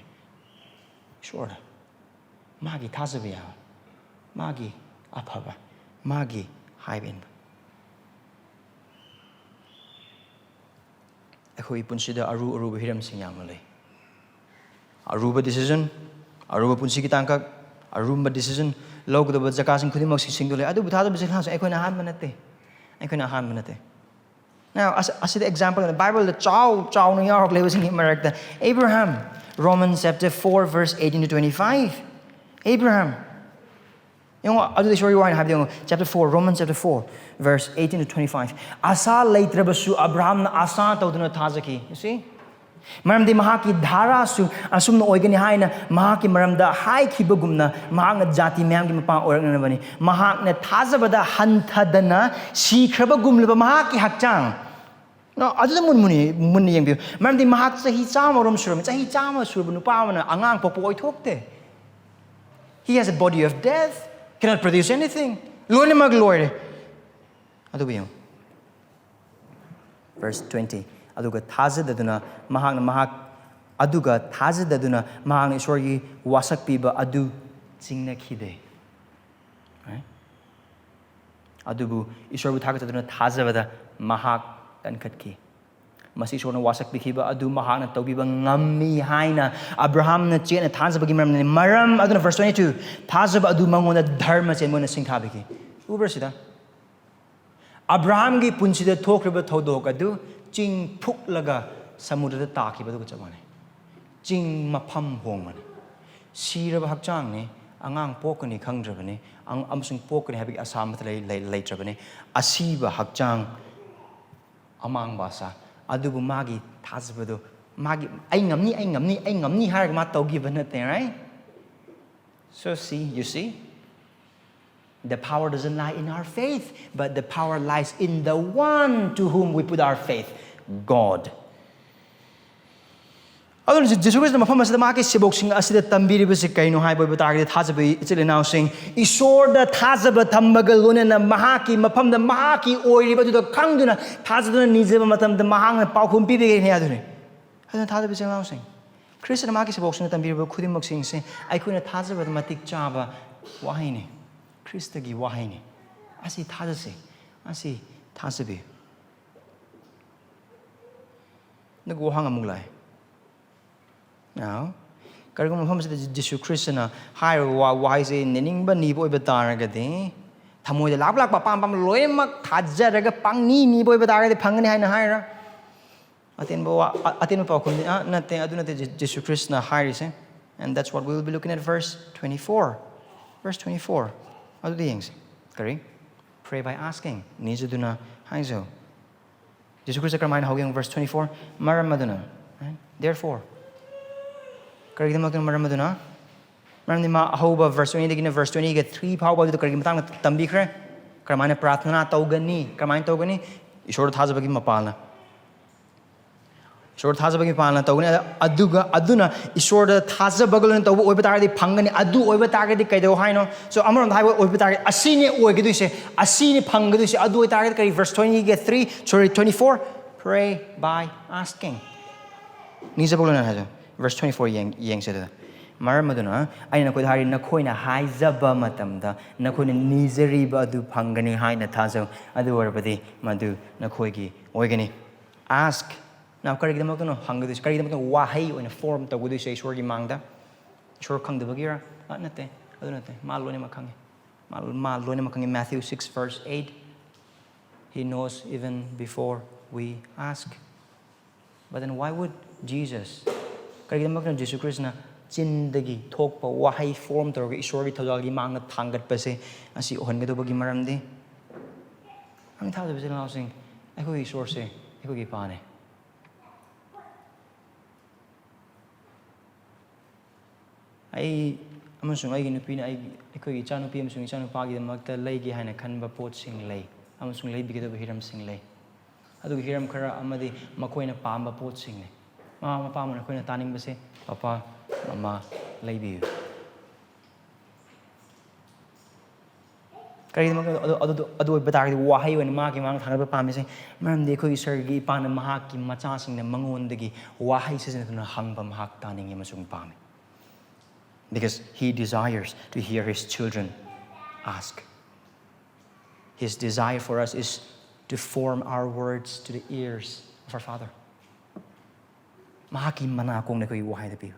ꯏꯁꯣꯔꯗ꯫ ꯃꯥꯒꯤ ꯊꯥꯖꯕ ꯌꯥꯕ, ꯃꯥꯒꯤ ꯑꯐꯕ, ꯃꯥꯒꯤ ꯍꯥꯏꯕ ꯏꯟꯕ꯫ ꯑꯩꯈꯣꯏꯒꯤ ꯄꯨꯟꯁꯤꯗ ꯑꯔꯨ ꯑꯔꯨꯕ ꯍꯤꯔꯝꯁꯤꯡ ꯌꯥꯝꯅ ꯂꯩ꯫ ꯑꯔꯨꯕ decision, ꯑꯔꯨꯕ ꯄꯨꯟꯁꯤꯒꯤ ꯇꯥꯡꯀꯛ, ꯑꯔꯨꯝꯕ decision ꯂꯧꯒꯗꯕ ꯖꯒꯥꯁꯤꯡ ꯈꯨꯗꯤꯡꯃꯛꯁꯤꯡꯗꯨ ꯂꯩ꯫ ꯑꯗꯨꯕꯨ ꯊꯥꯖꯕꯁꯦ ꯈꯪꯁꯦ ꯑꯩꯈꯣꯏꯅ ꯑꯍꯥꯟꯕ ꯅꯠꯇꯦ꯫ ꯑꯩꯈꯣꯏꯅ ꯑꯍꯥꯟꯕ ꯅꯠꯇꯦ꯫ Now, ꯑꯁ-, ꯑꯁꯤꯗ example, Bible ꯗ ꯆꯥꯎ ꯆꯥꯎꯅ ꯌꯥꯎꯔꯛꯂꯤꯕꯁꯤꯡꯒꯤ ꯃꯔꯛꯇ Abraham, Romans chapter four, verse eighteen to twenty-five. Abraham. ꯌꯦꯡꯉꯣ, ꯑꯗꯨꯗꯤ ꯏꯁꯣꯔꯒꯤ ꯋꯥꯅꯤ ꯍꯥꯏꯕꯗꯤ ꯌꯦꯡꯉꯣ, chapter four, Romans chapter four, verse eighteen to twenty-five. ꯑꯁꯥ ꯂꯩꯇ꯭ꯔꯕꯁꯨ ꯑꯕ꯭ꯔꯥꯍꯝꯅ ꯑꯁꯥ ꯇꯧꯗꯨꯅ ꯊꯥꯖꯈꯤ꯫ You see? ꯃꯔꯝꯗꯤ ꯃꯍꯥꯛꯀꯤ ꯙꯥꯔꯥꯁꯨ ꯑꯁꯨꯝꯅ ꯑꯣꯏꯒꯅꯤ ꯍꯥꯏꯅ ꯃꯍꯥꯛꯀꯤ ꯃꯔꯝꯗ ꯍꯥꯏꯈꯤꯕꯒꯨꯝꯅ, ꯃꯍꯥꯛꯅ ꯖꯥꯇꯤ ꯃꯌꯥꯝꯒꯤ ꯃꯄꯥ ꯑꯣꯏꯔꯛꯅꯅꯕꯅꯤ꯫ ꯃꯍꯥꯛꯅ ꯊꯥꯖꯕꯗ ꯍꯟꯊꯗꯅ ꯁꯤꯈ꯭ꯔꯕꯒꯨꯝꯂꯕ ꯃꯍꯥꯛꯀꯤ ꯍꯛꯆꯥꯡ꯫ No, ꯑꯗꯨꯗ ꯃꯨꯟ-, ꯃꯨꯟꯅ-, ꯃꯨꯟꯅ ꯌꯦꯡꯕꯤꯌꯨ꯫ ꯃꯔꯝꯗꯤ ꯃꯍꯥꯛ ꯆꯍꯤ ꯆꯥꯝꯃ ꯔꯣꯝ ꯁꯨꯔꯝꯃꯤ꯫ ꯆꯍꯤ ꯆꯥꯝꯃ ꯁꯨꯔꯕ ꯅꯨꯄꯥ ꯑꯃꯅ ꯑꯉꯥꯡ ꯄꯣꯛꯄ ꯑꯣꯏꯊꯣꯛꯇꯦ꯫ He has a body of death, cannot produce anything. ꯂꯣꯏꯅꯃꯛ ꯂꯣꯏꯔꯦ꯫ ꯑꯗꯨꯕꯨ ꯌꯦꯡꯉꯨ꯫ Verse twenty. ꯑꯗꯨꯒ ꯊꯥꯖꯗꯗꯨꯅ ꯃꯍꯥꯛꯅ ꯃꯍꯥꯛ, ꯑꯗꯨꯒ ꯊꯥꯖꯗꯗꯨꯅ ꯃꯍꯥꯛꯅ ꯏꯁꯣꯔꯒꯤ ꯋꯥꯁꯛ ꯄꯤꯕ ꯑꯗꯨ ꯆꯤꯡꯅꯈꯤꯗꯦ꯫ Right? ꯑꯗꯨꯕꯨ ꯏꯁꯣꯔꯕꯨ ꯊꯥꯒꯠꯆꯗꯨꯅ ꯊꯥꯖꯕꯗ ꯃꯍꯥꯛ ꯀꯟꯈꯠꯈꯤ꯫ ꯃꯁꯤ ꯏꯁꯣꯔꯅ ꯋꯥꯁꯛ ꯄꯤꯈꯤꯕ ꯑꯗꯨ ꯃꯍꯥꯛꯅ ꯇꯧꯕꯤꯕ ꯉꯝꯃꯤ ꯍꯥꯏꯅ ꯑꯕ꯭ꯔꯥꯍꯥꯝꯅ ꯆꯦꯠꯅ ꯊꯥꯖꯕꯒꯤ ꯃꯔꯝꯅꯤ꯫ ꯃꯔꯝ ꯑꯗꯨꯅ, verse twenty-two, ꯊꯥꯖꯕ ꯑꯗꯨ ꯃꯉꯣꯟꯗ ꯙꯔꯃ ꯆꯦꯟꯕ ꯑꯣꯏꯅ ꯁꯤꯡꯊꯥꯕꯤꯈꯤ꯫ ꯎꯕ꯭ꯔꯥ ꯁꯤꯗ? ꯑꯕ꯭ꯔꯥꯍꯥꯝꯒꯤ ꯄꯨꯟꯁꯤꯗ ꯊꯣꯛꯈ꯭ꯔꯤꯕ ꯊꯧꯗꯣꯛ ꯑꯗꯨ ꯆꯤꯡ ꯐꯨꯛꯂꯒ ꯁꯃꯨꯗ꯭ꯔꯗ ꯇꯥꯈꯤꯕ ꯑꯗꯨꯒ ꯆꯞ ꯃꯥꯟꯅꯩ꯫ ꯆꯤꯡ ꯃꯐꯝ ꯍꯣꯡꯕꯅꯤ꯫ ꯁꯤꯔꯕ ꯍꯛꯆꯥꯡꯅꯤ, ꯑꯉꯥꯡ ꯄꯣꯛꯀꯅꯤ ꯈꯪꯗ꯭ꯔꯕꯅꯤ, ꯑꯪ-, ꯑꯃꯁꯨꯡ ꯄꯣꯛꯀꯅꯤ ꯍꯥꯏꯕꯒꯤ ꯑꯁꯥ ꯑꯃꯠꯇ ꯂꯩ-, ꯂꯩ-, ꯂꯩꯇ꯭ꯔꯕꯅꯤ꯫ ꯑꯁꯤꯕ ꯍꯛꯆꯥꯡ, ꯑꯃꯥꯡꯕ ꯑꯁꯥ, ꯑꯗꯨꯕꯨ ꯃꯥꯒꯤ ꯊꯥꯖꯕꯗꯨ, ꯃꯥꯒꯤ "ꯑꯩ ꯉꯝꯅꯤ, ꯑꯩ ꯉꯝꯅꯤ, ꯑꯩ ꯉꯝꯅꯤ" ꯍꯥꯏꯔꯒ ꯃꯥ ꯇꯧꯈꯤꯕ ꯅꯠꯇꯦ, right? So see, you see? The power doesn't lie in our faith, but the power lies in the one to whom we put our faith, God. ꯑꯗꯨꯅ ꯖꯤꯁꯨ ꯈ꯭ꯔꯤꯁꯇ ꯃꯐꯝ ꯑꯁꯤꯗ ꯃꯍꯥꯛꯀꯤ ꯁꯦꯕꯣꯛꯁꯤꯡ ꯑꯁꯤꯗ ꯇꯝꯕꯤꯔꯤꯕꯁꯤ ꯀꯩꯅꯣ ꯍꯥꯏꯕ ꯑꯣꯏꯕ ꯇꯥꯔꯒꯗꯤ, ꯊꯥꯖꯕ ꯏꯆꯤꯜ ꯏꯅꯥꯎꯁꯤꯡ, ꯏꯁꯣꯔꯗ ꯊꯥꯖꯕ ꯊꯝꯕꯒ ꯂꯣꯏꯅꯅ ꯃꯍꯥꯛꯀꯤ ꯃꯐꯝꯗ ꯃꯍꯥꯛꯀꯤ ꯑꯣꯏꯔꯤꯕ ꯑꯗꯨꯗ ꯈꯪꯗꯨꯅ ꯊꯥꯖꯗꯨꯅ ꯅꯤꯖꯕ ꯃꯇꯝꯗ ꯃꯍꯥꯛꯅ ꯄꯥꯎꯈꯨꯝ ꯄꯤꯕꯤꯒꯅꯤ ꯑꯗꯨꯅꯤ꯫ ꯑꯗꯨꯅ ꯊꯥꯖꯕ ꯏꯆꯤꯜ ꯏꯅꯥꯎꯁꯤꯡ, ꯈ꯭ꯔꯤꯁꯇꯅ ꯃꯍꯥꯛꯀꯤ ꯁꯦꯕꯣꯛꯁꯤꯡꯅ ꯇꯝꯕꯤꯔꯤꯕ ꯈꯨꯗꯤꯡꯃꯛꯁꯤꯡꯁꯦ ꯑꯩꯈꯣꯏꯅ ꯊꯥꯖꯕꯗ ꯃꯇꯤꯛ ꯆꯥꯕ ꯋꯥꯍꯩꯅꯤ꯫ ꯈ꯭ꯔꯤꯁꯇꯒꯤ ꯋꯥꯍꯩꯅꯤ꯫ ꯑꯁꯤ ꯊꯥꯖꯁꯦ꯫ ꯑꯁꯤ ꯊꯥꯖꯕꯤꯌꯨ꯫ ꯑꯗꯨꯒ ꯋꯥꯍꯪ ꯑꯃꯨꯛ ꯂꯥꯛꯑꯦ꯫ Now, ꯀꯔꯤꯒꯨꯝꯕ ꯃꯐꯝ ꯑꯁꯤꯗ ꯖꯤꯁꯨ ꯈ꯭ꯔꯤꯁꯇꯅ ꯍꯥꯏꯔꯤꯕ ꯋꯥ-, ꯋꯥꯍꯩꯁꯦ ꯅꯤꯅꯤꯡꯕ ꯅꯤꯕ ꯑꯣꯏꯕ ꯇꯥꯔꯒꯗꯤ, ꯊꯃꯣꯏꯗ ꯂꯥꯛꯄ ꯂꯥꯛꯄ ꯑꯄꯥꯝ ꯑꯄꯥꯝꯕ ꯂꯣꯏꯅꯃꯛ ꯊꯥꯖꯔꯒ ꯄꯥꯡꯅꯤ ꯅꯤꯕ ꯑꯣꯏꯕ ꯇꯥꯔꯒꯗꯤ ꯐꯪꯒꯅꯤ ꯍꯥꯏꯅ ꯍꯥꯏꯔ? ꯑꯇꯦꯟꯕ ꯋꯥ-, ꯑ-, ꯑꯇꯦꯟꯕ ꯄꯥꯎꯈꯨꯝꯗꯤ, ꯑ, ꯅꯠꯇꯦ, ꯑꯗꯨ ꯅꯠꯇꯦ ꯖꯤ-, ꯖꯤꯁꯨ ꯈ꯭ꯔꯤꯁꯇꯅ ꯍꯥꯏꯔꯤꯁꯦ꯫ And that's what we will be looking at verse twenty-four. Verse twenty-four. ꯑꯗꯨꯗꯤ ꯌꯦꯡꯁꯤ꯫ ꯀꯔꯤ? Pray by asking. ꯅꯤꯖꯗꯨꯅ ꯍꯥꯏꯖꯧ꯫ ꯖꯤꯁꯨ ꯈ꯭ꯔꯤꯁꯇ ꯀꯔꯝꯍꯥꯏꯅ ꯍꯧꯒꯦ? Verse twenty-four, "ꯃꯔꯝ ꯑꯗꯨꯅ," right? "Therefore." ꯀꯔꯤꯒꯤꯗꯃꯛꯇꯅꯣ ꯃꯔꯝ ꯑꯗꯨꯅ? ꯃꯔꯝꯗꯤ ꯃꯥ ꯑꯍꯧꯕ verse twenty ꯗꯒꯤꯅ verse twenty ꯒ three ꯐꯥꯎꯕ ꯑꯗꯨꯗ ꯀꯔꯤꯒꯤ ꯃꯇꯥꯡꯗ ꯇꯝꯕꯤꯈ꯭ꯔꯦ? ꯀꯔꯝꯍꯥꯏꯅ ꯄ꯭ꯔꯥꯊꯅꯥ ꯇꯧꯒꯅꯤ? ꯀꯔꯝꯍꯥꯏꯅ ꯇꯧꯒꯅꯤ? ꯏꯁꯣꯔꯗ ꯊꯥꯖꯕꯒꯤ ꯃꯄꯥꯜꯅ꯫ ꯏꯁꯣꯔꯗ ꯊꯥꯖꯕꯒꯤ ꯃꯄꯥꯜꯅ ꯇꯧꯒꯅꯤ꯫ ꯑꯗ-, ꯑꯗꯨꯒ ꯑꯗꯨꯅ ꯏꯁꯣꯔꯗ ꯊꯥꯖꯕꯒ ꯂꯣꯏꯅ ꯇꯧꯕ ꯑꯣꯏꯕ ꯇꯥꯔꯒꯗꯤ ꯐꯪꯒꯅꯤ꯫ ꯑꯗꯨ ꯑꯣꯏꯕ ꯇꯥꯔꯒꯗꯤ ꯀꯩꯗꯧ ꯍꯥꯏꯅꯣ? So, ꯑꯃꯔꯣꯝꯗ ꯍꯥꯏꯕ ꯑꯣꯏꯕ ꯇꯥꯔꯒꯗꯤ ꯑꯁꯤꯅꯤ ꯑꯣꯏꯒꯗꯣꯏꯁꯦ, ꯑꯁꯤꯅꯤ ꯐꯪꯒꯗꯣꯏꯁꯦ꯫ ꯑꯗꯨ ꯑꯣꯏ ꯇꯥꯔꯒꯗꯤ ꯀꯔꯤ? Verse twenty ꯒ three, sorry, twenty-four, "Pray by asking." ꯅꯤꯖꯕ ꯂꯣꯏꯅꯅ ꯍꯥꯏꯖꯧ꯫ Verse twenty-four ꯌꯦꯡ-, ꯌꯦꯡꯁꯦ ꯑꯗꯨꯗ꯫ "ꯃꯔꯝ ꯑꯗꯨꯅ ꯑꯩꯅ ꯅꯈꯣꯏꯗ ꯍꯥꯏꯔꯤ, ꯅꯈꯣꯏꯅ ꯍꯥꯏꯖꯕ ꯃꯇꯝꯗ ꯅꯈꯣꯏꯅ ꯅꯤꯖꯔꯤꯕ ꯑꯗꯨ ꯐꯪꯒꯅꯤ ꯍꯥꯏꯅ ꯊꯥꯖꯧ꯫ ꯑꯗꯨ ꯑꯣꯏꯔꯕꯗꯤ ꯃꯗꯨ ꯅꯈꯣꯏꯒꯤ ꯑꯣꯏꯒꯅꯤ." Ask. Now, ꯀꯔꯤꯒꯤꯗꯃꯛꯇꯅꯣ ꯍꯪꯒꯗꯣꯏꯁꯦ? ꯀꯔꯤꯒꯤꯗꯃꯛꯇꯅꯣ ꯋꯥꯍꯩ ꯑꯣꯏꯅ form ꯇꯧꯒꯗꯣꯏꯁꯦ ꯏꯁꯣꯔꯒꯤ ꯃꯥꯡꯗ? ꯏꯁꯣꯔ ꯈꯪꯗꯕꯒꯤꯔ? ꯑ, ꯅꯠꯇꯦ, ꯑꯗꯨ ꯅꯠꯇꯦ꯫ ꯃꯥ ꯂꯣꯏꯅꯃꯛ ꯈꯪꯉꯤ꯫ ꯃꯥ, ꯃꯥ ꯂꯣꯏꯅꯃꯛ ꯈꯪꯉꯤ꯫ Matthew six verse eight, "He knows even before we ask." But then why would Jesus, ꯀꯔꯤꯒꯤꯗꯃꯛꯇꯅꯣ ꯖꯤꯁꯨ ꯈ꯭ꯔꯤꯁꯇꯅ ꯆꯤꯟꯗꯒꯤ ꯊꯣꯛꯄ ꯋꯥꯍꯩ form ꯇꯧꯔꯒ ꯏꯁꯣꯔꯒꯤ ꯊꯧꯖꯥꯜꯒꯤ ꯃꯥꯡꯗ ꯊꯥꯡꯒꯠꯄꯁꯦ? ꯑꯁꯤ ꯑꯣꯏꯍꯟꯒꯗꯧꯕꯒꯤ ꯃꯔꯝꯗꯤ, ꯑꯩꯅ ꯊꯥꯖꯕ ꯏꯆꯤꯜ ꯏꯅꯥꯎꯁꯤꯡ, ꯑꯩꯈꯣꯏꯒꯤ ꯏꯁꯣꯔꯁꯦ ꯑꯩꯈꯣꯏꯒꯤ ꯏꯄꯥꯅꯦ꯫ ꯑꯩ ꯑꯃꯁꯨꯡ ꯑꯩꯒꯤ ꯅꯨꯄꯤꯅ ꯑꯩꯒꯤ, ꯑꯩꯈꯣꯏꯒꯤ ꯏꯆꯥꯅꯨꯄꯤ ꯑꯃꯁꯨꯡ ꯏꯆꯥꯅꯨꯄꯥꯒꯤꯗꯃꯛꯇ ꯂꯩꯒꯦ ꯍꯥꯏꯅ ꯈꯟꯕ ꯄꯣꯠꯁꯤꯡ ꯂꯩ ꯑꯃꯁꯨꯡ ꯂꯩꯕꯤꯒꯗꯕ ꯍꯤꯔꯝꯁꯤꯡ ꯂꯩ꯫ ꯑꯗꯨꯒ ꯍꯤꯔꯝ ꯈꯔ ꯑꯃꯗꯤ ꯃꯈꯣꯏꯅ ꯄꯥꯝꯕ ꯄꯣꯠꯁꯤꯡꯅꯤ꯫ ꯃꯃꯥ ꯃꯄꯥ ꯑꯃꯅ ꯑꯩꯈꯣꯏꯅ ꯇꯥꯅꯤꯡꯕꯁꯦ, "ꯄꯄꯥ, ꯃꯃꯥ, ꯂꯩꯕꯤꯌꯨ"꯫ ꯀꯔꯤꯒꯤꯗꯃꯛꯇ ꯑꯗꯨ, ꯑꯗꯨ, ꯑꯗꯨ ꯑꯣꯏꯕ ꯇꯥꯔꯒꯗꯤ ꯋꯥꯍꯩ ꯑꯣꯏꯅ ꯃꯍꯥꯛꯀꯤ ꯃꯃꯥꯡꯗ ꯊꯥꯡꯒꯠꯄ ꯄꯥꯝꯃꯤꯁꯦ? ꯃꯔꯝꯗꯤ ꯑꯩꯈꯣꯏꯒꯤ ꯏꯁꯣꯔꯒꯤ ꯏꯄꯥꯅ ꯃꯍꯥꯛꯀꯤ ꯃꯆꯥꯁꯤꯡꯅ ꯃꯉꯣꯟꯗꯒꯤ ꯋꯥꯍꯩ ꯁꯤꯖꯤꯟꯅꯗꯨꯅ ꯍꯪꯕ ꯃꯍꯥꯛ ꯇꯥꯅꯤꯡꯉꯤ ꯑꯃꯁꯨꯡ ꯄꯥꯝꯃꯤ꯫ Because he desires to hear his children ask. His desire for us is to form our words to the ears of our Father. ꯃꯍꯥꯛꯀꯤ ꯃꯅꯥꯀꯣꯡꯗ ꯑꯩꯈꯣꯏꯒꯤ ꯋꯥꯍꯩꯗ ꯄꯤꯌꯨ꯫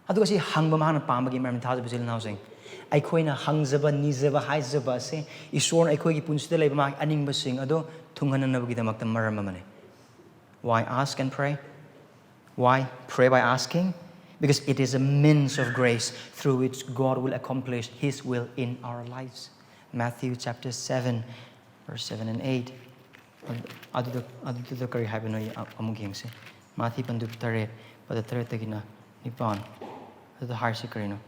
ꯑꯗꯨꯒ ꯁꯤ ꯍꯪꯕ ꯃꯍꯥꯛꯅ ꯄꯥꯝꯕꯒꯤ ꯃꯔꯝ, ꯊꯥꯖꯕ ꯏꯆꯤꯜ ꯏꯅꯥꯎꯁꯤꯡ, ꯑꯩꯈꯣꯏꯅ ꯍꯪꯖꯕ, ꯅꯤꯖꯕ, ꯍꯥꯏꯖꯕ ꯑꯁꯦ ꯏꯁꯣꯔꯅ ꯑꯩꯈꯣꯏꯒꯤ ꯄꯨꯟꯁꯤꯗ ꯂꯩꯕ ꯃꯥꯒꯤ ꯑꯅꯤꯡꯕꯁꯤꯡ ꯑꯗꯨ ꯊꯨꯡꯍꯟꯅꯅꯕꯒꯤꯗꯃꯛꯇ ꯃꯔꯝ ꯑꯃꯅꯤ꯫ Why ask and pray? Why pray by asking? Because it is a means of grace through which God will accomplish His will in our lives. Matthew chapter seven, verse seven and eight. ꯑꯗꯨꯗ, ꯑꯗꯨꯗ ꯀꯔꯤ ꯍꯥꯏꯕꯅꯣ ꯑꯃꯨꯛ ꯌꯦꯡꯁꯤ꯫ ꯃꯥꯊꯤ ꯄꯟꯗꯨꯞ ꯇꯔꯦꯠ, ꯄꯗ ꯇꯔꯦꯠꯇꯒꯤꯅ ꯅꯤꯄꯥꯟ꯫ ꯑꯗꯨꯗ ꯍꯥꯏꯔꯤꯁꯤ ꯀꯔꯤꯅꯣ?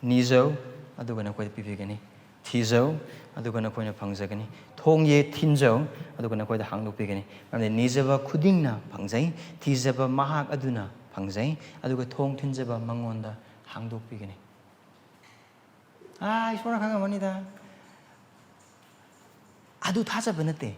"ꯅꯤꯖꯧ, ꯑꯗꯨꯒ ꯅꯈꯣꯏꯗ ꯄꯤꯕꯤꯒꯅꯤ꯫ ꯊꯤꯖꯧ, ꯑꯗꯨꯒ ꯅꯈꯣꯏꯅ ꯐꯪꯖꯒꯅꯤ꯫ ꯊꯣꯡ ꯌꯦ ꯊꯤꯟꯖꯧ, ꯑꯗꯨꯒ ꯅꯈꯣꯏꯗ ꯍꯥꯡꯗꯣꯛꯄꯤꯒꯅꯤ꯫ ꯃꯔꯝꯗꯤ ꯅꯤꯖꯕ ꯈꯨꯗꯤꯡꯅ ꯐꯪꯖꯩ, ꯊꯤꯖꯕ ꯃꯍꯥꯛ ꯑꯗꯨꯅ ꯐꯪꯖꯩ, ꯑꯗꯨꯒ ꯊꯣꯡ ꯊꯤꯟꯖꯕ ꯃꯉꯣꯟꯗ ꯍꯥꯡꯗꯣꯛꯄꯤꯒꯅꯤ"꯫ ꯑꯥ, ꯏꯁꯣꯔꯅ ꯈꯪꯉꯝꯃꯅꯤꯗ꯫ ꯑꯗꯨ ꯊꯥꯖꯕ ꯅꯠꯇꯦ꯫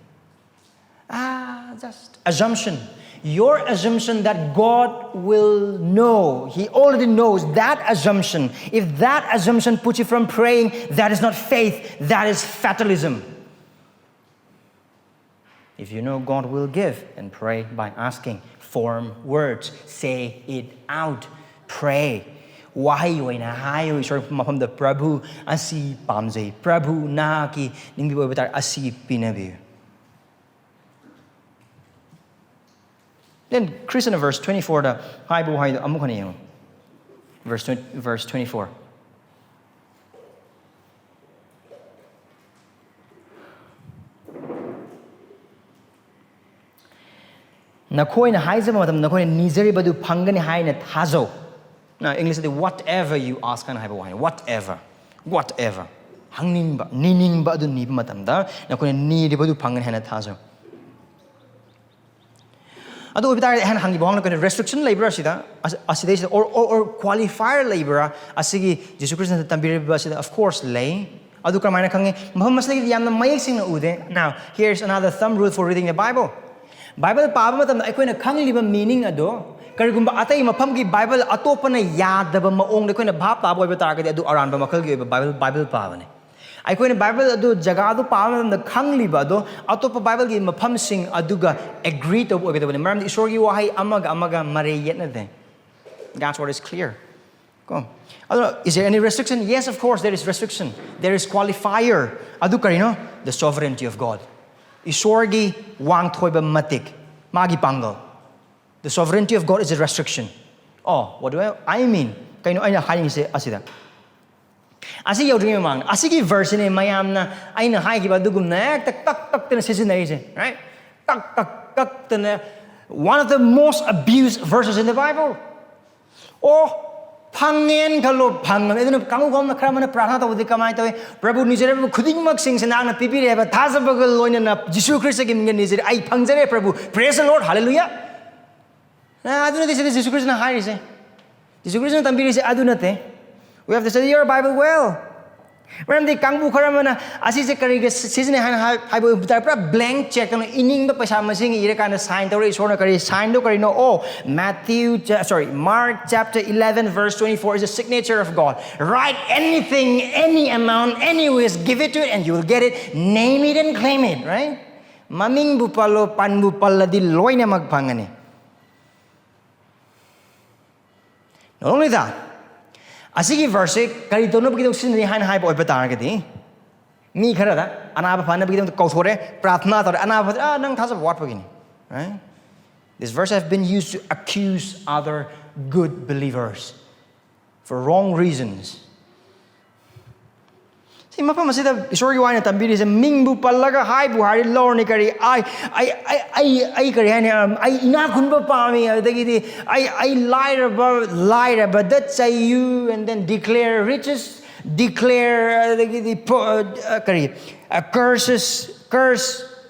Ah, just assumption. Your assumption that God will know, He already knows, that assumption, if that assumption puts you from praying, that is not faith, that is fatalism. If you know God will give, then pray by asking. Form words, say it out, pray. ꯋꯥꯍꯩ ꯑꯣꯏꯅ ꯍꯥꯏꯌꯨ꯫ ꯏꯁꯣꯔ ꯃꯐꯝꯗ, "ꯄ꯭ꯔꯚꯨ, ꯑꯁꯤ ꯄꯥꯝꯖꯩ꯫ ꯄ꯭ꯔꯚꯨ, ꯅꯍꯥꯛꯀꯤ ꯅꯤꯡꯕꯤꯕ ꯑꯣꯏꯕ ꯇꯥꯔꯦ, ꯑꯁꯤ ꯄꯤꯅꯕꯤꯌꯨ"꯫ Then ꯈ꯭ꯔꯤꯁꯇꯅ verse twenty-fourꯗ ꯍꯥꯏꯕ ꯋꯥꯍꯩꯗꯣ ꯑꯃꯨꯛ ꯍꯟꯅ ꯌꯦꯡꯉꯨ꯫ Verse twenty, verse twenty-four. "ꯅꯈꯣꯏꯅ ꯍꯥꯏꯖꯕ ꯃꯇꯝꯗ ꯅꯈꯣꯏꯅ ꯅꯤꯖꯔꯤꯕꯗꯨ ꯐꯪꯒꯅꯤ ꯍꯥꯏꯅ ꯊꯥꯖꯧ"꯫ ꯅ, ꯏꯪꯂꯤꯁꯇꯗꯤ "whatever you ask" ꯍꯥꯏꯅ ꯍꯥꯏꯕ ꯋꯥꯍꯩꯅꯤ꯫ Whatever, whatever꯫ ꯍꯪꯅꯤꯡꯕ, ꯅꯤꯅꯤꯡꯕ ꯑꯗꯨ ꯅꯤꯕ ꯃꯇꯝꯗ ꯅꯈꯣꯏꯅ ꯅꯤꯔꯤꯕꯗꯨ ꯐꯪꯒꯅꯤ ꯍꯥꯏꯅ ꯊꯥꯖꯧ꯫ ꯑꯗꯨ ꯑꯣꯏꯕ ꯇꯥꯔꯒꯗꯤ ꯑꯩꯍꯥꯟꯅ ꯍꯪꯈꯤꯕ ꯋꯥꯍꯪꯅ ꯀꯩꯅꯣ, restriction ꯂꯩꯕ꯭ꯔꯥ ꯁꯤꯗ? ꯑꯁ-, ꯑꯁꯤꯗꯩꯁꯤꯗ or, or, or qualifier ꯂꯩꯕ꯭ꯔꯥ ꯑꯁꯤꯒꯤ ꯖꯤꯁꯨ ꯈ꯭ꯔꯤꯁꯇꯅ ꯇꯝꯕꯤꯔꯤꯕ ꯑꯁꯤꯗ? Of course ꯂꯩ꯫ ꯑꯗꯨ ꯀꯔꯝꯍꯥꯏꯅ ꯈꯪꯉꯤ? ꯃꯐꯝ ꯑꯁꯤꯗꯒꯤꯗꯤ ꯌꯥꯝꯅ ꯃꯌꯦꯛ ꯁꯦꯡꯅ ꯎꯗꯦ꯫ Now, here's another thumb rule for reading the Bible. Bible ꯄꯥꯕ ꯃꯇꯝꯗ ꯑꯩꯈꯣꯏꯅ ꯈꯪꯂꯤꯕ meaning ꯑꯗꯣ ꯀꯔꯤꯒꯨꯝꯕ ꯑꯇꯩ ꯃꯐꯝꯒꯤ ꯕꯥꯏꯕꯜ ꯑꯇꯣꯞꯄꯅ ꯌꯥꯗꯕ ꯃꯑꯣꯡꯗ ꯑꯩꯈꯣꯏꯅ ꯚꯥꯞ ꯇꯥꯕ ꯑꯣꯏꯕ ꯇꯥꯔꯒꯗꯤ, ꯑꯗꯨ ꯑꯔꯥꯟꯕ ꯃꯈꯜꯒꯤ ꯑꯣꯏꯕ ꯕꯥꯏꯕꯜ, ꯕꯥꯏꯕꯜ ꯄꯥꯕꯅꯤ꯫ ꯑꯩꯈꯣꯏꯅ ꯕꯥꯏꯕꯜ ꯑꯗꯨ, ꯖꯒꯥꯗꯨ ꯄꯥꯕ ꯃꯇꯝꯗ ꯈꯪꯂꯤꯕ ꯑꯗꯣ ꯑꯇꯣꯞꯄ ꯕꯥꯏꯕꯜꯒꯤ ꯃꯐꯝꯁꯤꯡ ꯑꯗꯨꯒ agree ꯇꯧꯕ ꯑꯣꯏꯒꯗꯕꯅꯤ, ꯃꯔꯝꯗꯤ ꯏꯁꯣꯔꯒꯤ ꯋꯥꯍꯩ ꯑꯃꯒ ꯑꯃꯒ ꯃꯔꯩ ꯌꯦꯠꯅꯗꯦ꯫ God's word is clear. ꯀꯣ? ꯑꯗꯨꯅ, is there any restriction? Yes, of course, there is restriction. There is qualifier. ꯑꯗꯨ ꯀꯔꯤꯅꯣ? The sovereignty of God. ꯏꯁꯣꯔꯒꯤ ꯋꯥꯡꯊꯣꯏꯕ ꯃꯇꯤꯛ, ꯃꯥꯒꯤ ꯄꯥꯡꯒꯜ꯫ The sovereignty of God is a restriction. Oh, what do I, I mean? ꯀꯩꯅꯣ ꯑꯩꯅ ꯍꯥꯏꯅꯤꯡꯉꯤꯁꯦ ꯑꯁꯤꯗ? ꯑꯁꯤ ꯌꯧꯗ꯭ꯔꯤꯉꯩ ꯃꯃꯥꯡꯗ, ꯑꯁꯤꯒꯤ verse ꯁꯤꯅꯦ ꯃꯌꯥꯝꯅ ꯑꯩꯅ ꯍꯥꯏꯈꯤꯕ ꯑꯗꯨꯒꯨꯝꯅ ꯍꯦꯛꯇ ꯀꯛ ꯀꯛꯇꯅ ꯁꯤꯖꯤꯟꯅꯔꯤꯁꯦ, right? ꯀꯛ ꯀꯛ ꯀꯛꯇꯅ, one of the most abused verses in the Bible. ꯑꯣ, ꯐꯪꯉꯦꯅ ꯈꯜꯂꯣ, ꯐꯪꯉꯕꯅꯤ꯫ ꯑꯗꯨꯅ ꯀꯥꯡꯕꯨ ꯑꯃꯅ, ꯈꯔ ꯑꯃꯅ ꯄ꯭ꯔꯥꯊꯅꯥ ꯇꯧꯕꯗꯤ ꯀꯃꯥꯏꯅ ꯇꯧꯏ? "ꯄ꯭ꯔꯚꯨ, ꯅꯤꯖꯔꯕ ꯈꯨꯗꯤꯡꯃꯛꯁꯤꯡꯁꯦ ꯅꯍꯥꯛꯅ ꯄꯤꯕꯤꯔꯦ ꯍꯥꯏꯕ ꯊꯥꯖꯕꯒ ꯂꯣꯏꯅꯅ ꯖꯤꯁꯨ ꯈ꯭ꯔꯤꯁꯇꯒꯤ ꯃꯤꯡꯗ ꯅꯤꯖꯔꯦ, ꯑꯩ ꯐꯪꯖꯔꯦ ꯄ꯭ꯔꯚꯨ, praise the Lord, hallelujah!" ꯑ, ꯑꯗꯨ ꯅꯠꯇꯦ ꯁꯤꯗ ꯖꯤꯁꯨ ꯈ꯭ꯔꯤꯁꯇꯅ ꯍꯥꯏꯔꯤꯁꯦ꯫ ꯖꯤꯁꯨ ꯈ꯭ꯔꯤꯁꯇꯅ ꯇꯝꯕꯤꯔꯤꯁꯦ ꯑꯗꯨ ꯅꯠꯇꯦ꯫ We have to study your Bible well. ꯃꯔꯝꯗꯤ ꯀꯥꯡꯕꯨ ꯈꯔ ꯑꯃꯅ ꯑꯁꯤꯁꯦ ꯀꯔꯤꯒ ꯁꯤ-, ꯁꯤꯖꯤꯟꯅꯩ ꯍꯥꯏꯅ ꯍꯥꯏ-, ꯍꯥꯏꯕ ꯑꯣꯏꯕ ꯇꯥꯔꯦ, ꯄꯨꯔꯥ blank check ꯇꯧꯅ ꯏꯅꯤꯡꯕ ꯄꯩꯁꯥ ꯃꯁꯤꯡ ꯏꯔꯀꯥꯟꯗ sign ꯇꯧꯔꯦ꯫ ꯏꯁꯣꯔꯅ ꯀꯔꯤ signꯗꯣ ꯀꯔꯤꯅꯣ? Oh, Matthew cha-, sorry, Mark chapter eleven verse twenty-four is the signature of God. Write anything, any amount, any ways, give it to it and you will get it. Name it and claim it, right? ꯃꯃꯤꯡꯕꯨ ꯄꯜꯂꯣ, ꯄꯟꯕꯨ ꯄꯜꯂꯗꯤ ꯂꯣꯏꯅꯃꯛ ꯐꯪꯒꯅꯤ꯫ Not only that, ꯑꯁꯤꯒꯤ verseꯁꯦ ꯀꯔꯤ ꯇꯧꯅꯕꯒꯤꯗꯃꯛ ꯁꯤꯖꯤꯟꯅꯩ ꯍꯥꯏꯅ ꯍꯥꯏꯕ ꯑꯣꯏꯕ ꯇꯥꯔꯒꯗꯤ, ꯃꯤ ꯈꯔꯗ ꯑꯅꯥꯕ ꯐꯅꯕꯒꯤꯗꯃꯛꯇ ꯀꯧꯊꯣꯔꯦ, ꯄ꯭ꯔꯥꯊꯅꯥ ꯇꯧꯔꯦ, ꯑꯅꯥꯕ ꯐꯗ꯭ꯔꯦ, "ꯑꯥ, ꯅꯪ ꯊꯥꯖꯕ ꯋꯥꯠꯄꯒꯤꯅꯤ," right? This verse have been used to accuse other good believers for wrong reasons. ꯁꯤ ꯃꯐꯝ ꯑꯁꯤꯗ ꯏꯁꯣꯔꯒꯤ ꯋꯥꯅ ꯇꯝꯕꯤꯔꯤꯁꯦ, ꯃꯤꯡꯕꯨ ꯄꯜꯂꯒ ꯍꯥꯏꯕꯨ ꯍꯥꯏꯔꯗꯤ ꯂꯧꯔꯅꯤ꯫ ꯀꯔꯤ? ꯑꯩ, ꯑꯩ, ꯑꯩ, ꯑꯩ, ꯑꯩ ꯀꯔꯤ ꯍꯥꯏꯅꯤ? ꯑꯩ ꯏꯅꯥꯛ ꯈꯨꯟꯕ ꯄꯥꯝꯃꯤ, ꯑꯗꯒꯤꯗꯤ ꯑꯩ, ꯑꯩ ꯂꯥꯏꯔꯕ, ꯂꯥꯏꯔꯕꯗ ꯆꯩꯌꯨ, and then declare riches, declare, ꯑꯗꯒꯤꯗꯤ ꯄ-, ꯑ, ꯀꯔꯤ? ꯑ, curses, curse,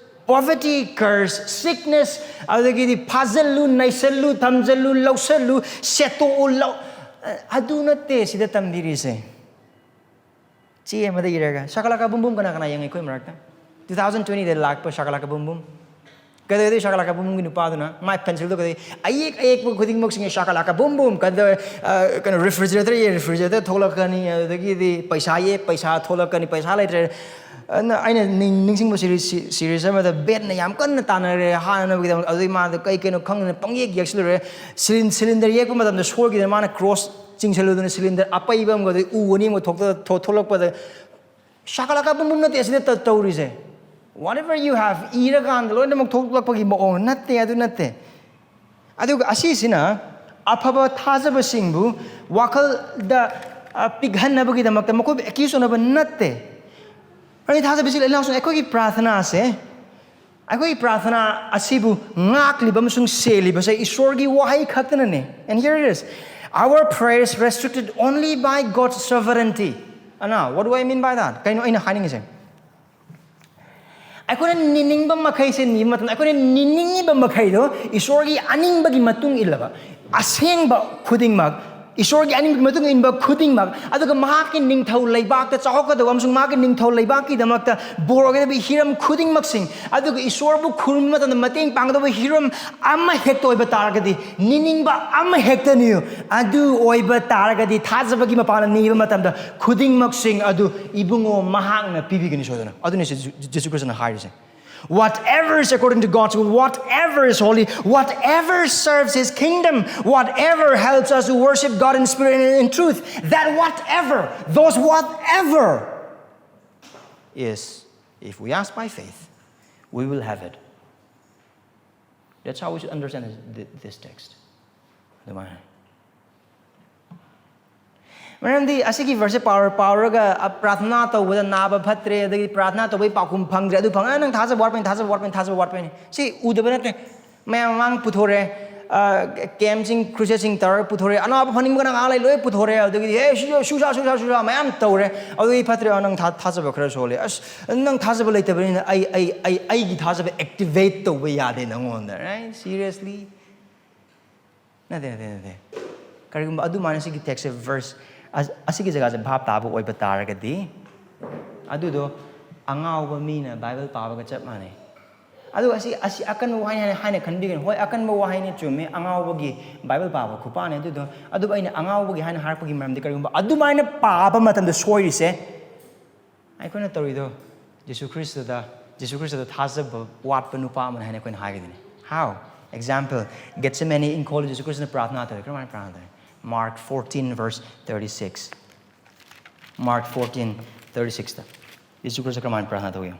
Poverty, curse, sickness, ꯑꯗꯨꯗꯒꯤꯗꯤ ꯐꯥꯖꯜꯂꯨ, ꯅꯩꯁꯜꯂꯨ, ꯊꯝꯖꯜꯂꯨ, ꯂꯧꯁꯜꯂꯨ, ꯁꯦꯠꯇꯣꯛꯎ, ꯂꯧ ꯑꯗꯨ ꯅꯠꯇꯦ ꯁꯤꯗ ꯇꯝꯕꯤꯔꯤꯁꯦ꯫ ꯆꯦ ꯑꯃꯗ ꯏꯔꯒ ꯁꯥꯀꯂꯥꯀꯥ ꯕꯨꯝ ꯕꯨꯝ ꯀꯅꯥ ꯀꯅꯥ ꯌꯦꯡꯉꯤ ꯑꯩꯈꯣꯏ ꯃꯔꯛꯇ? Two thousand twenty ꯗ ꯂꯥꯛꯄ ꯁꯥꯀꯂꯥꯀꯥ ꯕꯨꯝ ꯕꯨꯝ꯫ ꯀꯩꯗꯧꯗꯣꯏ ꯁꯥꯀꯂꯥꯀꯥ ꯕꯨꯝ ꯕꯨꯝꯒꯤ ꯅꯨꯄꯥꯗꯨꯅ ꯃꯥꯏ ꯄꯦꯟꯁꯤꯜꯗꯣ ꯀꯩꯗꯧꯏ? ꯑꯌꯦꯛ ꯑꯌꯦꯛꯄ ꯈꯨꯗꯤꯡꯃꯛꯁꯤꯡꯁꯦ ꯁꯥꯀꯂꯥꯀꯥ ꯕꯨꯝ ꯕꯨꯝ ꯀꯩꯗꯧ? ꯀꯩꯅꯣ, ꯔꯤꯐ꯭ꯔꯤꯖꯔꯦꯇꯔ ꯌꯦ, ꯔꯤꯐ꯭ꯔꯤꯖꯔꯦꯇꯔ ꯊꯣꯛꯂꯛꯀꯅꯤ, ꯑꯗꯨꯗꯒꯤꯗꯤ ꯄꯩꯁꯥ ꯌꯦ, ꯄꯩꯁꯥ ꯊꯣꯛꯂꯛꯀꯅꯤ, ꯄꯩꯁꯥ ꯂꯩꯇ꯭ꯔꯦ꯫ ꯑꯗꯨꯅ ꯑꯩꯅ ꯅꯤꯡ- ꯅꯤꯡꯁꯤꯡꯕ ꯁꯤꯔꯤꯁ ꯁꯤꯔꯤꯁ ꯑꯃꯗ ꯕꯦꯠꯅ ꯌꯥꯝ ꯀꯟꯅ ꯇꯥꯟꯅꯔꯦ ꯍꯥꯟꯅꯕꯒꯤꯗꯃꯛ꯫ ꯑꯗꯨꯗꯩ ꯃꯥꯗꯣ ꯀꯩ ꯀꯩꯅꯣ ꯈꯪꯗꯅ ꯄꯪꯌꯦꯛ ꯌꯦꯛꯁꯤꯜꯂꯨꯔꯦ꯫ ꯁꯤꯂꯤꯟ ꯁꯤꯂꯤꯟꯗꯔ ꯌꯦꯛꯄ ꯃꯇꯝꯗ ꯁꯣꯏꯈꯤꯗꯅ ꯃꯥꯅ ꯀ꯭ꯔꯣꯁ ꯆꯤꯡꯁꯤꯜꯂꯨꯗꯅ ꯁꯤꯂꯤꯟꯗꯔ ꯑꯄꯩꯕ ꯑꯃꯒ ꯑꯗꯩ ꯎ ꯑꯅꯤ ꯑꯃꯒ ꯊꯣꯛꯇ- ꯊꯣꯛ- ꯊꯣꯛꯂꯛꯄꯗ ꯁꯥꯀꯂꯥꯀꯥ ꯕꯨꯝ ꯕꯨꯝ ꯅꯠꯇꯦ ꯑꯁꯤꯗ ꯇ- ꯇꯧꯔꯤꯁꯦ꯫ Whatever you have ꯏꯔꯀꯥꯟꯗ ꯂꯣꯏꯅꯃꯛ ꯊꯣꯛꯂꯛꯄꯒꯤ ꯃꯑꯣꯡ ꯅꯠꯇꯦ, ꯑꯗꯨ ꯅꯠꯇꯦ꯫ ꯑꯗꯨꯒ ꯑꯁꯤꯁꯤꯅ ꯑꯐꯕ ꯊꯥꯖꯕꯁꯤꯡꯕꯨ ꯋꯥꯈꯜꯗ ꯑ, ꯄꯤꯛꯍꯟꯅꯕꯒꯤꯗꯃꯛꯇ ꯃꯈꯣꯏꯕꯨ ꯑꯦꯀ꯭ꯌꯨꯁ ꯇꯧꯅꯕ ꯅꯠꯇꯦ꯫ ꯑꯩ ꯊꯥꯖꯕꯁꯤ ꯂꯩ ꯂꯥꯎꯁꯤꯅ ꯑꯩꯈꯣꯏꯒꯤ ꯄ꯭ꯔꯥꯊꯅꯥꯁꯦ, ꯑꯩꯈꯣꯏꯒꯤ ꯄ꯭ꯔꯥꯊꯅꯥ ꯑꯁꯤꯕꯨ ꯉꯥꯛꯂꯤꯕ ꯑꯃꯁꯨꯡ ꯁꯦꯜꯂꯤꯕꯁꯦ ꯏꯁꯣꯔꯒꯤ ꯋꯥꯍꯩ ꯈꯛꯇꯅꯅꯦ꯫ And here it is, our prayer is restricted only by God's sovereignty. ꯑꯅ, what do I mean by that? ꯀꯩꯅꯣ ꯑꯩꯅ ꯍꯥꯏꯅꯤꯡꯉꯤꯁꯦ? ꯑꯩꯈꯣꯏꯅ ꯅꯤꯅꯤꯡꯕ ꯃꯈꯩꯁꯦ ꯅꯤꯕ ꯃꯇꯝꯗ ꯑꯩꯈꯣꯏꯅ ꯅꯤꯅꯤꯡꯉꯤꯕ ꯃꯈꯩꯗꯣ ꯏꯁꯣꯔꯒꯤ ꯑꯅꯤꯡꯕꯒꯤ ꯃꯇꯨꯡ ꯏꯜꯂꯕ, ꯑꯁꯦꯡꯕ ꯈꯨꯗꯤꯡꯃꯛ, ꯏꯁꯣꯔꯒꯤ ꯑꯅꯤꯡꯕꯒꯤ ꯃꯇꯨꯡ ꯏꯟꯕ ꯈꯨꯗꯤꯡꯃꯛ, ꯑꯗꯨꯒ ꯃꯍꯥꯛꯀꯤ ꯅꯤꯡꯊꯧ ꯂꯩꯕꯥꯛꯇ ꯆꯥꯎꯈꯠꯀꯗꯧꯕ ꯑꯃꯁꯨꯡ ꯃꯍꯥꯛꯀꯤ ꯅꯤꯡꯊꯧ ꯂꯩꯕꯥꯛꯀꯤꯗꯃꯛꯇ ꯕꯣꯔ ꯑꯣꯏꯒꯗꯕ ꯍꯤꯔꯝ ꯈꯨꯗꯤꯡꯃꯛꯁꯤꯡ, ꯑꯗꯨꯒ ꯏꯁꯣꯔꯕꯨ ꯈꯨꯔꯨꯝꯕ ꯃꯇꯝꯗ ꯃꯇꯦꯡ ꯄꯥꯡꯒꯗꯧꯕ ꯍꯤꯔꯝ ꯑꯃ ꯍꯦꯛꯇ ꯑꯣꯏꯕ ꯇꯥꯔꯒꯗꯤ, ꯅꯤꯅꯤꯡꯕ ꯑꯃ ꯍꯦꯛꯇ ꯅꯤꯌꯨ, ꯑꯗꯨ ꯑꯣꯏꯕ ꯇꯥꯔꯒꯗꯤ ꯊꯥꯖꯕꯒꯤ ꯃꯄꯥꯟꯅ ꯅꯤꯕ ꯃꯇꯝꯗ ꯈꯨꯗꯤꯡꯃꯛꯁꯤꯡ ꯑꯗꯨ ꯏꯕꯨꯡꯉꯣ ꯃꯍꯥꯛꯅ ꯄꯤꯕꯤꯒꯅꯤ ꯁꯣꯏꯗꯅ꯫ ꯑꯗꯨꯅꯤ ꯖꯦꯁꯨ ꯈ꯭ꯔꯤꯁꯇꯅ ꯍꯥꯏꯔꯤꯁꯦ꯫ Whatever is according to God's will, whatever is holy, whatever serves His kingdom, whatever helps us to worship God in spirit and in truth, that whatever, those whatever is, if we ask by faith, we will have it. That's how we should understand this, this text. ꯑꯗꯨꯃꯥꯏꯅ ꯍꯥꯏ꯫ ꯃꯔꯝꯗꯤ ꯑꯁꯤꯒꯤ ꯚꯔꯁꯁꯦ ꯄꯥꯎꯔ ꯄꯥꯎꯔꯒ ꯄ꯭ꯔꯥꯊꯅꯥ ꯇꯧꯕꯗ ꯅꯥꯕ ꯐꯠꯇ꯭ꯔꯦ, ꯑꯗꯒꯤ ꯄ꯭ꯔꯥꯊꯅꯥ ꯇꯧꯕꯒꯤ ꯄꯥꯎꯈꯨꯝ ꯐꯪꯗ꯭ꯔꯦ, ꯑꯗꯨ ꯐꯪꯉ ꯅꯪ ꯊꯥꯖꯕ ꯋꯥꯠꯄꯩꯅꯤ, ꯊꯥꯖꯕ ꯋꯥꯠꯄꯩꯅꯤ, ꯊꯥꯖꯕ ꯋꯥꯠꯄꯩꯅꯤ꯫ ꯁꯤ ꯎꯗꯕ ꯅꯠꯇꯦ꯫ ꯃꯌꯥꯝ ꯃꯃꯥꯡ ꯄꯨꯊꯣꯔꯛꯑꯦ꯫ ꯀꯦꯝꯁꯤꯡ, ꯀ꯭ꯔꯨꯁꯦꯠꯁꯤꯡ ꯇꯧꯔꯒ ꯄꯨꯊꯣꯔꯛꯑꯦ꯫ ꯑꯅꯥꯕ ꯐꯅꯤꯡꯕ ꯀꯅꯥ ꯂꯩ? ꯂꯣꯏ ꯄꯨꯊꯣꯔꯛꯑꯦ꯫ ꯑꯗꯨꯗꯒꯤꯗꯤ, "ꯑꯦ, ꯁꯨꯁꯥ, ꯁꯨꯁꯥ, ꯁꯨꯁꯥ, ꯁꯨꯁꯥ ꯃꯌꯥꯝ ꯇꯧꯔꯦ꯫ ꯑꯗꯨꯗꯤ ꯐꯠꯇ꯭ꯔꯦ, ꯅꯪ ꯊꯥ-, ꯊꯥꯖꯕ ꯈꯔ ꯁꯣꯜꯂꯦ꯫ ꯑꯁ, ꯅꯪ ꯊꯥꯖꯕ ꯂꯩꯇꯕꯅꯤꯅ ꯑꯩ, ꯑꯩ, ꯑꯩ, ꯑꯩꯒꯤ ꯊꯥꯖꯕ activate ꯇꯧꯕ ꯌꯥꯗꯦ ꯅꯪꯉꯣꯟꯗ", right? Seriously? ꯅꯠꯇꯦ, ꯅꯠꯇꯦ, ꯅꯠꯇꯦ꯫ ꯀꯔꯤꯒꯨꯝꯕ ꯑꯗꯨꯃꯥꯏꯅ ꯁꯤꯒꯤ text verse, ꯑ-, ꯑꯁꯤꯒꯤ ꯖꯒꯥꯁꯦ ꯚꯥꯞ ꯇꯥꯕ ꯑꯣꯏꯕ ꯇꯥꯔꯒꯗꯤ, ꯑꯗꯨꯗꯣ ꯑꯉꯥꯎꯕ ꯃꯤꯅ ꯕꯥꯏꯕꯜ ꯄꯥꯕꯒ ꯆꯞ ꯃꯥꯟꯅꯩ꯫ ꯑꯗꯨꯒ ꯑꯁꯤ, ꯑꯁꯤ ꯑꯀꯟꯕ ꯋꯥꯍꯩꯅꯤ ꯍꯥꯏꯅ, ꯍꯥꯏꯅ ꯈꯟꯕꯤꯒꯅꯨ꯫ ꯍꯣꯏ, ꯑꯀꯟꯕ ꯋꯥꯍꯩꯅꯤ, ꯆꯨꯝꯃꯤ, ꯑꯉꯥꯎꯕꯒꯤ ꯕꯥꯏꯕꯜ ꯄꯥꯕ ꯈꯨꯄꯥꯅꯤ꯫ ꯑꯗꯨꯗꯣ, ꯑꯗꯨꯕꯨ ꯑꯩꯅ ꯑꯉꯥꯎꯕꯒꯤ ꯍꯥꯏꯅ ꯍꯥꯏꯔꯛꯄꯒꯤ ꯃꯔꯝꯗꯤ, ꯀꯔꯤꯒꯨꯝꯕ ꯑꯗꯨꯃꯥꯏꯅ ꯄꯥꯕ ꯃꯇꯝꯗ ꯁꯣꯏꯔꯤꯁꯦ, ꯑꯩꯈꯣꯏꯅ ꯇꯧꯔꯤꯗꯣ ꯖꯤꯁꯨ ꯈ꯭ꯔꯤꯁꯇꯗ, ꯖꯤꯁꯨ ꯈ꯭ꯔꯤꯁꯇꯗ ꯊꯥꯖꯕ ꯋꯥꯠꯄ ꯅꯨꯄꯥ ꯑꯃꯅꯤ ꯍꯥꯏꯅ ꯑꯩꯈꯣꯏꯅ ꯍꯥꯏꯒꯗꯣꯏꯅꯤ꯫ How? Example, ꯒꯦꯠꯁꯦꯃꯦꯅꯤ ꯏꯪꯈꯣꯜꯗ ꯖꯤꯁꯨ ꯈ꯭ꯔꯤꯁꯇꯅ ꯄ꯭ꯔꯥꯊꯅꯥ ꯇꯧꯋꯤ꯫ ꯀꯔꯝꯍꯥꯏꯅ ꯄ꯭ꯔꯥꯊꯅꯥ ꯇꯧꯋꯤ? Mark fourteen verse thirty-six꯫ Mark fourteen thirty-sixꯇ Jesus Christ ꯀꯔꯝꯍꯥꯏꯅ ꯄ꯭ꯔꯥꯊꯅꯥ ꯇꯧꯏ?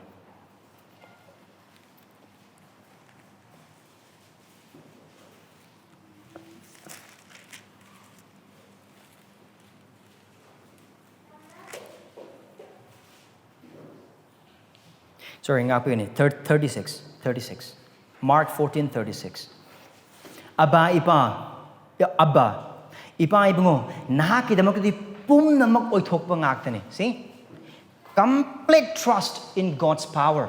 Sorry, ꯉꯥꯛꯄꯤꯒꯅꯤ꯫ Thir-, thirty-six, thirty-six꯫ Mark fourteen thirty-six꯫ "ꯑꯕꯥ, ꯏꯄꯥ, ꯑꯕꯥ, ꯏꯄꯥ ꯏꯕꯨꯡꯉꯣ, ꯅꯍꯥꯛꯀꯤꯗꯃꯛꯇꯗꯤ ꯄꯨꯝꯅꯃꯛ ꯑꯣꯏꯊꯣꯛꯄ ꯉꯥꯛꯇꯅꯤ"꯫ See? Complete trust in God's power꯫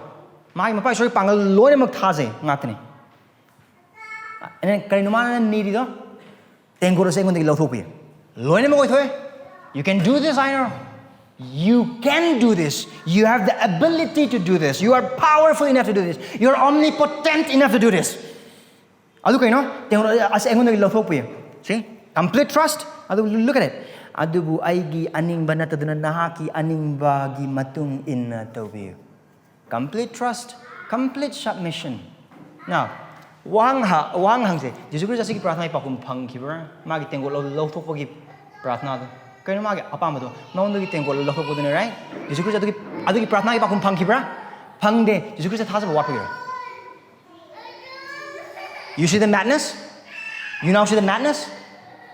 ꯃꯥꯒꯤ ꯃꯄꯥ ꯏꯁꯣꯔꯒꯤ ꯄꯥꯡꯒꯜ ꯂꯣꯏꯅꯃꯛ ꯊꯥꯖꯩ ꯉꯥꯛꯇꯅꯤ꯫ And then ꯀꯔꯤꯅꯣ ꯃꯥꯅ ꯅꯤꯔꯤꯗꯣ? "ꯇꯦꯡꯀꯣꯠ ꯑꯁꯤ ꯑꯩꯉꯣꯟꯗꯒꯤ ꯂꯧꯊꯣꯛꯄꯤꯌꯨ"꯫ ꯂꯣꯏꯅꯃꯛ ꯑꯣꯏꯊꯣꯛꯑꯦ꯫ "You can do this, I know. You can do this. You have the ability to do this. You are powerful enough to do this. You are omnipotent enough to do this." ꯑꯗꯨ ꯀꯩꯅꯣ? "ꯇꯦꯡꯀꯣꯠ ꯑꯁꯤ ꯑꯩꯉꯣꯟꯗꯒꯤ ꯂꯧꯊꯣꯛꯄꯤꯌꯨ"꯫ See? Complete trust. ꯑꯗꯨ look at it. "ꯑꯗꯨꯕꯨ ꯑꯩꯒꯤ ꯑꯅꯤꯡꯕ ꯅꯠꯇꯗꯨꯅ ꯅꯍꯥꯛꯀꯤ ꯑꯅꯤꯡꯕꯒꯤ ꯃꯇꯨꯡ ꯏꯟꯅ ꯇꯧꯕꯤꯌꯨ"꯫ Complete trust, complete submission. Now, ꯋꯥꯍꯪ ꯍ-, ꯋꯥꯍꯪ ꯍꯪꯁꯦ, ꯖꯤꯁꯨ ꯈ꯭ꯔꯤꯁꯇ ꯑꯁꯤꯒꯤ ꯄ꯭ꯔꯥꯊꯅꯥꯒꯤ ꯄꯥꯎꯈꯨꯝ ꯐꯪꯈꯤꯕ꯭ꯔꯥ? ꯃꯥꯒꯤ ꯇꯦꯡꯀꯣꯠ ꯂꯧ-, ꯂꯧꯊꯣꯛꯄꯒꯤ ꯄ꯭ꯔꯥꯊꯅꯥꯗꯣ꯫ ꯀꯩꯅꯣ ꯃꯥꯒꯤ ꯑꯄꯥꯝꯕꯗꯣ? ꯃꯉꯣꯟꯗꯒꯤ ꯇꯦꯡꯀꯣꯠ ꯂꯧꯊꯣꯛꯄꯗꯨꯅꯦ, right? ꯖꯤꯁꯨ ꯈ꯭ꯔꯤꯁꯇ ꯑꯗꯨꯒꯤ, ꯑꯗꯨꯒꯤ ꯄ꯭ꯔꯥꯊꯅꯥꯒꯤ ꯄꯥꯎꯈꯨꯝ ꯐꯪꯈꯤꯕ꯭ꯔꯥ? ꯐꯪꯗꯦ꯫ ꯖꯤꯁꯨ ꯈ꯭ꯔꯤꯁꯇ ꯊꯥꯖꯕ ꯋꯥꯠꯄꯒꯤꯔꯣ? You see the madness? You now see the madness?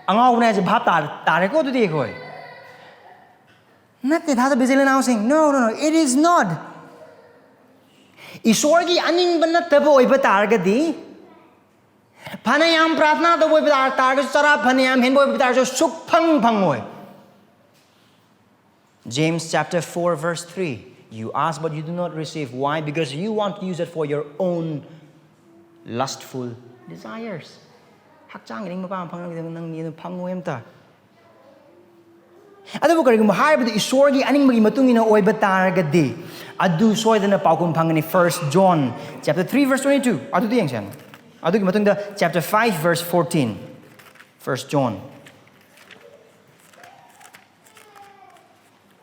ꯑꯉꯥꯎꯕꯅꯦ ꯍꯥꯏꯁꯦ ꯚꯥꯞ ꯇꯥ-, ꯇꯥꯔꯦꯀꯣ ꯑꯗꯨꯗꯤ ꯑꯩꯈꯣꯏ? ꯅꯠꯇꯦ, ꯊꯥꯖꯕ ꯏꯆꯤꯜ ꯏꯅꯥꯎꯁꯤꯡ꯫ No, no, no, it is not. ꯏꯁꯣꯔꯒꯤ ꯑꯅꯤꯡꯕ ꯅꯠꯇꯕ ꯑꯣꯏꯕ ꯇꯥꯔꯒꯗꯤ, ꯐꯅꯌꯥꯝ ꯄ꯭ꯔꯥꯊꯅꯥ ꯇꯧꯕ ꯑꯣꯏꯕ ꯇꯥꯔ- ꯇꯥꯔꯒꯁꯨ, ꯆꯔꯥ ꯐꯅꯌꯥꯝ ꯍꯦꯟꯕ ꯑꯣꯏꯕ ꯇꯥꯔꯁꯨ, ꯁꯨꯛꯐꯪ ꯐꯪꯉꯣꯏ꯫ James chapter four verse three, "You ask but you do not receive." Why? Because you want to use it for your own lustful desires. ꯍꯛꯆꯥꯡꯒꯤ ꯅꯤꯡꯕ ꯄꯥꯝꯕ ꯐꯪꯅꯕꯒꯤꯗꯃꯛ ꯅꯪ ꯅꯤꯗꯨꯅ ꯐꯪꯉꯣꯏ ꯑꯝꯇ꯫ ꯑꯗꯨꯕꯨ ꯀꯔꯤꯒꯨꯝꯕ ꯍꯥꯏꯔꯕꯗꯤ ꯏꯁꯣꯔꯒꯤ ꯑꯅꯤꯡꯕꯒꯤ ꯃꯇꯨꯡ ꯏꯟꯅ ꯑꯣꯏꯕ ꯇꯥꯔꯒꯗꯤ, ꯑꯗꯨ ꯁꯣꯏꯗꯅ ꯄꯥꯎꯈꯨꯝ ꯐꯪꯒꯅꯤ꯫ First John chapter three verse twenty-two, ꯑꯗꯨꯗꯤ ꯌꯦꯡꯁꯦ꯫ ꯑꯗꯨꯒꯤ ꯃꯇꯨꯡꯗ chapter five verse fourteen, First John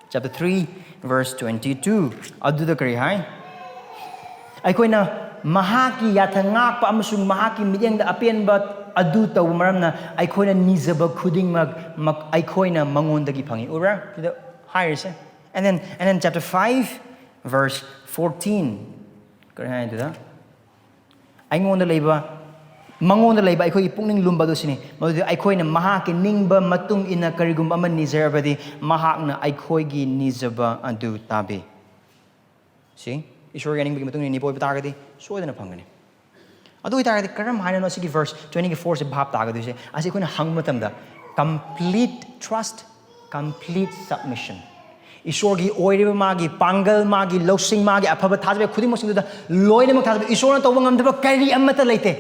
chapter three verse twenty-two, ꯑꯗꯨꯗ ꯀꯔꯤ ꯍꯥꯏ? ꯑꯩꯈꯣꯏꯅ ꯃꯍꯥꯛꯀꯤ ꯌꯥꯊꯪ ꯉꯥꯛꯄ ꯑꯃꯁꯨꯡ ꯃꯍꯥꯛꯀꯤ ꯃꯤꯠꯌꯦꯡꯗ ꯑꯄꯦꯟꯕ ꯑꯗꯨ ꯇꯧꯕ ꯃꯔꯝꯅ, ꯑꯩꯈꯣꯏꯅ ꯅꯤꯖꯕ ꯈꯨꯗꯤꯡꯃꯛ ꯃꯛ- ꯑꯩꯈꯣꯏꯅ ꯃꯉꯣꯟꯗꯒꯤ ꯐꯪꯏ꯫ ꯎꯕ꯭ꯔꯥ? ꯁꯤꯗ ꯍꯥꯏꯔꯤꯁꯦ꯫ And then, and then chapter five verse fourteen, ꯀꯔꯤ ꯍꯥꯏꯗꯨꯗ? ꯑꯩꯉꯣꯟꯗ ꯂꯩꯕ, ꯃꯉꯣꯟꯗ ꯂꯩꯕ ꯑꯩꯈꯣꯏꯒꯤ ꯄꯨꯛꯅꯤꯡ ꯂꯨꯝꯕ ꯑꯗꯨ ꯁꯤꯅꯤ꯫ ꯃꯗꯨꯗꯤ ꯑꯩꯈꯣꯏꯅ ꯃꯍꯥꯛꯀꯤ ꯅꯤꯡꯕ ꯃꯇꯨꯡ ꯏꯟꯅ ꯀꯔꯤꯒꯨꯝꯕ ꯑꯃ ꯅꯤꯖꯔꯕꯗꯤ, ꯃꯍꯥꯛꯅ ꯑꯩꯈꯣꯏꯒꯤ ꯅꯤꯖꯕ ꯑꯗꯨ ꯇꯥꯕꯤ꯫ ꯁꯤ ꯏꯁꯣꯔꯒꯤ ꯑꯅꯤꯡꯕꯒꯤ ꯃꯇꯨꯡ ꯏꯟꯅ ꯅꯤꯕ ꯑꯣꯏꯕ ꯇꯥꯔꯒꯗꯤ ꯁꯣꯏꯗꯅ ꯐꯪꯒꯅꯤ꯫ ꯑꯗꯨ ꯑꯣꯏꯇꯥꯔꯒꯗꯤ ꯀꯔꯝ ꯍꯥꯏꯅꯅꯣ ꯁꯤꯒꯤ verse twenty-fourꯁꯦ ꯚꯥꯞ ꯇꯥꯒꯗꯣꯏꯁꯦ? ꯑꯁꯤ ꯑꯩꯈꯣꯏꯅ ꯍꯪꯕ ꯃꯇꯝꯗ complete trust, complete submission, ꯏꯁꯣꯔꯒꯤ ꯑꯣꯏꯔꯤꯕ ꯃꯥꯒꯤ ꯄꯥꯡꯒꯜ, ꯃꯥꯒꯤ ꯂꯧꯁꯤꯡ, ꯃꯥꯒꯤ ꯑꯐꯕ ꯊꯥꯖꯕ ꯈꯨꯗꯤꯡꯃꯛꯁꯤꯡꯗꯨꯗ ꯂꯣꯏꯅꯃꯛ ꯊꯥꯖꯕ, ꯏꯁꯣꯔꯅ ꯇꯧꯕ ꯉꯝꯗꯕ ꯀꯔꯤ ꯑꯃꯠꯇ ꯂꯩꯇꯦ꯫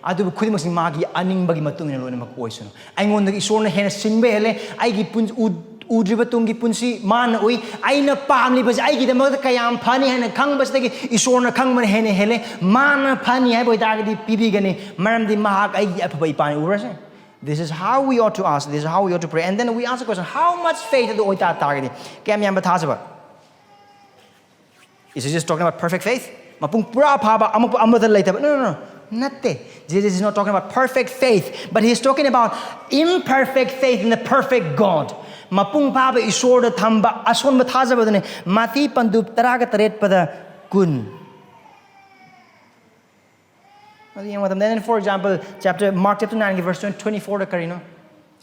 ꯑꯗꯨꯕꯨ ꯈꯨꯗꯤꯡꯃꯛꯁꯤ ꯃꯥꯒꯤ ꯑꯅꯤꯡꯕꯒꯤ ꯃꯇꯨꯡ ꯏꯟꯅ ꯂꯣꯏꯅꯃꯛ ꯑꯣꯏꯁꯅꯨ꯫ ꯑꯩꯉꯣꯟꯗꯒꯤ ꯏꯁꯣꯔꯅ ꯍꯦꯟꯅ ꯁꯤꯡꯕ ꯍꯦꯜꯂꯦ꯫ ꯑꯩꯒꯤ ꯄꯨꯟ- ꯎ- ꯎꯗ꯭ꯔꯤꯕ ꯇꯨꯡꯒꯤ ꯄꯨꯟꯁꯤ ꯃꯥꯅ ꯎꯏ꯫ ꯑꯩꯅ ꯄꯥꯝꯂꯤꯕꯁꯦ ꯑꯩꯒꯤꯗꯃꯛꯇ ꯀꯌꯥꯝ ꯐꯅꯤ ꯍꯥꯏꯅ ꯈꯪꯕꯁꯤꯗꯒꯤ ꯏꯁꯣꯔꯅ ꯈꯪꯕꯅ ꯍꯦꯟꯅ ꯍꯦꯜꯂꯦ꯫ ꯃꯥꯅ ꯐꯅꯤ ꯍꯥꯏꯕ ꯑꯣꯏꯇꯥꯔꯒꯗꯤ ꯄꯤꯕꯤꯒꯅꯤ, ꯃꯔꯝꯗꯤ ꯃꯍꯥꯛ ꯑꯩꯒꯤ ꯑꯐꯕ ꯏꯄꯥꯅꯤ꯫ ꯎꯔꯁꯦ꯫ This is how we ought to ask. This is how we ought to pray. And then we ask the question, how much faith ꯑꯗꯨ ꯑꯣꯏꯇꯥ ꯇꯥꯔꯒꯗꯤ? ꯀꯌꯥꯝ ꯌꯥꯝꯕ ꯊꯥꯖꯕ? Is he just talking about perfect faith? ꯃꯄꯨꯡ ꯄꯨꯔꯥ ꯐꯥꯕ ꯑꯃ ꯑꯃꯗ ꯂꯩꯇꯕ? No, no, no. ꯅꯠꯇꯦ꯫ Jesus is not talking about perfect faith, but he is talking about imperfect faith in the perfect God. ꯃꯄꯨꯡ ꯐꯥꯕ ꯏꯁꯣꯔꯗ ꯊꯝꯕ ꯑꯁꯣꯟꯕ ꯊꯥꯖꯕꯗꯨꯅꯦ꯫ ꯃꯥꯊꯤ ꯄꯟꯗꯨꯞ ꯇꯔꯥꯒ ꯇꯔꯦꯠꯄꯗ ꯀꯨꯟ꯫ ꯑꯗꯨ ꯌꯦꯡꯕ ꯃꯇꯝꯗ, and for example, chapter, Mark chapter nineꯒꯤ verse twenty-fourꯗ ꯀꯔꯤꯅꯣ?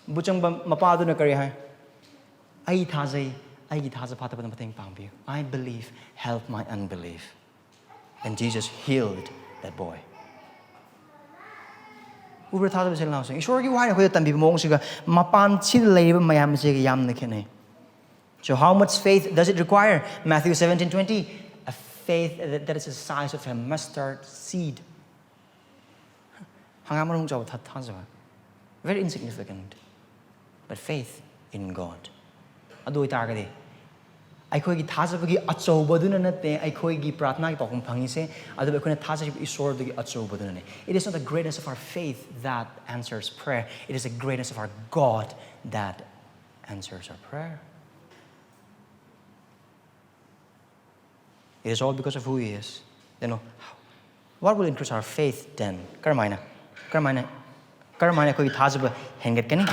ꯕꯨꯆꯪꯕ ꯃꯄꯥꯗꯨꯅ ꯀꯔꯤ ꯍꯥꯏ? "ꯑꯩ ꯊꯥꯖꯩ, ꯑꯩꯒꯤ ꯊꯥꯖ ꯐꯥꯊꯕꯗ ꯃꯇꯦꯡ ꯄꯥꯡꯕꯤꯌꯨ." "I believe, help my unbelief." And Jesus healed that boy. ꯎꯕ꯭ꯔꯥ ꯊꯥꯖꯕꯁꯦ ꯂꯥꯎꯁꯦ꯫ ꯏꯁꯣꯔꯒꯤ ꯋꯥꯍꯩꯅ ꯑꯩꯈꯣꯏꯗ ꯇꯝꯕꯤꯕ ꯃꯑꯣꯡꯁꯤꯒ ꯃꯄꯥꯟꯁꯤꯗ ꯂꯩꯔꯤꯕ ꯃꯌꯥꯝꯁꯤꯒ ꯌꯥꯝꯅ ꯈꯦꯠꯅꯩ꯫ So how much faith does it require? Matthew seventeen twenty, a faith that, that is the size of a mustard seed. ꯍꯪꯒꯥꯝ ꯃꯔꯨ ꯆꯥꯎꯕ ꯊꯥ-, ꯊꯥꯖꯕ꯫ Very insignificant. But faith in God. ꯑꯗꯨ ꯑꯣꯏꯇꯥꯔꯒꯗꯤ ꯑꯩꯈꯣꯏꯒꯤ ꯊꯥꯖꯕꯒꯤ ꯑꯆꯧꯕꯗꯨꯅ ꯅꯠꯇꯦ ꯑꯩꯈꯣꯏꯒꯤ ꯄ꯭ꯔꯥꯊꯅꯥꯒꯤ ꯄꯥꯎꯈꯨꯝ ꯐꯪꯉꯤꯁꯦ, ꯑꯗꯨꯕꯨ ꯑꯩꯈꯣꯏꯅ ꯊꯥꯖꯔꯤꯕ ꯏꯁꯣꯔꯗꯨꯒꯤ ꯑꯆꯧꯕꯗꯨꯅꯅꯦ꯫ It is not the greatness of our faith that answers prayer. It is the greatness of our God that answers our prayer. It is all because of who He is. Then what will increase our faith then? ꯀꯔꯝꯍꯥꯏꯅ ꯀꯔꯝꯍꯥꯏꯅ ꯀꯔꯝꯍꯥꯏꯅ ꯑꯩꯈꯣꯏꯒꯤ ꯊꯥꯖꯕ ꯍꯦꯟꯒꯠꯀꯅꯤ?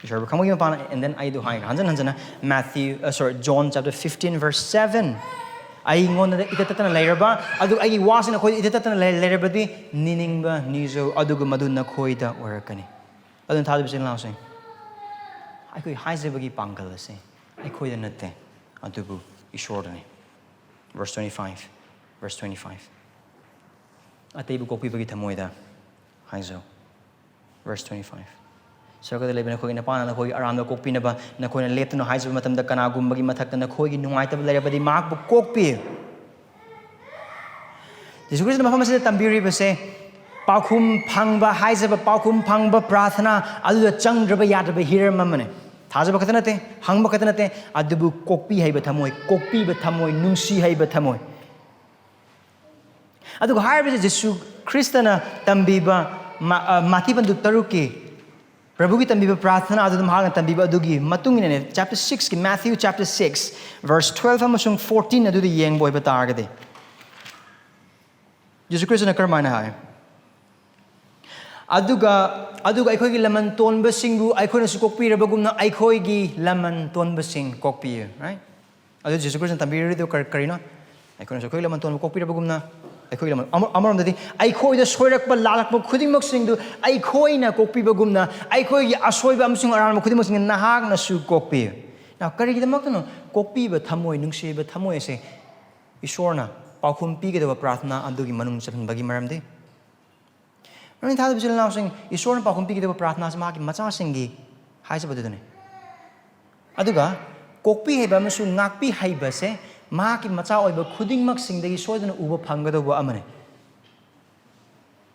ꯏꯁꯣꯔꯕꯨ ꯈꯪꯕꯒꯤ ꯃꯄꯥꯟ, and then ꯑꯩꯗꯣ ꯍꯥꯏ ꯍꯟꯖꯟ ꯍꯟꯖꯟꯅ Matthew, uh, sorry, John chapter fifteen verse seven. ꯑꯩꯉꯣꯟꯗ ꯏꯇꯠ ꯇꯠꯇꯅ ꯂꯩꯔꯕ, ꯑꯗꯨꯒ ꯑꯩꯒꯤ ꯋꯥꯁꯤꯅ ꯑꯩꯈꯣꯏꯗ ꯏꯇꯠ ꯇꯠꯇꯅ ꯂꯩ-, ꯂꯩꯔꯕꯗꯤ ꯅꯤꯅꯤꯡꯕ ꯅꯤꯖꯧ, ꯑꯗꯨꯒ ꯃꯗꯨ ꯅꯈꯣꯏꯗ ꯑꯣꯏꯔꯛꯀꯅꯤ꯫ ꯑꯗꯨꯅ ꯊꯥꯖꯕ ꯏꯆꯤꯜ ꯏꯅꯥꯎꯁꯤꯡ, ꯑꯩꯈꯣꯏ ꯍꯥꯏꯖꯕꯒꯤ ꯄꯥꯡꯒꯜ ꯑꯁꯦ ꯑꯩꯈꯣꯏꯗ ꯅꯠꯇꯦ, ꯑꯗꯨꯕꯨ ꯏꯁꯣꯔꯗꯅꯤ꯫ Verse twenty-five, verse twenty-five. ꯑꯇꯩꯕꯨ ꯀꯣꯛꯄꯤꯕꯒꯤ ꯊꯃꯣꯏꯗ ꯍꯥꯏꯖꯧ꯫ Verse twenty-five. ꯁꯔꯒꯗ ꯂꯩꯕ ꯅꯈꯣꯏꯒꯤ ꯅꯄꯥꯅ ꯅꯈꯣꯏꯒꯤ ꯑꯔꯥꯟꯕ ꯀꯣꯛꯄꯤꯅꯕ, ꯅꯈꯣꯏꯅ ꯂꯦꯞꯇꯨꯅ ꯍꯥꯏꯖꯕ ꯃꯇꯝꯗ ꯀꯅꯥꯒꯨꯝꯕꯒꯤ ꯃꯊꯛꯇ ꯅꯈꯣꯏꯒꯤ ꯅꯨꯡꯉꯥꯏꯇꯕ ꯂꯩꯔꯕꯗꯤ ꯃꯍꯥꯛꯄꯨ ꯀꯣꯛꯄꯤꯌꯨ꯫ ꯖꯤꯁꯨ ꯈ꯭ꯔꯤꯁꯇꯅ ꯃꯐꯝ ꯑꯁꯤꯗ ꯇꯝꯕꯤꯔꯤꯕꯁꯦ ꯄꯥꯎꯈꯨꯝ ꯐꯪꯕ ꯍꯥꯏꯖꯕ, ꯄꯥꯎꯈꯨꯝ ꯐꯪꯕ ꯄ꯭ꯔꯥꯊꯅꯥ ꯑꯗꯨꯗ ꯆꯪꯗ꯭ꯔꯕ ꯌꯥꯗ꯭ꯔꯕ ꯍꯤꯔꯝ ꯑꯃꯅꯦ꯫ ꯊꯥꯖꯕ ꯈꯛꯇ ꯅꯠꯇꯦ, ꯍꯪꯕ ꯈꯛꯇ ꯅꯠꯇꯦ, ꯑꯗꯨꯕꯨ ꯀꯣꯛꯄꯤ ꯍꯩꯕ ꯊꯃꯣꯏ, ꯀꯣꯛꯄꯤꯕ ꯊꯃꯣꯏ, ꯅꯨꯡꯁꯤ ꯍꯩꯕ ꯊꯃꯣꯏ꯫ ꯑꯗꯨꯒ ꯍꯥꯏꯔꯤꯕꯁꯦ ꯖꯤꯁꯨ ꯈ꯭ꯔꯤꯁꯇꯅ ꯇꯝꯕꯤꯕ ꯃꯥ-, ꯑ, ꯃꯥꯊꯤ ꯄꯟꯗꯨ ꯇꯔꯨꯛꯀꯤ ꯄ꯭ꯔꯚꯨꯒꯤ ꯇꯝꯕꯤꯕ ꯄ꯭ꯔꯥꯊꯅꯥ ꯑꯗꯨꯗ ꯃꯍꯥꯛꯅ ꯇꯝꯕꯤꯕ ꯑꯗꯨꯒꯤ ꯃꯇꯨꯡ ꯏꯟꯅꯅꯦ, chapter sixꯀꯤ, Matthew chapter six, verse twelve ꯑꯃꯁꯨꯡ fourteen ꯑꯗꯨꯗ ꯌꯦꯡꯕ ꯑꯣꯏꯕ ꯇꯥꯔꯒꯗꯤ, ꯖꯤꯁꯨ ꯈ꯭ꯔꯤꯁꯇꯅ ꯀꯔꯝꯍꯥꯏꯅ ꯍꯥꯏ? "ꯑꯗꯨꯒ, ꯑꯗꯨꯒ ꯑꯩꯈꯣꯏꯒꯤ ꯂꯃꯟ ꯇꯣꯟꯕꯁꯤꯡꯕꯨ ꯑꯩꯈꯣꯏꯅꯁꯨ ꯀꯣꯛꯄꯤꯔꯕꯒꯨꯝꯅ ꯑꯩꯈꯣꯏꯒꯤ ꯂꯃꯟ ꯇꯣꯟꯕꯁꯤꯡ ꯀꯣꯛꯄꯤꯌꯨ", right? ꯑꯗꯨ ꯖꯤꯁꯨ ꯈ꯭ꯔꯤꯁꯇꯅ ꯇꯝꯕꯤꯔꯤꯗꯨ ꯀꯔꯤ-, ꯀꯔꯤꯅꯣ? "ꯑꯩꯈꯣꯏꯅꯁꯨ ꯑꯩꯈꯣꯏꯒꯤ ꯂꯃꯟ ꯇꯣꯟꯕ ꯀꯣꯛꯄꯤꯔꯕꯒꯨꯝꯅ ꯑꯩꯈꯣꯏꯒꯤ ꯂꯃꯟ", ꯑꯃ-, ꯑꯃꯔꯣꯝꯗꯗꯤ, "ꯑꯩꯈꯣꯏꯗ ꯁꯣꯏꯔꯛꯄ ꯂꯥꯜꯂꯛꯄ ꯈꯨꯗꯤꯡꯃꯛꯁꯤꯡꯗꯨ ꯑꯩꯈꯣꯏꯅ ꯀꯣꯛꯄꯤꯕꯒꯨꯝꯅ ꯑꯩꯈꯣꯏꯒꯤ ꯑꯁꯣꯏꯕ ꯑꯃꯁꯨꯡ ꯑꯔꯥꯟꯕ ꯈꯨꯗꯤꯡꯃꯛꯁꯤꯡ ꯅꯍꯥꯛꯅꯁꯨ ꯀꯣꯛꯄꯤꯌꯨ"꯫ Now, ꯀꯔꯤꯒꯤꯗꯃꯛꯇꯅꯣ ꯀꯣꯛꯄꯤꯕ ꯊꯃꯣꯏ, ꯅꯨꯡꯁꯤꯕ ꯊꯃꯣꯏ ꯑꯁꯦ ꯏꯁꯣꯔꯅ ꯄꯥꯎꯈꯨꯝ ꯄꯤꯒꯗꯕ ꯄ꯭ꯔꯥꯊꯅꯥ ꯑꯗꯨꯒꯤ ꯃꯅꯨꯡ ꯆꯜꯍꯟꯕꯒꯤ ꯃꯔꯝꯗꯤ? ꯃꯔꯝꯗꯤ ꯊꯥꯖꯕ ꯏꯆꯤꯜ ꯏꯅꯥꯎꯁꯤꯡ, ꯏꯁꯣꯔꯅ ꯄꯥꯎꯈꯨꯝ ꯄꯤꯒꯗꯕ ꯄ꯭ꯔꯥꯊꯅꯥꯁꯤ ꯃꯍꯥꯛꯀꯤ ꯃꯆꯥꯁꯤꯡꯒꯤ ꯍꯥꯏꯖꯕꯗꯨꯗꯅꯤ꯫ ꯑꯗꯨꯒ ꯀꯣꯛꯄꯤ ꯍꯩꯕ ꯑꯃꯁꯨꯡ ꯉꯥꯛꯄꯤ ꯍꯩꯕꯁꯦ ꯃꯍꯥꯛꯀꯤ ꯃꯆꯥ ꯑꯣꯏꯕ ꯈꯨꯗꯤꯡꯃꯛꯁꯤꯡꯗꯒꯤ ꯁꯣꯏꯗꯅ ꯎꯕ ꯐꯪꯒꯗꯧꯕ ꯑꯃꯅꯤ꯫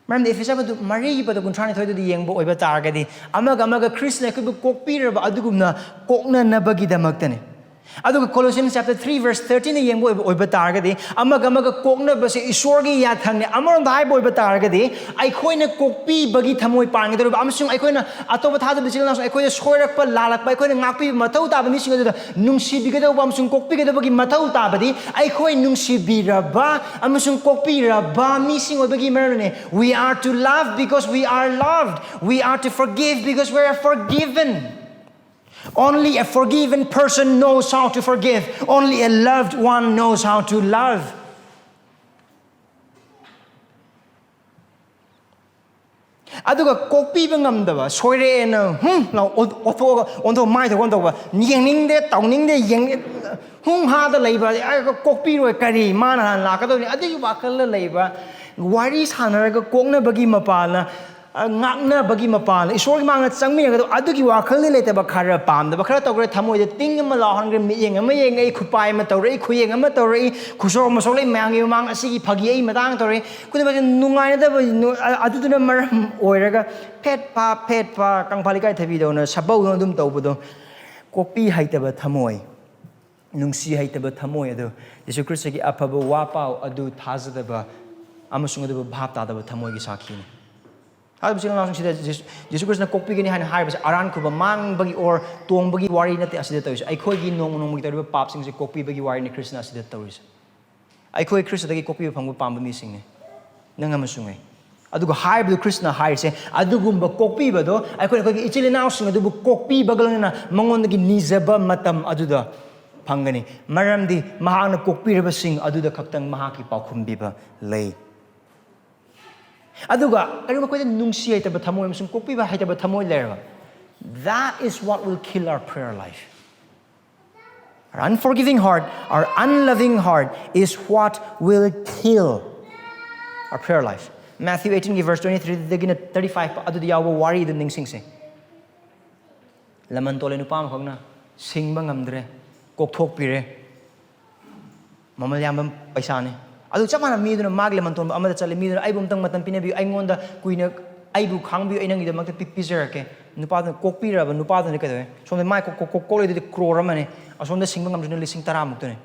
ꯃꯔꯝꯗꯤ ꯏꯐꯤꯁꯤꯌꯥꯟ ꯃꯔꯤꯒꯤ ꯄꯗ ꯀꯨꯟꯊ꯭ꯔꯥ ꯅꯤꯊꯣꯏꯗꯨꯗꯤ ꯌꯦꯡꯕ ꯑꯣꯏꯕ ꯇꯥꯔꯒꯗꯤ, ꯑꯃꯒ ꯑꯃꯒ ꯈ꯭ꯔꯤꯁꯅ ꯑꯩꯈꯣꯏꯕꯨ ꯀꯣꯛꯄꯤꯔꯕ ꯑꯗꯨꯒꯨꯝꯅ ꯀꯣꯛꯅꯅꯕꯒꯤꯗꯃꯛꯇꯅꯤ꯫ ꯑꯗꯨꯒ Colossians chapter three verse thirteen ꯌꯦꯡꯕ ꯑꯣꯏꯕ, ꯑꯣꯏꯕ ꯇꯥꯔꯒꯗꯤ, ꯑꯃꯒ ꯑꯃꯒ ꯀꯣꯛꯅꯕꯁꯦ ꯏꯁꯣꯔꯒꯤ ꯌꯥꯊꯪꯅꯤ꯫ ꯑꯃꯔꯣꯝꯗ ꯍꯥꯏꯕ ꯑꯣꯏꯕ ꯇꯥꯔꯒꯗꯤ, ꯑꯩꯈꯣꯏꯅ ꯀꯣꯛꯄꯤꯕꯒꯤ ꯊꯃꯣꯏ ꯄꯥꯟꯒꯗꯧꯔꯤꯕ ꯑꯃꯁꯨꯡ ꯑꯩꯈꯣꯏꯅ ꯑꯇꯣꯞꯄ ꯊꯥꯖꯕ ꯏꯆꯤꯜ ꯏꯅꯥꯎꯁꯤꯡ, ꯑꯩꯈꯣꯏꯗ ꯁꯣꯏꯔꯛꯄ, ꯂꯥꯜꯂꯛꯄ, ꯑꯩꯈꯣꯏꯅ ꯉꯥꯛꯄꯤꯕ ꯃꯊꯧ ꯇꯥꯕ ꯃꯤꯁꯤꯡ ꯑꯗꯨꯗ ꯅꯨꯡꯁꯤꯕꯤꯒꯗꯧꯕ ꯑꯃꯁꯨꯡ ꯀꯣꯛꯄꯤꯒꯗꯕꯒꯤ ꯃꯊꯧ ꯇꯥꯕꯗꯤ, ꯑꯩꯈꯣꯏ ꯅꯨꯡꯁꯤꯕꯤꯔꯕ ꯑꯃꯁꯨꯡ ꯀꯣꯛꯄꯤꯔꯕ ꯃꯤꯁꯤꯡ ꯑꯣꯏꯕꯒꯤ ꯃꯔꯝꯅꯤ꯫ We are to love because we are loved. We are to forgive because we are forgiven. Only a forgiven person knows how to forgive. Only a loved one knows how to love. ꯑꯗꯨꯒ ꯀꯣꯛꯄꯤꯕ ꯉꯝꯗꯕ, ꯁꯣꯏꯔꯦꯅ ꯍꯨꯝ ꯂꯥꯎ ꯑꯣꯟ-, ꯑꯣꯟꯊꯣꯛꯑꯒ, ꯑꯣꯟꯊꯣꯛ ꯃꯥꯏ ꯊꯣꯛꯄ ꯑꯣꯟꯊꯣꯛꯄ, ꯌꯦꯡꯅꯤꯡꯗꯦ, ꯇꯧꯅꯤꯡꯗꯦ, ꯌꯦꯡ-, ꯍꯨꯝ ꯍꯥꯗ ꯂꯩꯕ, ꯑꯩ ꯀꯣꯛꯄꯤꯔꯣꯏ, ꯀꯔꯤ, ꯃꯥꯅ ꯍꯥꯟꯅ ꯂꯥꯛꯀꯗꯧꯅꯤ, ꯑꯗꯨꯒꯤ ꯋꯥꯈꯜꯗ ꯂꯩꯕ, ꯋꯥꯔꯤ ꯁꯥꯟꯅꯔꯒ ꯀꯣꯛꯅꯕꯒꯤ ꯃꯄꯥꯜꯅ, ꯑ, ꯉꯥꯛꯅꯕꯒꯤ ꯃꯄꯥꯜꯅ, ꯏꯁꯣꯔꯒꯤ ꯃꯥꯡꯗ ꯆꯪꯃꯤꯟꯅꯒꯗꯕ ꯑꯗꯨꯒꯤ ꯋꯥꯈꯜꯗꯤ ꯂꯩꯇꯕ, ꯈꯔ ꯄꯥꯝꯗꯕ ꯈꯔ ꯇꯧꯈ꯭ꯔꯦ, ꯊꯃꯣꯏꯗ ꯇꯤꯡ ꯑꯃ ꯂꯥꯎꯍꯟꯈ꯭ꯔꯦ, ꯃꯤꯠꯌꯦꯡ ꯑꯃ ꯌꯦꯡꯉꯛꯏ, ꯈꯨꯄꯥꯏ ꯑꯃ ꯇꯧꯔꯛꯏ, ꯈꯨꯌꯦꯡ ꯑꯃ ꯇꯧꯔꯛꯏ, ꯈꯨꯁꯣꯛ ꯑꯃ ꯁꯣꯛꯂꯛꯏ, ꯃꯌꯥꯝꯒꯤ ꯃꯃꯥꯡ ꯑꯁꯤꯒꯤ ꯐꯥꯒꯤ ꯑꯩ ꯃꯇꯥꯡ ꯇꯧꯔꯛꯏ, ꯈꯨꯗꯤꯡꯃꯛꯁꯦ ꯅꯨꯡꯉꯥꯏꯅꯗꯕ, ꯅꯨ-, ꯑ-, ꯑꯗꯨꯗꯨꯅ ꯃꯔꯝ ꯑꯣꯏꯔꯒ ꯐꯦꯠ ꯐꯥ, ꯐꯦꯠ ꯐꯥ, ꯀꯪꯐꯥꯜ ꯏꯀꯥꯏ ꯊꯕꯤꯗꯧꯅ ꯁꯥꯕꯧꯗꯧꯅ ꯑꯗꯨꯝ ꯇꯧꯕꯗꯣ, ꯀꯣꯛꯄꯤ ꯍꯩꯇꯕ ꯊꯃꯣꯏ, ꯅꯨꯡꯁꯤ ꯍꯩꯇꯕ ꯊꯃꯣꯏ ꯑꯗꯨ ꯖꯤꯁꯨ ꯈ꯭ꯔꯤꯁꯇꯒꯤ ꯑꯐꯕ ꯋꯥ ꯄꯥꯎ ꯑꯗꯨ ꯊꯥꯖꯗꯕ ꯑꯃꯁꯨꯡ ꯑꯗꯨꯕꯨ ꯚꯥꯞ ꯇꯥꯗꯕ ꯊꯃꯣꯏꯒꯤ ꯁꯥꯈꯤꯅꯤ꯫ ꯍꯥꯏꯔꯤꯕ ꯏꯆꯤꯜ ꯏꯅꯥꯎꯁꯤꯡꯁꯤꯗ ꯖꯤꯁꯨ, ꯖꯤꯁꯨ ꯈ꯭ꯔꯤꯁꯇꯅ ꯀꯣꯛꯄꯤꯒꯅꯤ ꯍꯥꯏꯅ ꯍꯥꯏꯔꯤꯕꯁꯦ ꯑꯔꯥꯟ ꯈꯨꯕꯝ ꯃꯥꯡꯕꯒꯤ ꯑꯣꯔ ꯇꯣꯡꯕꯒꯤ ꯋꯥꯔꯤ ꯅꯠꯇꯦ ꯑꯁꯤꯗ ꯇꯧꯔꯤꯁꯦ꯫ ꯑꯩꯈꯣꯏꯒꯤ ꯅꯣꯡꯃ ꯅꯣꯡꯃꯒꯤ ꯇꯧꯔꯤꯕ ꯄꯥꯞꯁꯤꯡꯁꯦ ꯀꯣꯛꯄꯤꯕꯒꯤ ꯋꯥꯔꯤꯅꯤ ꯈ꯭ꯔꯤꯁꯇꯅ ꯑꯁꯤꯗ ꯇꯧꯔꯤꯁꯦ꯫ ꯑꯩꯈꯣꯏ ꯈ꯭ꯔꯤꯁꯇꯗꯒꯤ ꯀꯣꯛꯄꯤꯕ ꯐꯪꯕ ꯄꯥꯝꯕ ꯃꯤꯁꯤꯡꯅꯤ, ꯅꯪ ꯑꯃꯁꯨꯡ ꯑꯩ꯫ ꯑꯗꯨꯒ ꯍꯥꯏꯔꯤꯕꯗꯨ ꯈ꯭ꯔꯤꯁꯇꯅ ꯍꯥꯏꯔꯤꯁꯦ, ꯑꯗꯨꯒꯨꯝꯕ ꯀꯣꯛꯄꯤꯕꯗꯣ ꯑꯩꯈꯣꯏꯅ ꯑꯩꯈꯣꯏꯒꯤ ꯏꯆꯤꯜ ꯏꯅꯥꯎꯁꯤꯡ ꯑꯗꯨꯕꯨ ꯀꯣꯛꯄꯤꯕꯒ ꯂꯣꯏꯅꯅ ꯃꯉꯣꯟꯗꯒꯤ ꯅꯤꯖꯕ ꯃꯇꯝ ꯑꯗꯨꯗ ꯐꯪꯒꯅꯤ, ꯃꯔꯝꯗꯤ ꯃꯍꯥꯛꯅ ꯀꯣꯛꯄꯤꯔꯕꯁꯤꯡ ꯑꯗꯨꯗ ꯈꯛꯇꯪ ꯃꯍꯥꯛꯀꯤ ꯄꯥꯎꯈꯨꯝ ꯄꯤꯕ ꯂꯩ꯫ ꯑꯗꯨꯒ ꯀꯔꯤꯒꯨꯝꯕ ꯑꯩꯈꯣꯏꯗ ꯅꯨꯡꯁꯤ ꯍꯩꯇꯕ ꯊꯃꯣꯏ ꯑꯃꯁꯨꯡ ꯀꯣꯛꯄꯤꯕ ꯍꯩꯇꯕ ꯊꯃꯣꯏ ꯂꯩꯔꯕ, that is what will kill our prayer life. Our unforgiving heart, our unloving heart is what will kill our prayer life. Matthew eighteenꯒꯤ verse twenty threeꯗꯒꯤꯅ thirty five ꯑꯗꯨꯗ ꯌꯥꯎꯕ ꯋꯥꯔꯤꯗꯨ ꯅꯤꯡꯁꯤꯡꯁꯦ꯫ ꯂꯃꯟ ꯇꯣꯜꯂꯦ ꯅꯨꯄꯥ ꯑꯃꯈꯛꯅ, ꯁꯤꯡꯕ ꯉꯝꯗ꯭ꯔꯦ, ꯀꯣꯛꯊꯣꯛꯄꯤꯔꯦ꯫ ꯃꯃꯜ ꯌꯥꯝꯕ ꯄꯩꯁꯥꯅꯤ꯫ ꯑꯗꯨ ꯆꯞ ꯃꯥꯟꯅ ꯃꯤꯗꯨꯅ ꯃꯥꯒꯤ ꯂꯃꯟ ꯇꯣꯟꯕ ꯑꯃꯗ ꯆꯠꯂꯦ꯫ ꯃꯤꯗꯨꯅ, "ꯑꯩꯕꯨ ꯑꯝꯇꯪ ꯃꯇꯝ ꯄꯤꯅꯕꯤꯌꯨ, ꯑꯩꯉꯣꯟꯗ ꯀꯨꯏꯅ ꯑꯩꯕꯨ ꯈꯥꯡꯕꯤꯌꯨ, ꯑꯩ ꯅꯪꯒꯤꯗꯃꯛꯇ ꯄꯤ-, ꯄꯤꯖꯔꯛꯀꯦ"꯫ ꯅꯨꯄꯥꯗꯨꯅ ꯀꯣꯛꯄꯤꯔꯕ ꯅꯨꯄꯥꯗꯨꯅ ꯀꯩꯗꯧꯋꯦ? ꯁꯣꯝꯗ ꯃꯥꯏ ꯀꯣꯛ, ꯀꯣꯛ, ꯀꯣꯛ, ꯀꯣꯛꯂꯤꯗꯨꯗꯤ ꯀ꯭ꯔꯣꯔ ꯑꯃꯅꯤ, ꯑꯁꯣꯝꯗ ꯁꯤꯡꯕ ꯉꯝꯗ꯭ꯔꯤꯗꯨꯅ ꯂꯤꯁꯤꯡ ꯇꯔꯥꯃꯨꯛꯇꯅꯤ꯫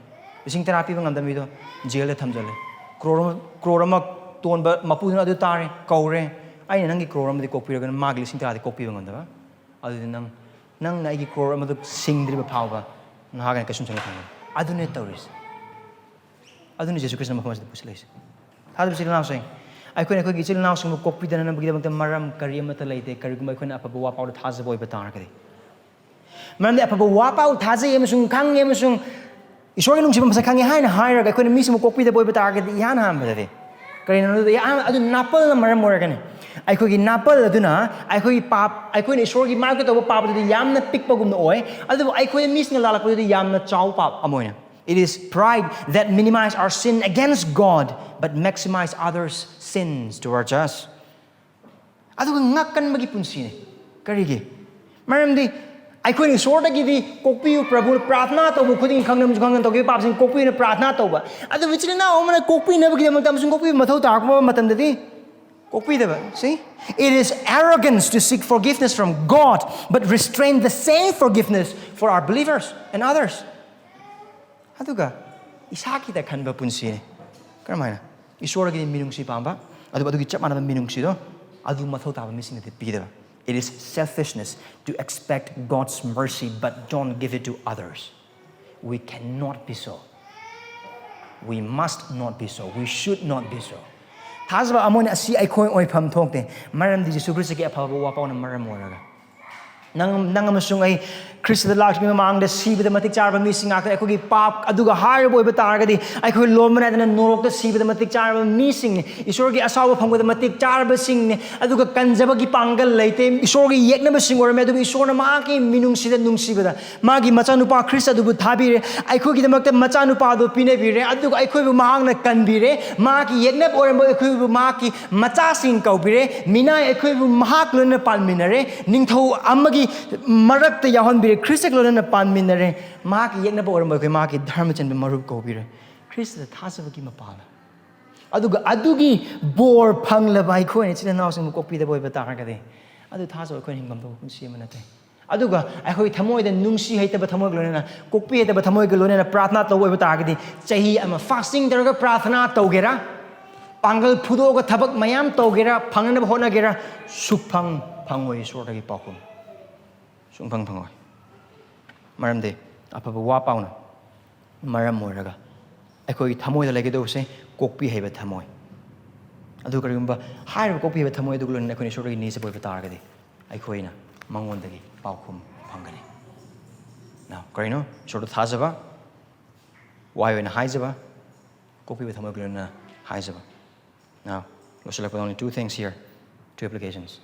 ꯂꯤꯁꯤꯡ ꯇꯔꯥ ꯄꯤꯕ ꯉꯝꯗꯕ ꯃꯤꯗꯣ ꯖꯦꯜꯗ ꯊꯝꯖꯜꯂꯦ꯫ ꯀ꯭ꯔꯣꯔ ꯑꯃ, ꯀ꯭ꯔꯣꯔ ꯑꯃ ꯇꯣꯟꯕ ꯃꯄꯨꯗꯨꯅ ꯑꯗꯨ ꯇꯥꯔꯦ, ꯀꯧꯔꯦ, "ꯑꯩꯅ ꯅꯪꯒꯤ ꯀ꯭ꯔꯣꯔ ꯑꯃꯗꯤ ꯀꯣꯛꯄꯤꯔꯒꯅ ꯃꯥꯒꯤ ꯂꯤꯁꯤꯡ ꯇꯔꯥꯗꯤ ꯀꯣꯛꯄꯤꯕ ꯉꯝꯗꯕ"꯫ ꯑꯗꯨꯗꯤ ꯅꯪ, ꯅꯪꯅ ꯑꯩꯒꯤ ꯀ꯭ꯔꯣꯔ ꯑꯃꯗꯨ ꯁꯤꯡꯗ꯭ꯔꯤꯕ ꯐꯥꯎꯕ ꯅꯍꯥꯛ ꯑꯩꯅ ꯀꯩꯁꯨꯝ ꯁꯦꯝꯒꯠ ꯐꯪꯉꯣꯏ꯫ ꯑꯗꯨꯅꯦ ꯇꯧꯔꯤꯁꯦ꯫ ꯑꯗꯨꯅ ꯖꯦꯁꯨ ꯈ꯭ꯔꯤꯁꯇꯅ ꯃꯐꯝ ꯑꯁꯤꯗ ꯄꯨꯁꯤꯜꯂꯛꯏꯁꯦ꯫ ꯊꯥꯖꯕ ꯏꯆꯤꯜ ꯏꯅꯥꯎꯁꯤꯡ, ꯑꯩꯈꯣꯏꯅ ꯑꯩꯈꯣꯏꯒꯤ ꯏꯆꯤꯜ ꯏꯅꯥꯎꯁꯤꯡꯕꯨ ꯀꯣꯛꯄꯤꯗꯅꯕꯒꯤꯗꯃꯛꯇ ꯃꯔꯝ ꯀꯔꯤ ꯑꯃꯠꯇ ꯂꯩꯇꯦ, ꯀꯔꯤꯒꯨꯝꯕ ꯑꯩꯈꯣꯏꯅ ꯑꯐꯕ ꯋꯥ ꯄꯥꯎꯗ ꯊꯥꯖꯕ ꯑꯣꯏꯕ ꯇꯥꯔꯒꯗꯤ꯫ ꯃꯔꯝꯗꯤ ꯑꯐꯕ ꯋꯥ ꯄꯥꯎ ꯊꯥꯖꯩ ꯑꯃꯁꯨꯡ ꯈꯪꯉꯦ ꯑꯃꯁꯨꯡ ꯏꯁꯣꯔꯒꯤ ꯅꯨꯡꯁꯤꯕ ꯃꯁꯛ ꯈꯪꯉꯦ ꯍꯥꯏꯅ ꯍꯥꯏꯔꯒ ꯑꯩꯈꯣꯏꯅ ꯃꯤꯁꯤꯡꯕꯨ ꯀꯣꯛꯄꯤꯗꯕ ꯑꯣꯏꯕ ꯇꯥꯔꯒꯗꯤ, ꯏꯍꯥꯟ ꯍꯥꯟꯕꯗꯗꯤ ꯀꯔꯤꯅꯣ ꯑꯗꯨꯗꯤ? ꯑꯍꯥꯟꯕ, ꯑꯗꯨ ꯅꯥꯄꯜꯅ ꯃꯔꯝ ꯑꯣꯏꯔꯒꯅꯤ꯫ ꯑꯩꯈꯣꯏꯒꯤ ꯅꯥꯄꯜ ꯑꯗꯨꯅ ꯑꯩꯈꯣꯏꯒꯤ ꯄꯥꯞ, ꯑꯩꯈꯣꯏꯅ ꯏꯁꯣꯔꯒꯤ ꯃꯥꯏꯀꯩ ꯇꯧꯕ ꯄꯥꯞ ꯑꯗꯨꯗꯤ ꯌꯥꯝꯅ ꯄꯤꯛꯄꯒꯨꯝꯅ ꯑꯣꯏ, ꯑꯗꯨꯕꯨ ꯑꯩꯈꯣꯏ ꯃꯤꯁꯤꯡꯅ ꯂꯥꯜꯂꯛꯄꯗꯨꯗꯤ ꯌꯥꯝꯅ ꯆꯥꯎꯕ ꯄꯥꯞ ꯑꯃ ꯑꯣꯏꯅ꯫ It is pride that minimize our sin against God but maximize others' sins towards us. ꯑꯗꯨꯒ ꯉꯛꯀꯟꯕꯒꯤ ꯄꯨꯟꯁꯤꯅꯤ꯫ ꯀꯔꯤꯒꯤ? ꯃꯔꯝꯗꯤ ꯑꯩꯈꯣꯏꯅ ꯏꯁꯣꯔꯗꯒꯤꯗꯤ "ꯀꯣꯛꯄꯤꯌꯨ ꯄ꯭ꯔꯚꯨ", ꯄ꯭ꯔꯥꯊꯅꯥ ꯇꯧꯕ ꯈꯨꯗꯤꯡ, ꯈꯪꯗꯕꯁꯨ ꯈꯪꯗꯅ ꯇꯧꯈꯤꯕ ꯄꯥꯞꯁꯤꯡ ꯀꯣꯛꯄꯤꯌꯨꯅ ꯄ꯭ꯔꯥꯊꯅꯥ ꯇꯧꯕ꯫ ꯑꯗꯨꯕꯨ ꯏꯆꯤꯜ ꯏꯅꯥꯎ ꯑꯃꯅ ꯀꯣꯛꯄꯤꯅꯕꯒꯤꯗꯃꯛꯇ ꯑꯃꯁꯨꯡ ꯀꯣꯛꯄꯤꯕ ꯃꯊꯧ ꯇꯥꯔꯛꯄ ꯃꯇꯝꯗꯗꯤ ꯀꯣꯛꯄꯤꯗꯕ꯫ See? It is arrogance to seek forgiveness from God, but restrain the same forgiveness for our believers and others. ꯑꯗꯨꯒ ꯏꯁꯥ ꯈꯤꯇ ꯈꯟꯕ ꯄꯨꯟꯁꯤꯅꯤ꯫ ꯀꯔꯝꯍꯥꯏꯅ? ꯏꯁꯣꯔꯒꯤ ꯃꯤꯅꯨꯡꯁꯤ ꯄꯥꯝꯕ, ꯑꯗꯨꯕꯨ ꯑꯗꯨꯒꯤ ꯆꯞ ꯃꯥꯟꯅꯕ ꯃꯤꯅꯨꯡꯁꯤꯗꯣ ꯑꯗꯨ ꯃꯊꯧ ꯇꯥꯕ ꯃꯤꯁꯤꯡꯗꯗꯤ ꯄꯤꯗꯕ꯫ It is selfishness to expect God's mercy but don't give it to others. We cannot be so. We must not be so. We should not be so. ꯊꯥꯖꯕ ꯑꯃ ꯑꯣꯏꯅ ꯑꯁꯤ ꯑꯩꯈꯣꯏ ꯑꯣꯏꯐꯝ ꯊꯣꯛꯇꯦ, ꯃꯔꯝꯗꯤ ꯖꯤꯁꯨ ꯈ꯭ꯔꯤꯁꯇꯒꯤ ꯑꯐꯕ ꯋꯥꯄꯥꯎꯅ ꯃꯔꯝ ꯑꯣꯏꯔꯒ꯫ ꯅꯪ, ꯅꯪ ꯑꯃꯁꯨꯡ ꯑꯩ ꯈ꯭ꯔꯤꯁꯇꯗ ꯂꯥꯛꯇ꯭ꯔꯤꯉꯩ ꯃꯃꯥꯡꯗ ꯁꯤꯕꯗ ꯃꯇꯤꯛ ꯆꯥꯔꯕ ꯃꯤꯁꯤꯡ ꯉꯥꯛꯇꯅꯤ꯫ ꯑꯩꯈꯣꯏꯒꯤ ꯄꯥꯞ ꯑꯗꯨꯒ ꯍꯥꯏꯔꯕ ꯑꯣꯏꯕ ꯇꯥꯔꯒꯗꯤ, ꯑꯩꯈꯣꯏ ꯂꯣꯝꯕ ꯅꯥꯏꯗꯅ ꯅꯣꯔꯣꯛꯇ ꯁꯤꯕꯗ ꯃꯇꯤꯛ ꯆꯥꯔꯕ ꯃꯤꯁꯤꯡꯅꯤ꯫ ꯏꯁꯣꯔꯒꯤ ꯑꯁꯥꯎꯕ ꯐꯪꯕꯗ ꯃꯇꯤꯛ ꯆꯥꯔꯕꯁꯤꯡꯅꯤ꯫ ꯑꯗꯨꯒ ꯀꯟꯖꯕꯒꯤ ꯄꯥꯡꯒꯜ ꯂꯩꯇꯦ꯫ ꯏꯁꯣꯔꯒꯤ ꯌꯦꯛꯅꯕꯁꯤꯡ ꯑꯣꯏꯔꯝꯃꯦ, ꯑꯗꯨꯕꯨ ꯏꯁꯣꯔꯅ ꯃꯍꯥꯛꯀꯤ ꯃꯤꯅꯨꯡꯁꯤꯗ ꯅꯨꯡꯁꯤꯕꯗ ꯃꯥꯒꯤ ꯃꯆꯥꯅꯨꯄꯥ ꯈ꯭ꯔꯤꯁꯇ ꯑꯗꯨꯕꯨ ꯊꯥꯕꯤꯔꯦ꯫ ꯑꯩꯈꯣꯏꯒꯤꯗꯃꯛꯇ ꯃꯆꯥꯅꯨꯄꯥꯗꯨ ꯄꯤꯅꯕꯤꯔꯦ, ꯑꯗꯨꯒ ꯑꯩꯈꯣꯏꯕꯨ ꯃꯍꯥꯛꯅ ꯀꯟꯕꯤꯔꯦ꯫ ꯃꯍꯥꯛꯀꯤ ꯌꯦꯛꯅꯕ ꯑꯣꯏꯔꯝꯕ ꯑꯩꯈꯣꯏꯕꯨ ꯃꯍꯥꯛꯀꯤ ꯃꯆꯥꯁꯤꯡ ꯀꯧꯕꯤꯔꯦ꯫ ꯃꯤꯅꯥꯏ ꯑꯩꯈꯣꯏꯕꯨ ꯃꯍꯥꯛ ꯂꯣꯏꯅꯅ ꯄꯥꯟꯃꯤꯟꯅꯔꯦ꯫ ꯅꯤꯡꯊꯧ ꯑꯃꯒꯤ ꯃꯔꯛꯇ ꯌꯥꯎꯍꯟꯕꯤꯔꯦ꯫ ꯈ꯭ꯔꯤꯁꯇꯒ ꯂꯣꯏꯅꯅ ꯄꯥꯟꯃꯤꯟꯅꯔꯦ꯫ ꯃꯍꯥꯛꯀꯤ ꯌꯦꯛꯅꯕ ꯑꯣꯏꯔꯝꯕ ꯑꯩꯈꯣꯏ ꯃꯍꯥꯛꯀꯤ ꯙꯔꯃ ꯆꯟꯕ ꯃꯔꯨꯞ ꯀꯧꯕꯤꯔꯦ꯫ ꯈ꯭ꯔꯤꯁꯇꯗ ꯊꯥꯖꯕꯒꯤ ꯃꯄꯥꯜꯅ꯫ ꯑꯗꯨꯒ ꯑꯗꯨꯒꯤ ꯕꯣꯔ ꯐꯪꯂꯕ ꯑꯩꯈꯣꯏꯅ ꯏꯆꯤꯟ ꯏꯅꯥꯎꯁꯤꯡꯕꯨ ꯀꯣꯛꯄꯤꯗꯕ ꯑꯣꯏꯕ ꯇꯥꯔꯒꯗꯤ, ꯑꯗꯨ ꯊꯥꯖꯕ ꯑꯩꯈꯣꯏꯅ ꯍꯤꯡꯐꯝ ꯊꯣꯛꯄ ꯄꯨꯟꯁꯤ ꯑꯃ ꯅꯠꯇꯦ꯫ ꯑꯗꯨꯒ ꯑꯩꯈꯣꯏ ꯊꯃꯣꯏꯗ ꯅꯨꯡꯁꯤ ꯍꯩꯇꯕ ꯊꯃꯣꯏꯒ ꯂꯣꯏꯅꯅ, ꯀꯣꯛꯄꯤ ꯍꯩꯇꯕ ꯊꯃꯣꯏꯒ ꯂꯣꯏꯅꯅ ꯄ꯭ꯔꯥꯊꯅꯥ ꯇꯧꯕ ꯑꯣꯏꯕ ꯇꯥꯔꯒꯗꯤ, ꯆꯍꯤ ꯑꯃ ꯐꯥꯁꯇꯤꯡ ꯇꯧꯔꯒ ꯄ꯭ꯔꯥꯊꯅꯥ ꯇꯧꯒꯦꯔꯥ, ꯄꯥꯡꯒꯜ ꯐꯨꯗꯣꯛꯑꯒ ꯊꯕꯛ ꯃꯌꯥꯝ ꯇꯧꯒꯦꯔꯥ, ꯐꯪꯅꯅꯕ ꯍꯣꯠꯅꯒꯦꯔꯥ, ꯁꯨꯛꯐꯪ ꯐꯪꯉꯣꯏ ꯏꯁꯣꯔꯗꯒꯤ ꯄꯥꯎꯈꯨꯝ꯫ ꯁꯨꯛꯐꯪ ꯐꯪꯉꯣꯏ꯫ ꯃꯔꯝꯗꯤ ꯑꯐꯕ ꯋꯥ ꯄꯥꯎꯅ ꯃꯔꯝ ꯑꯣꯏꯔꯒ ꯑꯩꯈꯣꯏꯒꯤ ꯊꯃꯣꯏꯗ ꯂꯩꯒꯗꯧꯕꯁꯦ ꯀꯣꯛꯄꯤ ꯍꯩꯕ ꯊꯃꯣꯏ꯫ ꯑꯗꯨ ꯀꯔꯤꯒꯨꯝꯕ ꯍꯥꯏꯔꯤꯕ ꯀꯣꯛꯄꯤ ꯍꯩꯕ ꯊꯃꯣꯏ ꯑꯗꯨꯒ ꯂꯣꯏꯅꯅ ꯑꯩꯈꯣꯏꯅ ꯏꯁꯣꯔꯗꯒꯤ ꯅꯤꯖꯕ ꯑꯣꯏꯕ ꯇꯥꯔꯒꯗꯤ, ꯑꯩꯈꯣꯏꯅ ꯃꯉꯣꯟꯗꯒꯤ ꯄꯥꯎꯈꯨꯝ ꯐꯪꯒꯅꯤ꯫ Now, ꯀꯔꯤꯅꯣ? ꯏꯁꯣꯔꯗ ꯊꯥꯖꯕ, ꯋꯥꯍꯩ ꯑꯣꯏꯅ ꯍꯥꯏꯖꯕ, ꯀꯣꯛꯄꯤꯕ ꯊꯃꯣꯏꯒ ꯂꯣꯏꯅꯅ ꯍꯥꯏꯖꯕ꯫ Now, ꯂꯣꯏꯁꯤꯜꯂꯛꯄꯗ only two things here, two applications.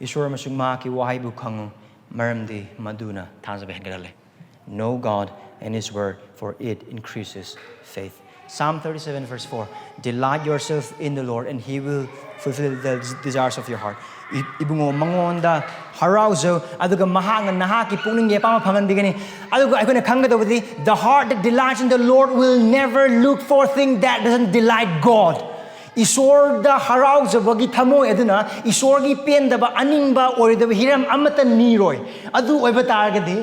ꯏꯁꯣꯔ ꯑꯃꯁꯨꯡ ꯃꯍꯥꯛꯀꯤ ꯋꯥꯍꯩꯕꯨ ꯈꯪꯉꯨ, ꯃꯔꯝꯗꯤ ꯃꯗꯨꯅ ꯊꯥꯖꯕ ꯍꯦꯟꯒꯠꯍꯜꯂꯦ꯫ Know God and His Word, for it increases faith. Psalm thirty-seven verse four, "Delight yourself in the Lord, and He will fulfill the desires of your heart." E-, ꯏꯕꯨꯡꯉꯣ, ꯃꯉꯣꯟꯗ ꯍꯔꯥꯎꯖꯧ, ꯑꯗꯨꯒ ꯃꯍꯥꯛꯅ ꯅꯍꯥꯛꯀꯤ ꯄꯨꯛꯅꯤꯡꯒꯤ ꯑꯄꯥꯝꯕ ꯐꯪꯍꯟꯕꯤꯒꯅꯤ꯫ ꯑꯗꯨꯒ ꯑꯩꯈꯣꯏꯅ ꯈꯪꯒꯗꯧꯕꯗꯤ, "The heart that delights in the Lord will never look for thing that doesn't delight God." ꯏꯁꯣꯔꯗ ꯍꯔꯥꯎꯖꯕꯒꯤ ꯊꯃꯣꯏ ꯑꯗꯨꯅ ꯏꯁꯣꯔꯒꯤ ꯄꯦꯟꯗꯕ, ꯑꯅꯤꯡꯕ ꯑꯣꯏꯔꯣꯏꯗꯕ ꯍꯤꯔꯝ ꯑꯃꯠꯇ ꯅꯤꯔꯣꯏ꯫ ꯑꯗꯨ ꯑꯣꯏꯕ ꯇꯥꯔꯒꯗꯤ,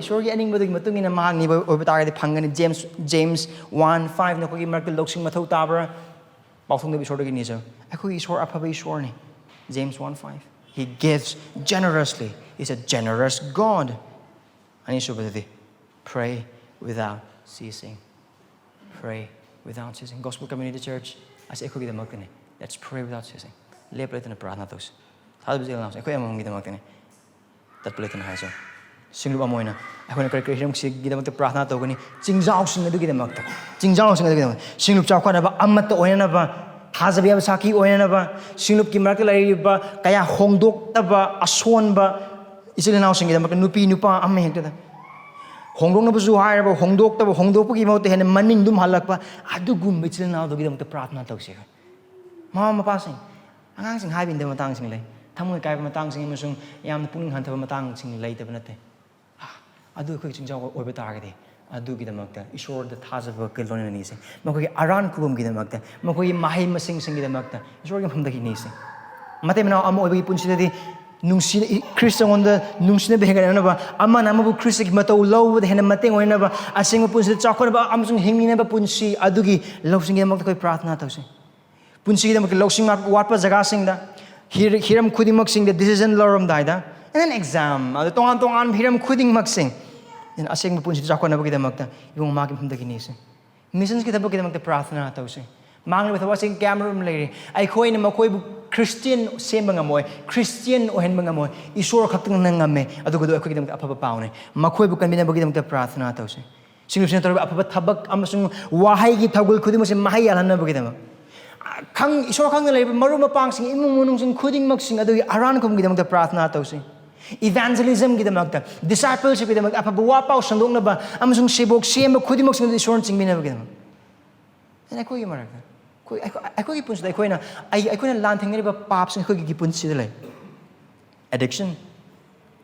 ꯏꯁꯣꯔꯒꯤ ꯑꯅꯤꯡꯕꯗꯨꯒꯤ ꯃꯇꯨꯡ ꯏꯟꯅ ꯃꯍꯥꯛ ꯅꯤꯕ ꯑꯣꯏꯕ ꯇꯥꯔꯒꯗꯤ ꯐꯪꯒꯅꯤ꯫ James, James one five, "ꯅꯈꯣꯏꯒꯤ ꯃꯔꯛꯇ ꯂꯧꯁꯤꯡ ꯃꯊꯧ ꯇꯥꯕ꯭ꯔꯥ? ꯄꯥꯎꯊꯣꯛꯅꯕ ꯏꯁꯣꯔꯗꯒꯤ ꯅꯤꯖꯧ꯫" ꯑꯩꯈꯣꯏꯒꯤ ꯏꯁꯣꯔ ꯑꯐꯕ ꯏꯁꯣꯔꯅꯤ꯫ James one five, "He gives generously, He's a generous God." ꯑꯅꯤꯁꯨꯕꯗꯗꯤ, "Pray without ceasing." Pray without ceasing. Gospel Community Church ꯑꯁꯤ ꯑꯩꯈꯣꯏꯒꯤꯗꯃꯛꯇꯅꯤ꯫ Let's pray without ceasing. ꯂꯦꯞ ꯂꯩꯇꯅ ꯄ꯭ꯔꯥꯊꯅꯥ ꯇꯧꯁꯤ꯫ ꯊꯥꯖꯕ ꯏꯆꯤꯜ ꯏꯅꯥꯎꯁꯤꯡ, ꯑꯩꯈꯣꯏ ꯑꯃꯃꯝꯒꯤꯗꯃꯛꯇꯅꯤ꯫ ꯇꯠꯄ ꯂꯩꯇꯅ ꯍꯥꯏꯁꯦ꯫ ꯁꯤꯡꯂꯨꯞ ꯑꯃ ꯑꯣꯏꯅ ꯑꯩꯈꯣꯏꯅ ꯀꯔꯤ ꯀꯔꯤ ꯍꯤꯔꯝꯁꯤꯒꯤꯗꯃꯛꯇ ꯄ꯭ꯔꯥꯊꯅꯥ ꯇꯧꯒꯅꯤ? ꯆꯤꯡꯖꯥꯎꯁꯤꯡ ꯑꯗꯨꯒꯤꯗꯃꯛꯇ, ꯆꯤꯡꯖꯥꯎꯁꯤꯡ ꯑꯗꯨꯒꯤꯗꯃꯛꯇ ꯁꯤꯡꯂꯨꯞ ꯆꯥꯎꯈꯠꯅꯕ, ꯑꯃꯠꯇ ꯑꯣꯏꯅꯅꯕ, ꯊꯥꯖꯕ ꯌꯥꯕ ꯁꯥꯈꯤ ꯑꯣꯏꯅꯅꯕ, ꯁꯤꯡꯂꯨꯞꯀꯤ ꯃꯔꯛꯇ ꯂꯩꯔꯤꯕ ꯀꯌꯥ ꯍꯣꯡꯗꯣꯛꯇꯕ, ꯑꯁꯣꯟꯕ ꯏꯆꯤꯜ ꯏꯅꯥꯎꯁꯤꯡꯒꯤꯗꯃꯛꯇ, ꯅꯨꯄꯤ ꯅꯨꯄꯥ ꯑꯃ ꯍꯦꯛꯇꯗ ꯍꯣꯡꯗꯣꯛꯅꯕꯁꯨ ꯍꯥꯏꯔꯕ, ꯍꯣꯡꯗꯣꯛꯇꯕ, ꯍꯣꯡꯗꯣꯛꯄꯒꯤ ꯃꯍꯨꯠꯇ ꯍꯦꯟꯅ ꯃꯅꯤꯡ ꯑꯗꯨꯝ ꯍꯜꯂꯛꯄ, ꯑꯗꯨꯒꯨꯝꯕ ꯏꯆꯤꯜ ꯏꯅꯥꯎꯗꯨꯒꯤꯗꯃꯛꯇ ꯄ꯭ꯔꯥꯊꯅꯥ ꯇꯧꯁꯦ꯫ ꯃꯃꯥ ꯃꯄꯥꯁꯤꯡ, ꯑꯉꯥꯡꯁꯤꯡ ꯍꯥꯏꯕ ꯏꯟꯗꯕ ꯃꯇꯥꯡꯁꯤꯡ ꯂꯩ, ꯊꯃꯣꯏ ꯀꯥꯏꯕ ꯃꯇꯥꯡꯁꯤꯡ ꯑꯃꯁꯨꯡ ꯌꯥꯝꯅ ꯄꯨꯛꯅꯤꯡ ꯍꯟꯊꯕ ꯃꯇꯥꯡꯁꯤꯡ ꯂꯩꯇꯕ ꯅꯠꯇꯦ꯫ ꯑꯗꯨ ꯑꯩꯈꯣꯏꯒꯤ ꯆꯤꯡꯖꯥꯎ ꯑꯣꯏꯕ ꯇꯥꯔꯒꯗꯤ, ꯑꯗꯨꯒꯤꯗꯃꯛꯇ ꯏꯁꯣꯔꯗ ꯊꯥꯖꯕꯒ ꯂꯣꯏꯅꯅ ꯅꯤꯁꯦ꯫ ꯃꯈꯣꯏꯒꯤ ꯑꯔꯥꯟ ꯈꯨꯕꯝꯒꯤꯗꯃꯛꯇ, ꯃꯈꯣꯏꯒꯤ ꯃꯍꯩ ꯃꯁꯤꯡꯁꯤꯡꯒꯤꯗꯃꯛꯇ ꯏꯁꯣꯔꯒꯤ ꯃꯐꯝꯗꯒꯤ ꯅꯤꯁꯦ꯫ ꯃꯇꯩ ꯃꯅꯥꯎ ꯑꯃ ꯑꯣꯏꯕꯒꯤ ꯄꯨꯟꯁꯤꯗꯗꯤ ꯅꯨꯡꯁꯤꯅ-, ꯈ꯭ꯔꯤꯁꯇꯉꯣꯟꯗ ꯅꯨꯡꯁꯤꯅꯕ ꯍꯦꯟꯒꯠꯅꯅꯕ, ꯑꯃꯅ ꯑꯃꯕꯨ ꯈ꯭ꯔꯤꯁꯇꯒꯤ ꯃꯇꯧ ꯂꯧꯕꯗ ꯍꯦꯟꯅ ꯃꯇꯦꯡ ꯑꯣꯏꯅꯕ, ꯑꯁꯦꯡꯕ ꯄꯨꯟꯁꯤꯗ ꯆꯥꯎꯈꯠꯅꯕ ꯑꯃꯁꯨꯡ ꯍꯤꯡꯃꯤꯟꯅꯕ ꯄꯨꯟꯁꯤ ꯑꯗꯨꯒꯤ ꯂꯧꯁꯤꯡꯒꯤꯗꯃꯛꯇ ꯑꯩꯈꯣꯏ ꯄ꯭ꯔꯥꯊꯅꯥ ꯇꯧꯁꯤ꯫ ꯄꯨꯟꯁꯤꯒꯤꯗꯃꯛꯇ ꯂꯧꯁꯤꯡ ꯋꯥꯠꯄ ꯖꯒꯥꯁꯤꯡꯗ, ꯍꯤꯔ-, ꯍꯤꯔꯝ ꯈꯨꯗꯤꯡꯃꯛꯁꯤꯡꯗ decision ꯂꯧꯔꯝꯗꯥꯏꯗ, and then exam, ꯑꯗꯨ ꯇꯣꯉꯥꯟ ꯇꯣꯉꯥꯟꯕ ꯍꯤꯔꯝ ꯈꯨꯗꯤꯡꯃꯛꯁꯤꯡ, ꯑꯁꯦꯡꯕ ꯄꯨꯟꯁꯤꯗ ꯆꯥꯎꯈꯠꯅꯕꯒꯤꯗꯃꯛꯇ ꯏꯕꯨꯡ ꯃꯥꯒꯤ ꯃꯐꯝꯗꯒꯤ ꯅꯤꯁꯤ꯫ Missionꯒꯤ ꯊꯕꯛꯀꯤꯗꯃꯛꯇ ꯄ꯭ꯔꯥꯊꯅꯥ ꯇꯧꯁꯤ꯫ ꯃꯥꯡꯂꯤꯕ ꯊꯕꯛꯁꯤꯡ ꯀꯌꯥꯃꯔꯨꯝ ꯂꯩꯔꯤ꯫ ꯑꯩꯈꯣꯏꯅ ꯃꯈꯣꯏꯕꯨ Christian ꯁꯦꯝꯕ ꯉꯝꯃꯣꯏ, Christian ꯑꯣꯏꯍꯟꯕ ꯉꯝꯃꯣꯏ꯫ ꯏꯁꯣꯔ ꯈꯛꯇꯅ ꯉꯝꯃꯦ꯫ ꯑꯗꯨꯒꯗꯨ ꯑꯩꯈꯣꯏꯒꯤꯗꯃꯛꯇ ꯑꯐꯕ ꯄꯥꯎꯅꯦ꯫ ꯃꯈꯣꯏꯕꯨ ꯀꯟꯕꯤꯅꯕꯒꯤꯗꯃꯛꯇ ꯄ꯭ꯔꯥꯊꯅꯥ ꯇꯧꯁꯤ꯫ ꯁꯤꯡꯂꯨꯞꯁꯤꯅ ꯇꯧꯔꯤꯕ ꯑꯐꯕ ꯊꯕꯛ ꯑꯃꯁꯨꯡ ꯋꯥꯍꯩꯒꯤ ꯊꯧꯒꯜ ꯈꯨꯗꯤꯡꯃꯛꯁꯦ ꯃꯍꯩ ꯌꯥꯜꯍꯟꯅꯕꯒꯤꯗꯃꯛ, ꯈꯪ-, ꯏꯁꯣꯔ ꯈꯪꯅ ꯂꯩꯔꯤꯕ ꯃꯔꯨꯞ ꯃꯄꯥꯡꯁꯤꯡ, ꯏꯃꯨꯡ ꯃꯅꯨꯡꯁꯤꯡ ꯈꯨꯗꯤꯡꯃꯛꯁꯤꯡ ꯑꯗꯨꯒꯤ ꯑꯔꯥꯟ ꯈꯨꯕꯝꯒꯤꯗꯃꯛꯇ ꯄ꯭ꯔꯥꯊꯅꯥ ꯇꯧꯁꯤ꯫ Evangelismꯒꯤꯗꯃꯛꯇ, discipleshipꯀꯤꯗꯃꯛꯇ, ꯑꯐꯕ ꯋꯥ ꯄꯥꯎ ꯁꯟꯗꯣꯛꯅꯕ ꯑꯃꯁꯨꯡ ꯁꯦꯕꯣꯛ ꯁꯦꯝꯕ ꯈꯨꯗꯤꯡꯃꯛꯁꯤꯡ ꯑꯗꯨ ꯏꯁꯣꯔꯅ ꯆꯤꯡꯕꯤꯅꯕꯒꯤꯗꯃꯛ꯫ ꯑꯗꯨꯅ ꯑꯩꯈꯣꯏꯒꯤ ꯃꯔꯛꯇ, ꯑꯩꯈꯣꯏ, ꯑꯩꯈꯣꯏ, ꯑꯩꯈꯣꯏꯒꯤ ꯄꯨꯟꯁꯤꯗ ꯑꯩꯈꯣꯏꯅ, ꯑꯩ, ꯑꯩꯈꯣꯏꯅ ꯂꯥꯟ ꯊꯦꯡꯅꯔꯤꯕ ꯄꯥꯞꯁꯤꯡ ꯑꯩꯈꯣꯏꯒꯤ ꯄꯨꯟꯁꯤꯗ ꯂꯩ꯫ Addiction,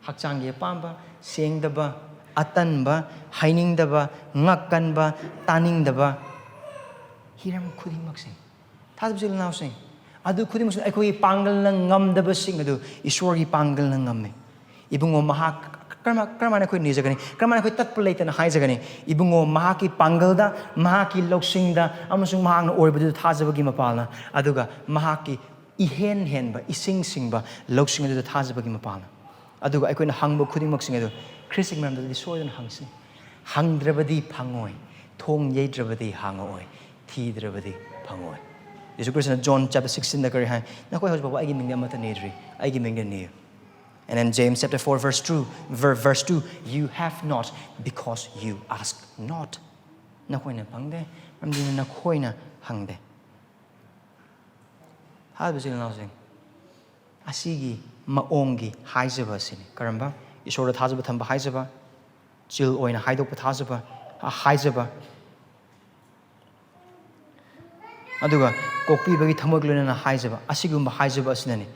ꯍꯛꯆꯥꯡꯒꯤ ꯑꯄꯥꯝꯕ, ꯁꯦꯡꯗꯕ, ꯑꯇꯟꯕ, ꯍꯥꯏꯅꯤꯡꯗꯕ, ꯉꯛꯀꯟꯕ, ꯇꯥꯅꯤꯡꯗꯕ, ꯍꯤꯔꯝ ꯈꯨꯗꯤꯡꯃꯛꯁꯦ, ꯊꯥꯖꯕ ꯏꯆꯤꯜ ꯏꯅꯥꯎꯁꯤꯡ, ꯑꯗꯨ ꯈꯨꯗꯤꯡꯃꯛꯁꯦ ꯑꯩꯈꯣꯏꯒꯤ ꯄꯥꯡꯒꯜꯅ ꯉꯝꯗꯕꯁꯤꯡ ꯑꯗꯨ ꯏꯁꯣꯔꯒꯤ ꯄꯥꯡꯒꯜꯅ ꯉꯝꯃꯤ꯫ ꯏꯕꯨꯡꯉꯣ, ꯃꯍꯥꯛ ꯀꯔꯝ-, ꯀꯔꯝꯍꯥꯏꯅ ꯑꯩꯈꯣꯏ ꯅꯤꯖꯒꯅꯤ? ꯀꯔꯝꯍꯥꯏꯅ ꯑꯩꯈꯣꯏ ꯇꯠꯄ ꯂꯩꯇꯅ ꯍꯥꯏꯖꯒꯅꯤ? ꯏꯕꯨꯡꯉꯣ, ꯃꯍꯥꯛꯀꯤ ꯄꯥꯡꯒꯜꯗ, ꯃꯍꯥꯛꯀꯤ ꯂꯧꯁꯤꯡꯗ ꯑꯃꯁꯨꯡ ꯃꯍꯥꯛꯅ ꯑꯣꯏꯕꯗꯨꯗ ꯊꯥꯖꯕꯒꯤ ꯃꯄꯥꯜꯅ, ꯑꯗꯨꯒ ꯃꯍꯥꯛꯀꯤ ꯏꯍꯦꯟ ꯍꯦꯟꯕ, ꯏꯁꯤꯡ ꯁꯤꯡꯕ ꯂꯧꯁꯤꯡ ꯑꯗꯨꯗ ꯊꯥꯖꯕꯒꯤ ꯃꯄꯥꯜꯅ꯫ ꯑꯗꯨꯒ ꯑꯩꯈꯣꯏꯅ ꯍꯪꯕ ꯈꯨꯗꯤꯡꯃꯛꯁꯤꯡ ꯑꯗꯨ ꯈ꯭ꯔꯤꯁꯇꯒꯤ ꯃꯔꯝꯗꯗꯤ ꯁꯣꯏꯗꯅ ꯍꯪꯁꯤ꯫ ꯍꯪꯗ꯭ꯔꯕꯗꯤ ꯐꯪꯉꯣꯏ, ꯊꯣꯡ ꯌꯩꯗ꯭ꯔꯕꯗꯤ ꯍꯥꯡꯉꯛꯑꯣꯏ, ꯊꯤꯗ꯭ꯔꯕꯗꯤ ꯐꯪꯉꯣꯏ꯫ ꯌꯦꯁꯨ ꯈ꯭ꯔꯤꯁꯇꯅ John chapter sixteenꯗ ꯀꯔꯤ ꯍꯥꯏ? "ꯅꯈꯣꯏ ꯍꯧꯖꯤꯛ ꯐꯥꯎꯕ ꯑꯩꯒꯤ ꯃꯤꯡꯗ ꯑꯃꯠꯇ ꯅꯤꯗ꯭ꯔꯤ, ꯑꯩꯒꯤ ꯃꯤꯡꯗ new". And in James chapter four, verse two, ver-, verse two, "You have not because you ask not." ꯅꯈꯣꯏꯅ ꯐꯪꯗꯦ, ꯃꯔꯝꯗꯤ ꯅꯈꯣꯏꯅ ꯍꯪꯗꯦ꯫ ꯊꯥꯖꯕ ꯏꯆꯤꯜ ꯏꯅꯥꯎꯁꯤꯡ, ꯑꯁꯤꯒꯤ ꯃꯑꯣꯡꯒꯤ ꯍꯥꯏꯖꯕ ꯑꯁꯤꯅꯤ꯫ ꯀꯔꯝꯕ? ꯏꯁꯣꯔꯗ ꯊꯥꯖꯕ ꯊꯝꯕ ꯍꯥꯏꯖꯕ, ꯆꯤꯜ ꯑꯣꯏꯅ ꯍꯥꯏꯗꯣꯛꯄ ꯊꯥꯖꯕ, ꯍꯥꯏꯖꯕ, ꯑꯗꯨꯒ ꯀꯣꯛꯄꯤꯕꯒꯤ ꯊꯃꯣꯏꯒ ꯂꯣꯏꯅꯅ ꯍꯥꯏꯖꯕ, ꯑꯁꯤꯒꯨꯝꯕ ꯍꯥꯏꯖꯕ ꯑꯁꯤꯅꯅꯤ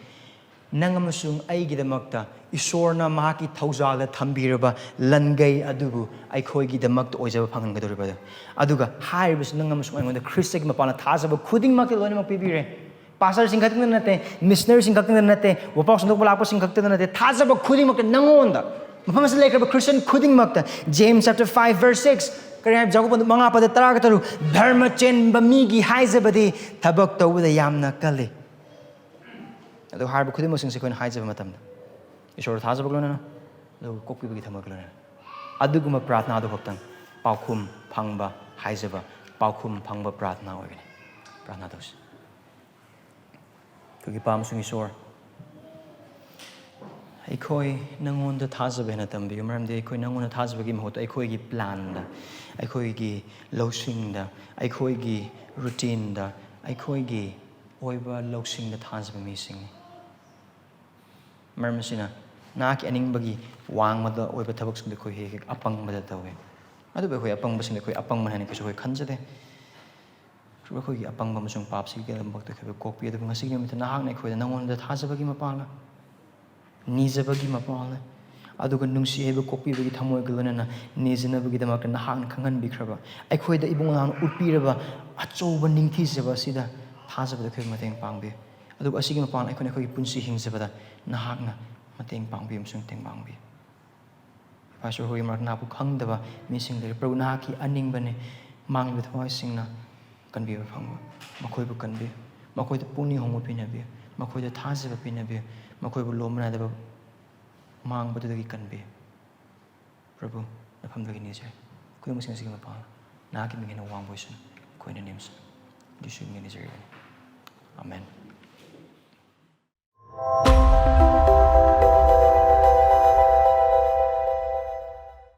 ꯅꯪ ꯑꯃꯁꯨꯡ ꯑꯩꯒꯤꯗꯃꯛꯇ ꯏꯁꯣꯔꯅ ꯃꯍꯥꯛꯀꯤ ꯊꯧꯖꯥꯜꯗ ꯊꯝꯕꯤꯔꯕ ꯂꯟꯒꯩ ꯑꯗꯨꯕꯨ ꯑꯩꯈꯣꯏꯒꯤꯗꯃꯛꯇ ꯑꯣꯏꯖꯕ ꯐꯪꯍꯟꯒꯗꯧꯔꯤꯕ ꯑꯗꯨ꯫ ꯑꯗꯨꯒ ꯍꯥꯏꯔꯤꯕꯁꯤ ꯅꯪ ꯑꯃꯁꯨꯡ ꯑꯩꯉꯣꯟꯗ ꯈ꯭ꯔꯤꯁꯇꯒꯤ ꯃꯄꯥꯟꯗ ꯊꯥꯖꯕ ꯈꯨꯗꯤꯡꯃꯛꯇ ꯂꯣꯏꯅꯃꯛ ꯄꯤꯕꯤꯔꯦ꯫ ꯄꯥꯁꯇꯔꯁꯤꯡ ꯈꯛꯇꯗ ꯅꯠꯇꯦ, ꯃꯤꯁꯅꯔꯤꯁꯤꯡ ꯈꯛꯇꯗ ꯅꯠꯇꯦ, ꯋꯥꯄꯥꯎ ꯁꯟꯗꯣꯛꯄ ꯂꯥꯛꯄꯁꯤꯡ ꯈꯛꯇꯗ ꯅꯠꯇꯦ, ꯊꯥꯖꯕ ꯈꯨꯗꯤꯡꯃꯛꯇ ꯅꯪꯉꯣꯟꯗ, ꯃꯐꯝ ꯑꯁꯤꯗ ꯂꯩꯈ꯭ꯔꯕ ꯈ꯭ꯔꯤꯁꯇꯤꯌꯟ ꯈꯨꯗꯤꯡꯃꯛꯇ꯫ James chapter five verse six, ꯀꯔꯤ ꯍꯥꯏꯕ? ꯖꯥꯀꯣꯕ ꯃꯉꯥ ꯄꯗ ꯇꯔꯥꯒ ꯇꯔꯨꯛ, "ꯙꯔꯃ ꯆꯦꯟꯕ ꯃꯤꯒꯤ ꯍꯥꯏꯖꯕꯗꯤ ꯊꯕꯛ ꯇꯧꯕꯗ ꯌꯥꯝꯅ ꯀꯜꯂꯤ"꯫ ꯑꯗꯨ ꯍꯥꯏꯔꯤꯕ ꯈꯨꯗꯤꯡꯃꯛꯁꯤꯡꯁꯦ ꯑꯩꯈꯣꯏꯅ ꯍꯥꯏꯖꯕ ꯃꯇꯝꯗ ꯏꯁꯣꯔꯗ ꯊꯥꯖꯕꯒ ꯂꯣꯏꯅꯅ, ꯑꯗꯨꯒ ꯀꯣꯛꯄꯤꯕꯒꯤ ꯊꯃꯣꯏꯒ ꯂꯣꯏꯅꯅ, ꯑꯗꯨꯒꯨꯝꯕ ꯄ꯭ꯔꯥꯊꯅꯥꯗꯨ ꯈꯛꯇꯪ ꯄꯥꯎꯈꯨꯝ ꯐꯪꯕ ꯍꯥꯏꯖꯕ, ꯄꯥꯎꯈꯨꯝ ꯐꯪꯕ ꯄ꯭ꯔꯥꯊꯅꯥ ꯑꯣꯏꯒꯅꯤ꯫ ꯄ꯭ꯔꯥꯊꯅꯥ ꯇꯧꯁꯤ꯫ ꯑꯩꯈꯣꯏꯒꯤ ꯏꯄꯥ ꯑꯃꯁꯨꯡ ꯏꯁꯣꯔ, ꯑꯩꯈꯣꯏ ꯅꯪꯉꯣꯟꯗ ꯊꯥꯖꯕ ꯍꯦꯟꯅ ꯇꯝꯕꯤꯌꯨ, ꯃꯔꯝꯗꯤ ꯑꯩꯈꯣꯏ ꯅꯪꯉꯣꯟꯗ ꯊꯥꯖꯕꯒꯤ ꯃꯍꯨꯠꯇ ꯑꯩꯈꯣꯏꯒꯤ ꯄ꯭ꯂꯥꯟꯗ, ꯑꯩꯈꯣꯏꯒꯤ ꯂꯧꯁꯤꯡꯗ, ꯑꯩꯈꯣꯏꯒꯤ ꯔꯨꯇꯤꯟꯗ, ꯑꯩꯈꯣꯏꯒꯤ ꯑꯣꯏꯕ ꯂꯧꯁꯤꯡꯗ ꯊꯥꯖꯕ ꯃꯤꯁꯤꯡꯅꯤ꯫ ꯃꯔꯝ ꯑꯁꯤꯅ ꯅꯍꯥꯛꯀꯤ ꯑꯅꯤꯡꯕꯒꯤ ꯋꯥꯡꯃꯗ ꯑꯣꯏꯕ ꯊꯕꯛꯁꯤꯡꯗ ꯑꯩꯈꯣꯏ ꯍꯦꯛ ꯍꯦꯛ ꯑꯄꯪꯕꯗ ꯇꯧꯏ꯫ ꯑꯗꯨꯕꯨ ꯑꯩꯈꯣꯏ ꯑꯄꯪꯕꯁꯤꯡꯗ ꯑꯩꯈꯣꯏ ꯑꯄꯪꯕꯅꯤ ꯍꯥꯏꯅ ꯀꯩꯁꯨ ꯑꯩꯈꯣꯏ ꯈꯟꯖꯗꯦ꯫ ꯑꯩꯈꯣꯏꯒꯤ ꯑꯄꯪꯕ ꯑꯃꯁꯨꯡ ꯄꯥꯞꯁꯤꯒꯤꯗꯃꯛꯇ ꯑꯩꯈꯣꯏꯕꯨ ꯀꯣꯛꯄꯤ꯫ ꯑꯗꯨꯕꯨ ꯉꯁꯤꯒꯤ ꯅꯨꯃꯤꯠꯇ ꯅꯍꯥꯛꯅ ꯑꯩꯈꯣꯏꯗ ꯅꯉꯣꯟꯗ ꯊꯥꯖꯕꯒꯤ ꯃꯄꯥꯡꯒꯜ, ꯅꯤꯖꯕꯒꯤ ꯃꯄꯥꯡꯒꯜ, ꯑꯗꯨꯒ ꯅꯨꯡꯁꯤ ꯍꯩꯕ ꯀꯣꯛꯄꯤꯕꯒꯤ ꯊꯃꯣꯏꯒ ꯂꯣꯏꯅꯅ ꯅꯤꯖꯅꯕꯒꯤꯗꯃꯛꯇ ꯅꯍꯥꯛꯅ ꯈꯪꯍꯟꯕꯤꯈ꯭ꯔꯕ, ꯑꯩꯈꯣꯏꯗ ꯏꯕꯨꯡ ꯅꯍꯥꯛꯅ ꯎꯠꯄꯤꯔꯕ ꯑꯆꯧꯕ ꯅꯤꯡꯊꯤꯖꯕ ꯑꯁꯤꯗ ꯊꯥꯖꯕꯗ ꯑꯩꯈꯣꯏꯕꯨ ꯃꯇꯦꯡ ꯄꯥꯡꯕꯤꯌꯨ꯫ ꯑꯗꯨꯒ ꯑꯁꯤꯒꯤ ꯃꯄꯥꯡꯒꯜ ꯑꯩꯈꯣꯏꯅ ꯑꯩꯈꯣꯏꯒꯤ ꯄꯨꯟꯁꯤ ꯍꯤꯡꯖꯕꯗ ꯅꯍꯥꯛꯅ ꯃꯇꯦꯡ ꯄꯥꯡꯕꯤꯌꯨ ꯑꯃꯁꯨꯡ ꯇꯦꯡꯕꯥꯡꯕꯤꯌꯨ꯫ ꯏꯄꯥ ꯏꯁꯣꯔ, ꯑꯩꯈꯣꯏꯒꯤ ꯃꯔꯛꯇ ꯅꯍꯥꯛꯄꯨ ꯈꯪꯗꯕ ꯃꯤꯁꯤꯡ ꯂꯩꯔꯤ꯫ ꯄ꯭ꯔꯚꯨ, ꯅꯍꯥꯛꯀꯤ ꯑꯅꯤꯡꯕꯅꯤ ꯃꯥꯡꯂꯤꯕ ꯊꯋꯥꯏꯁꯤꯡꯅ ꯀꯟꯕꯤꯕ ꯐꯪꯕ꯫ ꯃꯈꯣꯏꯕꯨ ꯀꯟꯕꯤꯌꯨ, ꯃꯈꯣꯏꯗ ꯄꯨꯛꯅꯤꯡ ꯍꯣꯡꯕ ꯄꯤꯅꯕꯤꯌꯨ, ꯃꯈꯣꯏꯗ ꯊꯥꯖꯕ ꯄꯤꯅꯕꯤꯌꯨ, ꯃꯈꯣꯏꯕꯨ ꯂꯣꯝꯕ ꯅꯥꯏꯗꯕ ꯃꯥꯡꯕꯗꯨꯗꯒꯤ ꯀꯟꯕꯤꯌꯨ꯫ ꯄ꯭ꯔꯚꯨ, ꯅꯐꯝꯗꯒꯤ ꯅꯤꯖꯔꯤ꯫ ꯑꯩꯈꯣꯏ ꯃꯁꯤꯡ ꯑꯁꯤꯒꯤ ꯃꯄꯥꯡ ꯅꯍꯥꯛꯀꯤ ꯃꯤꯡ ꯍꯦꯟꯅ ꯋꯥꯡꯕ ꯑꯣꯏꯁꯅꯨ꯫ ꯑꯩꯈꯣꯏꯅ ꯅꯦꯝꯁꯅꯨ꯫ ꯌꯦꯁꯨꯒꯤ ꯃꯤꯡ ꯅꯤꯖꯔꯤꯕꯅꯤ꯫ ꯑꯥꯃꯦꯟ꯫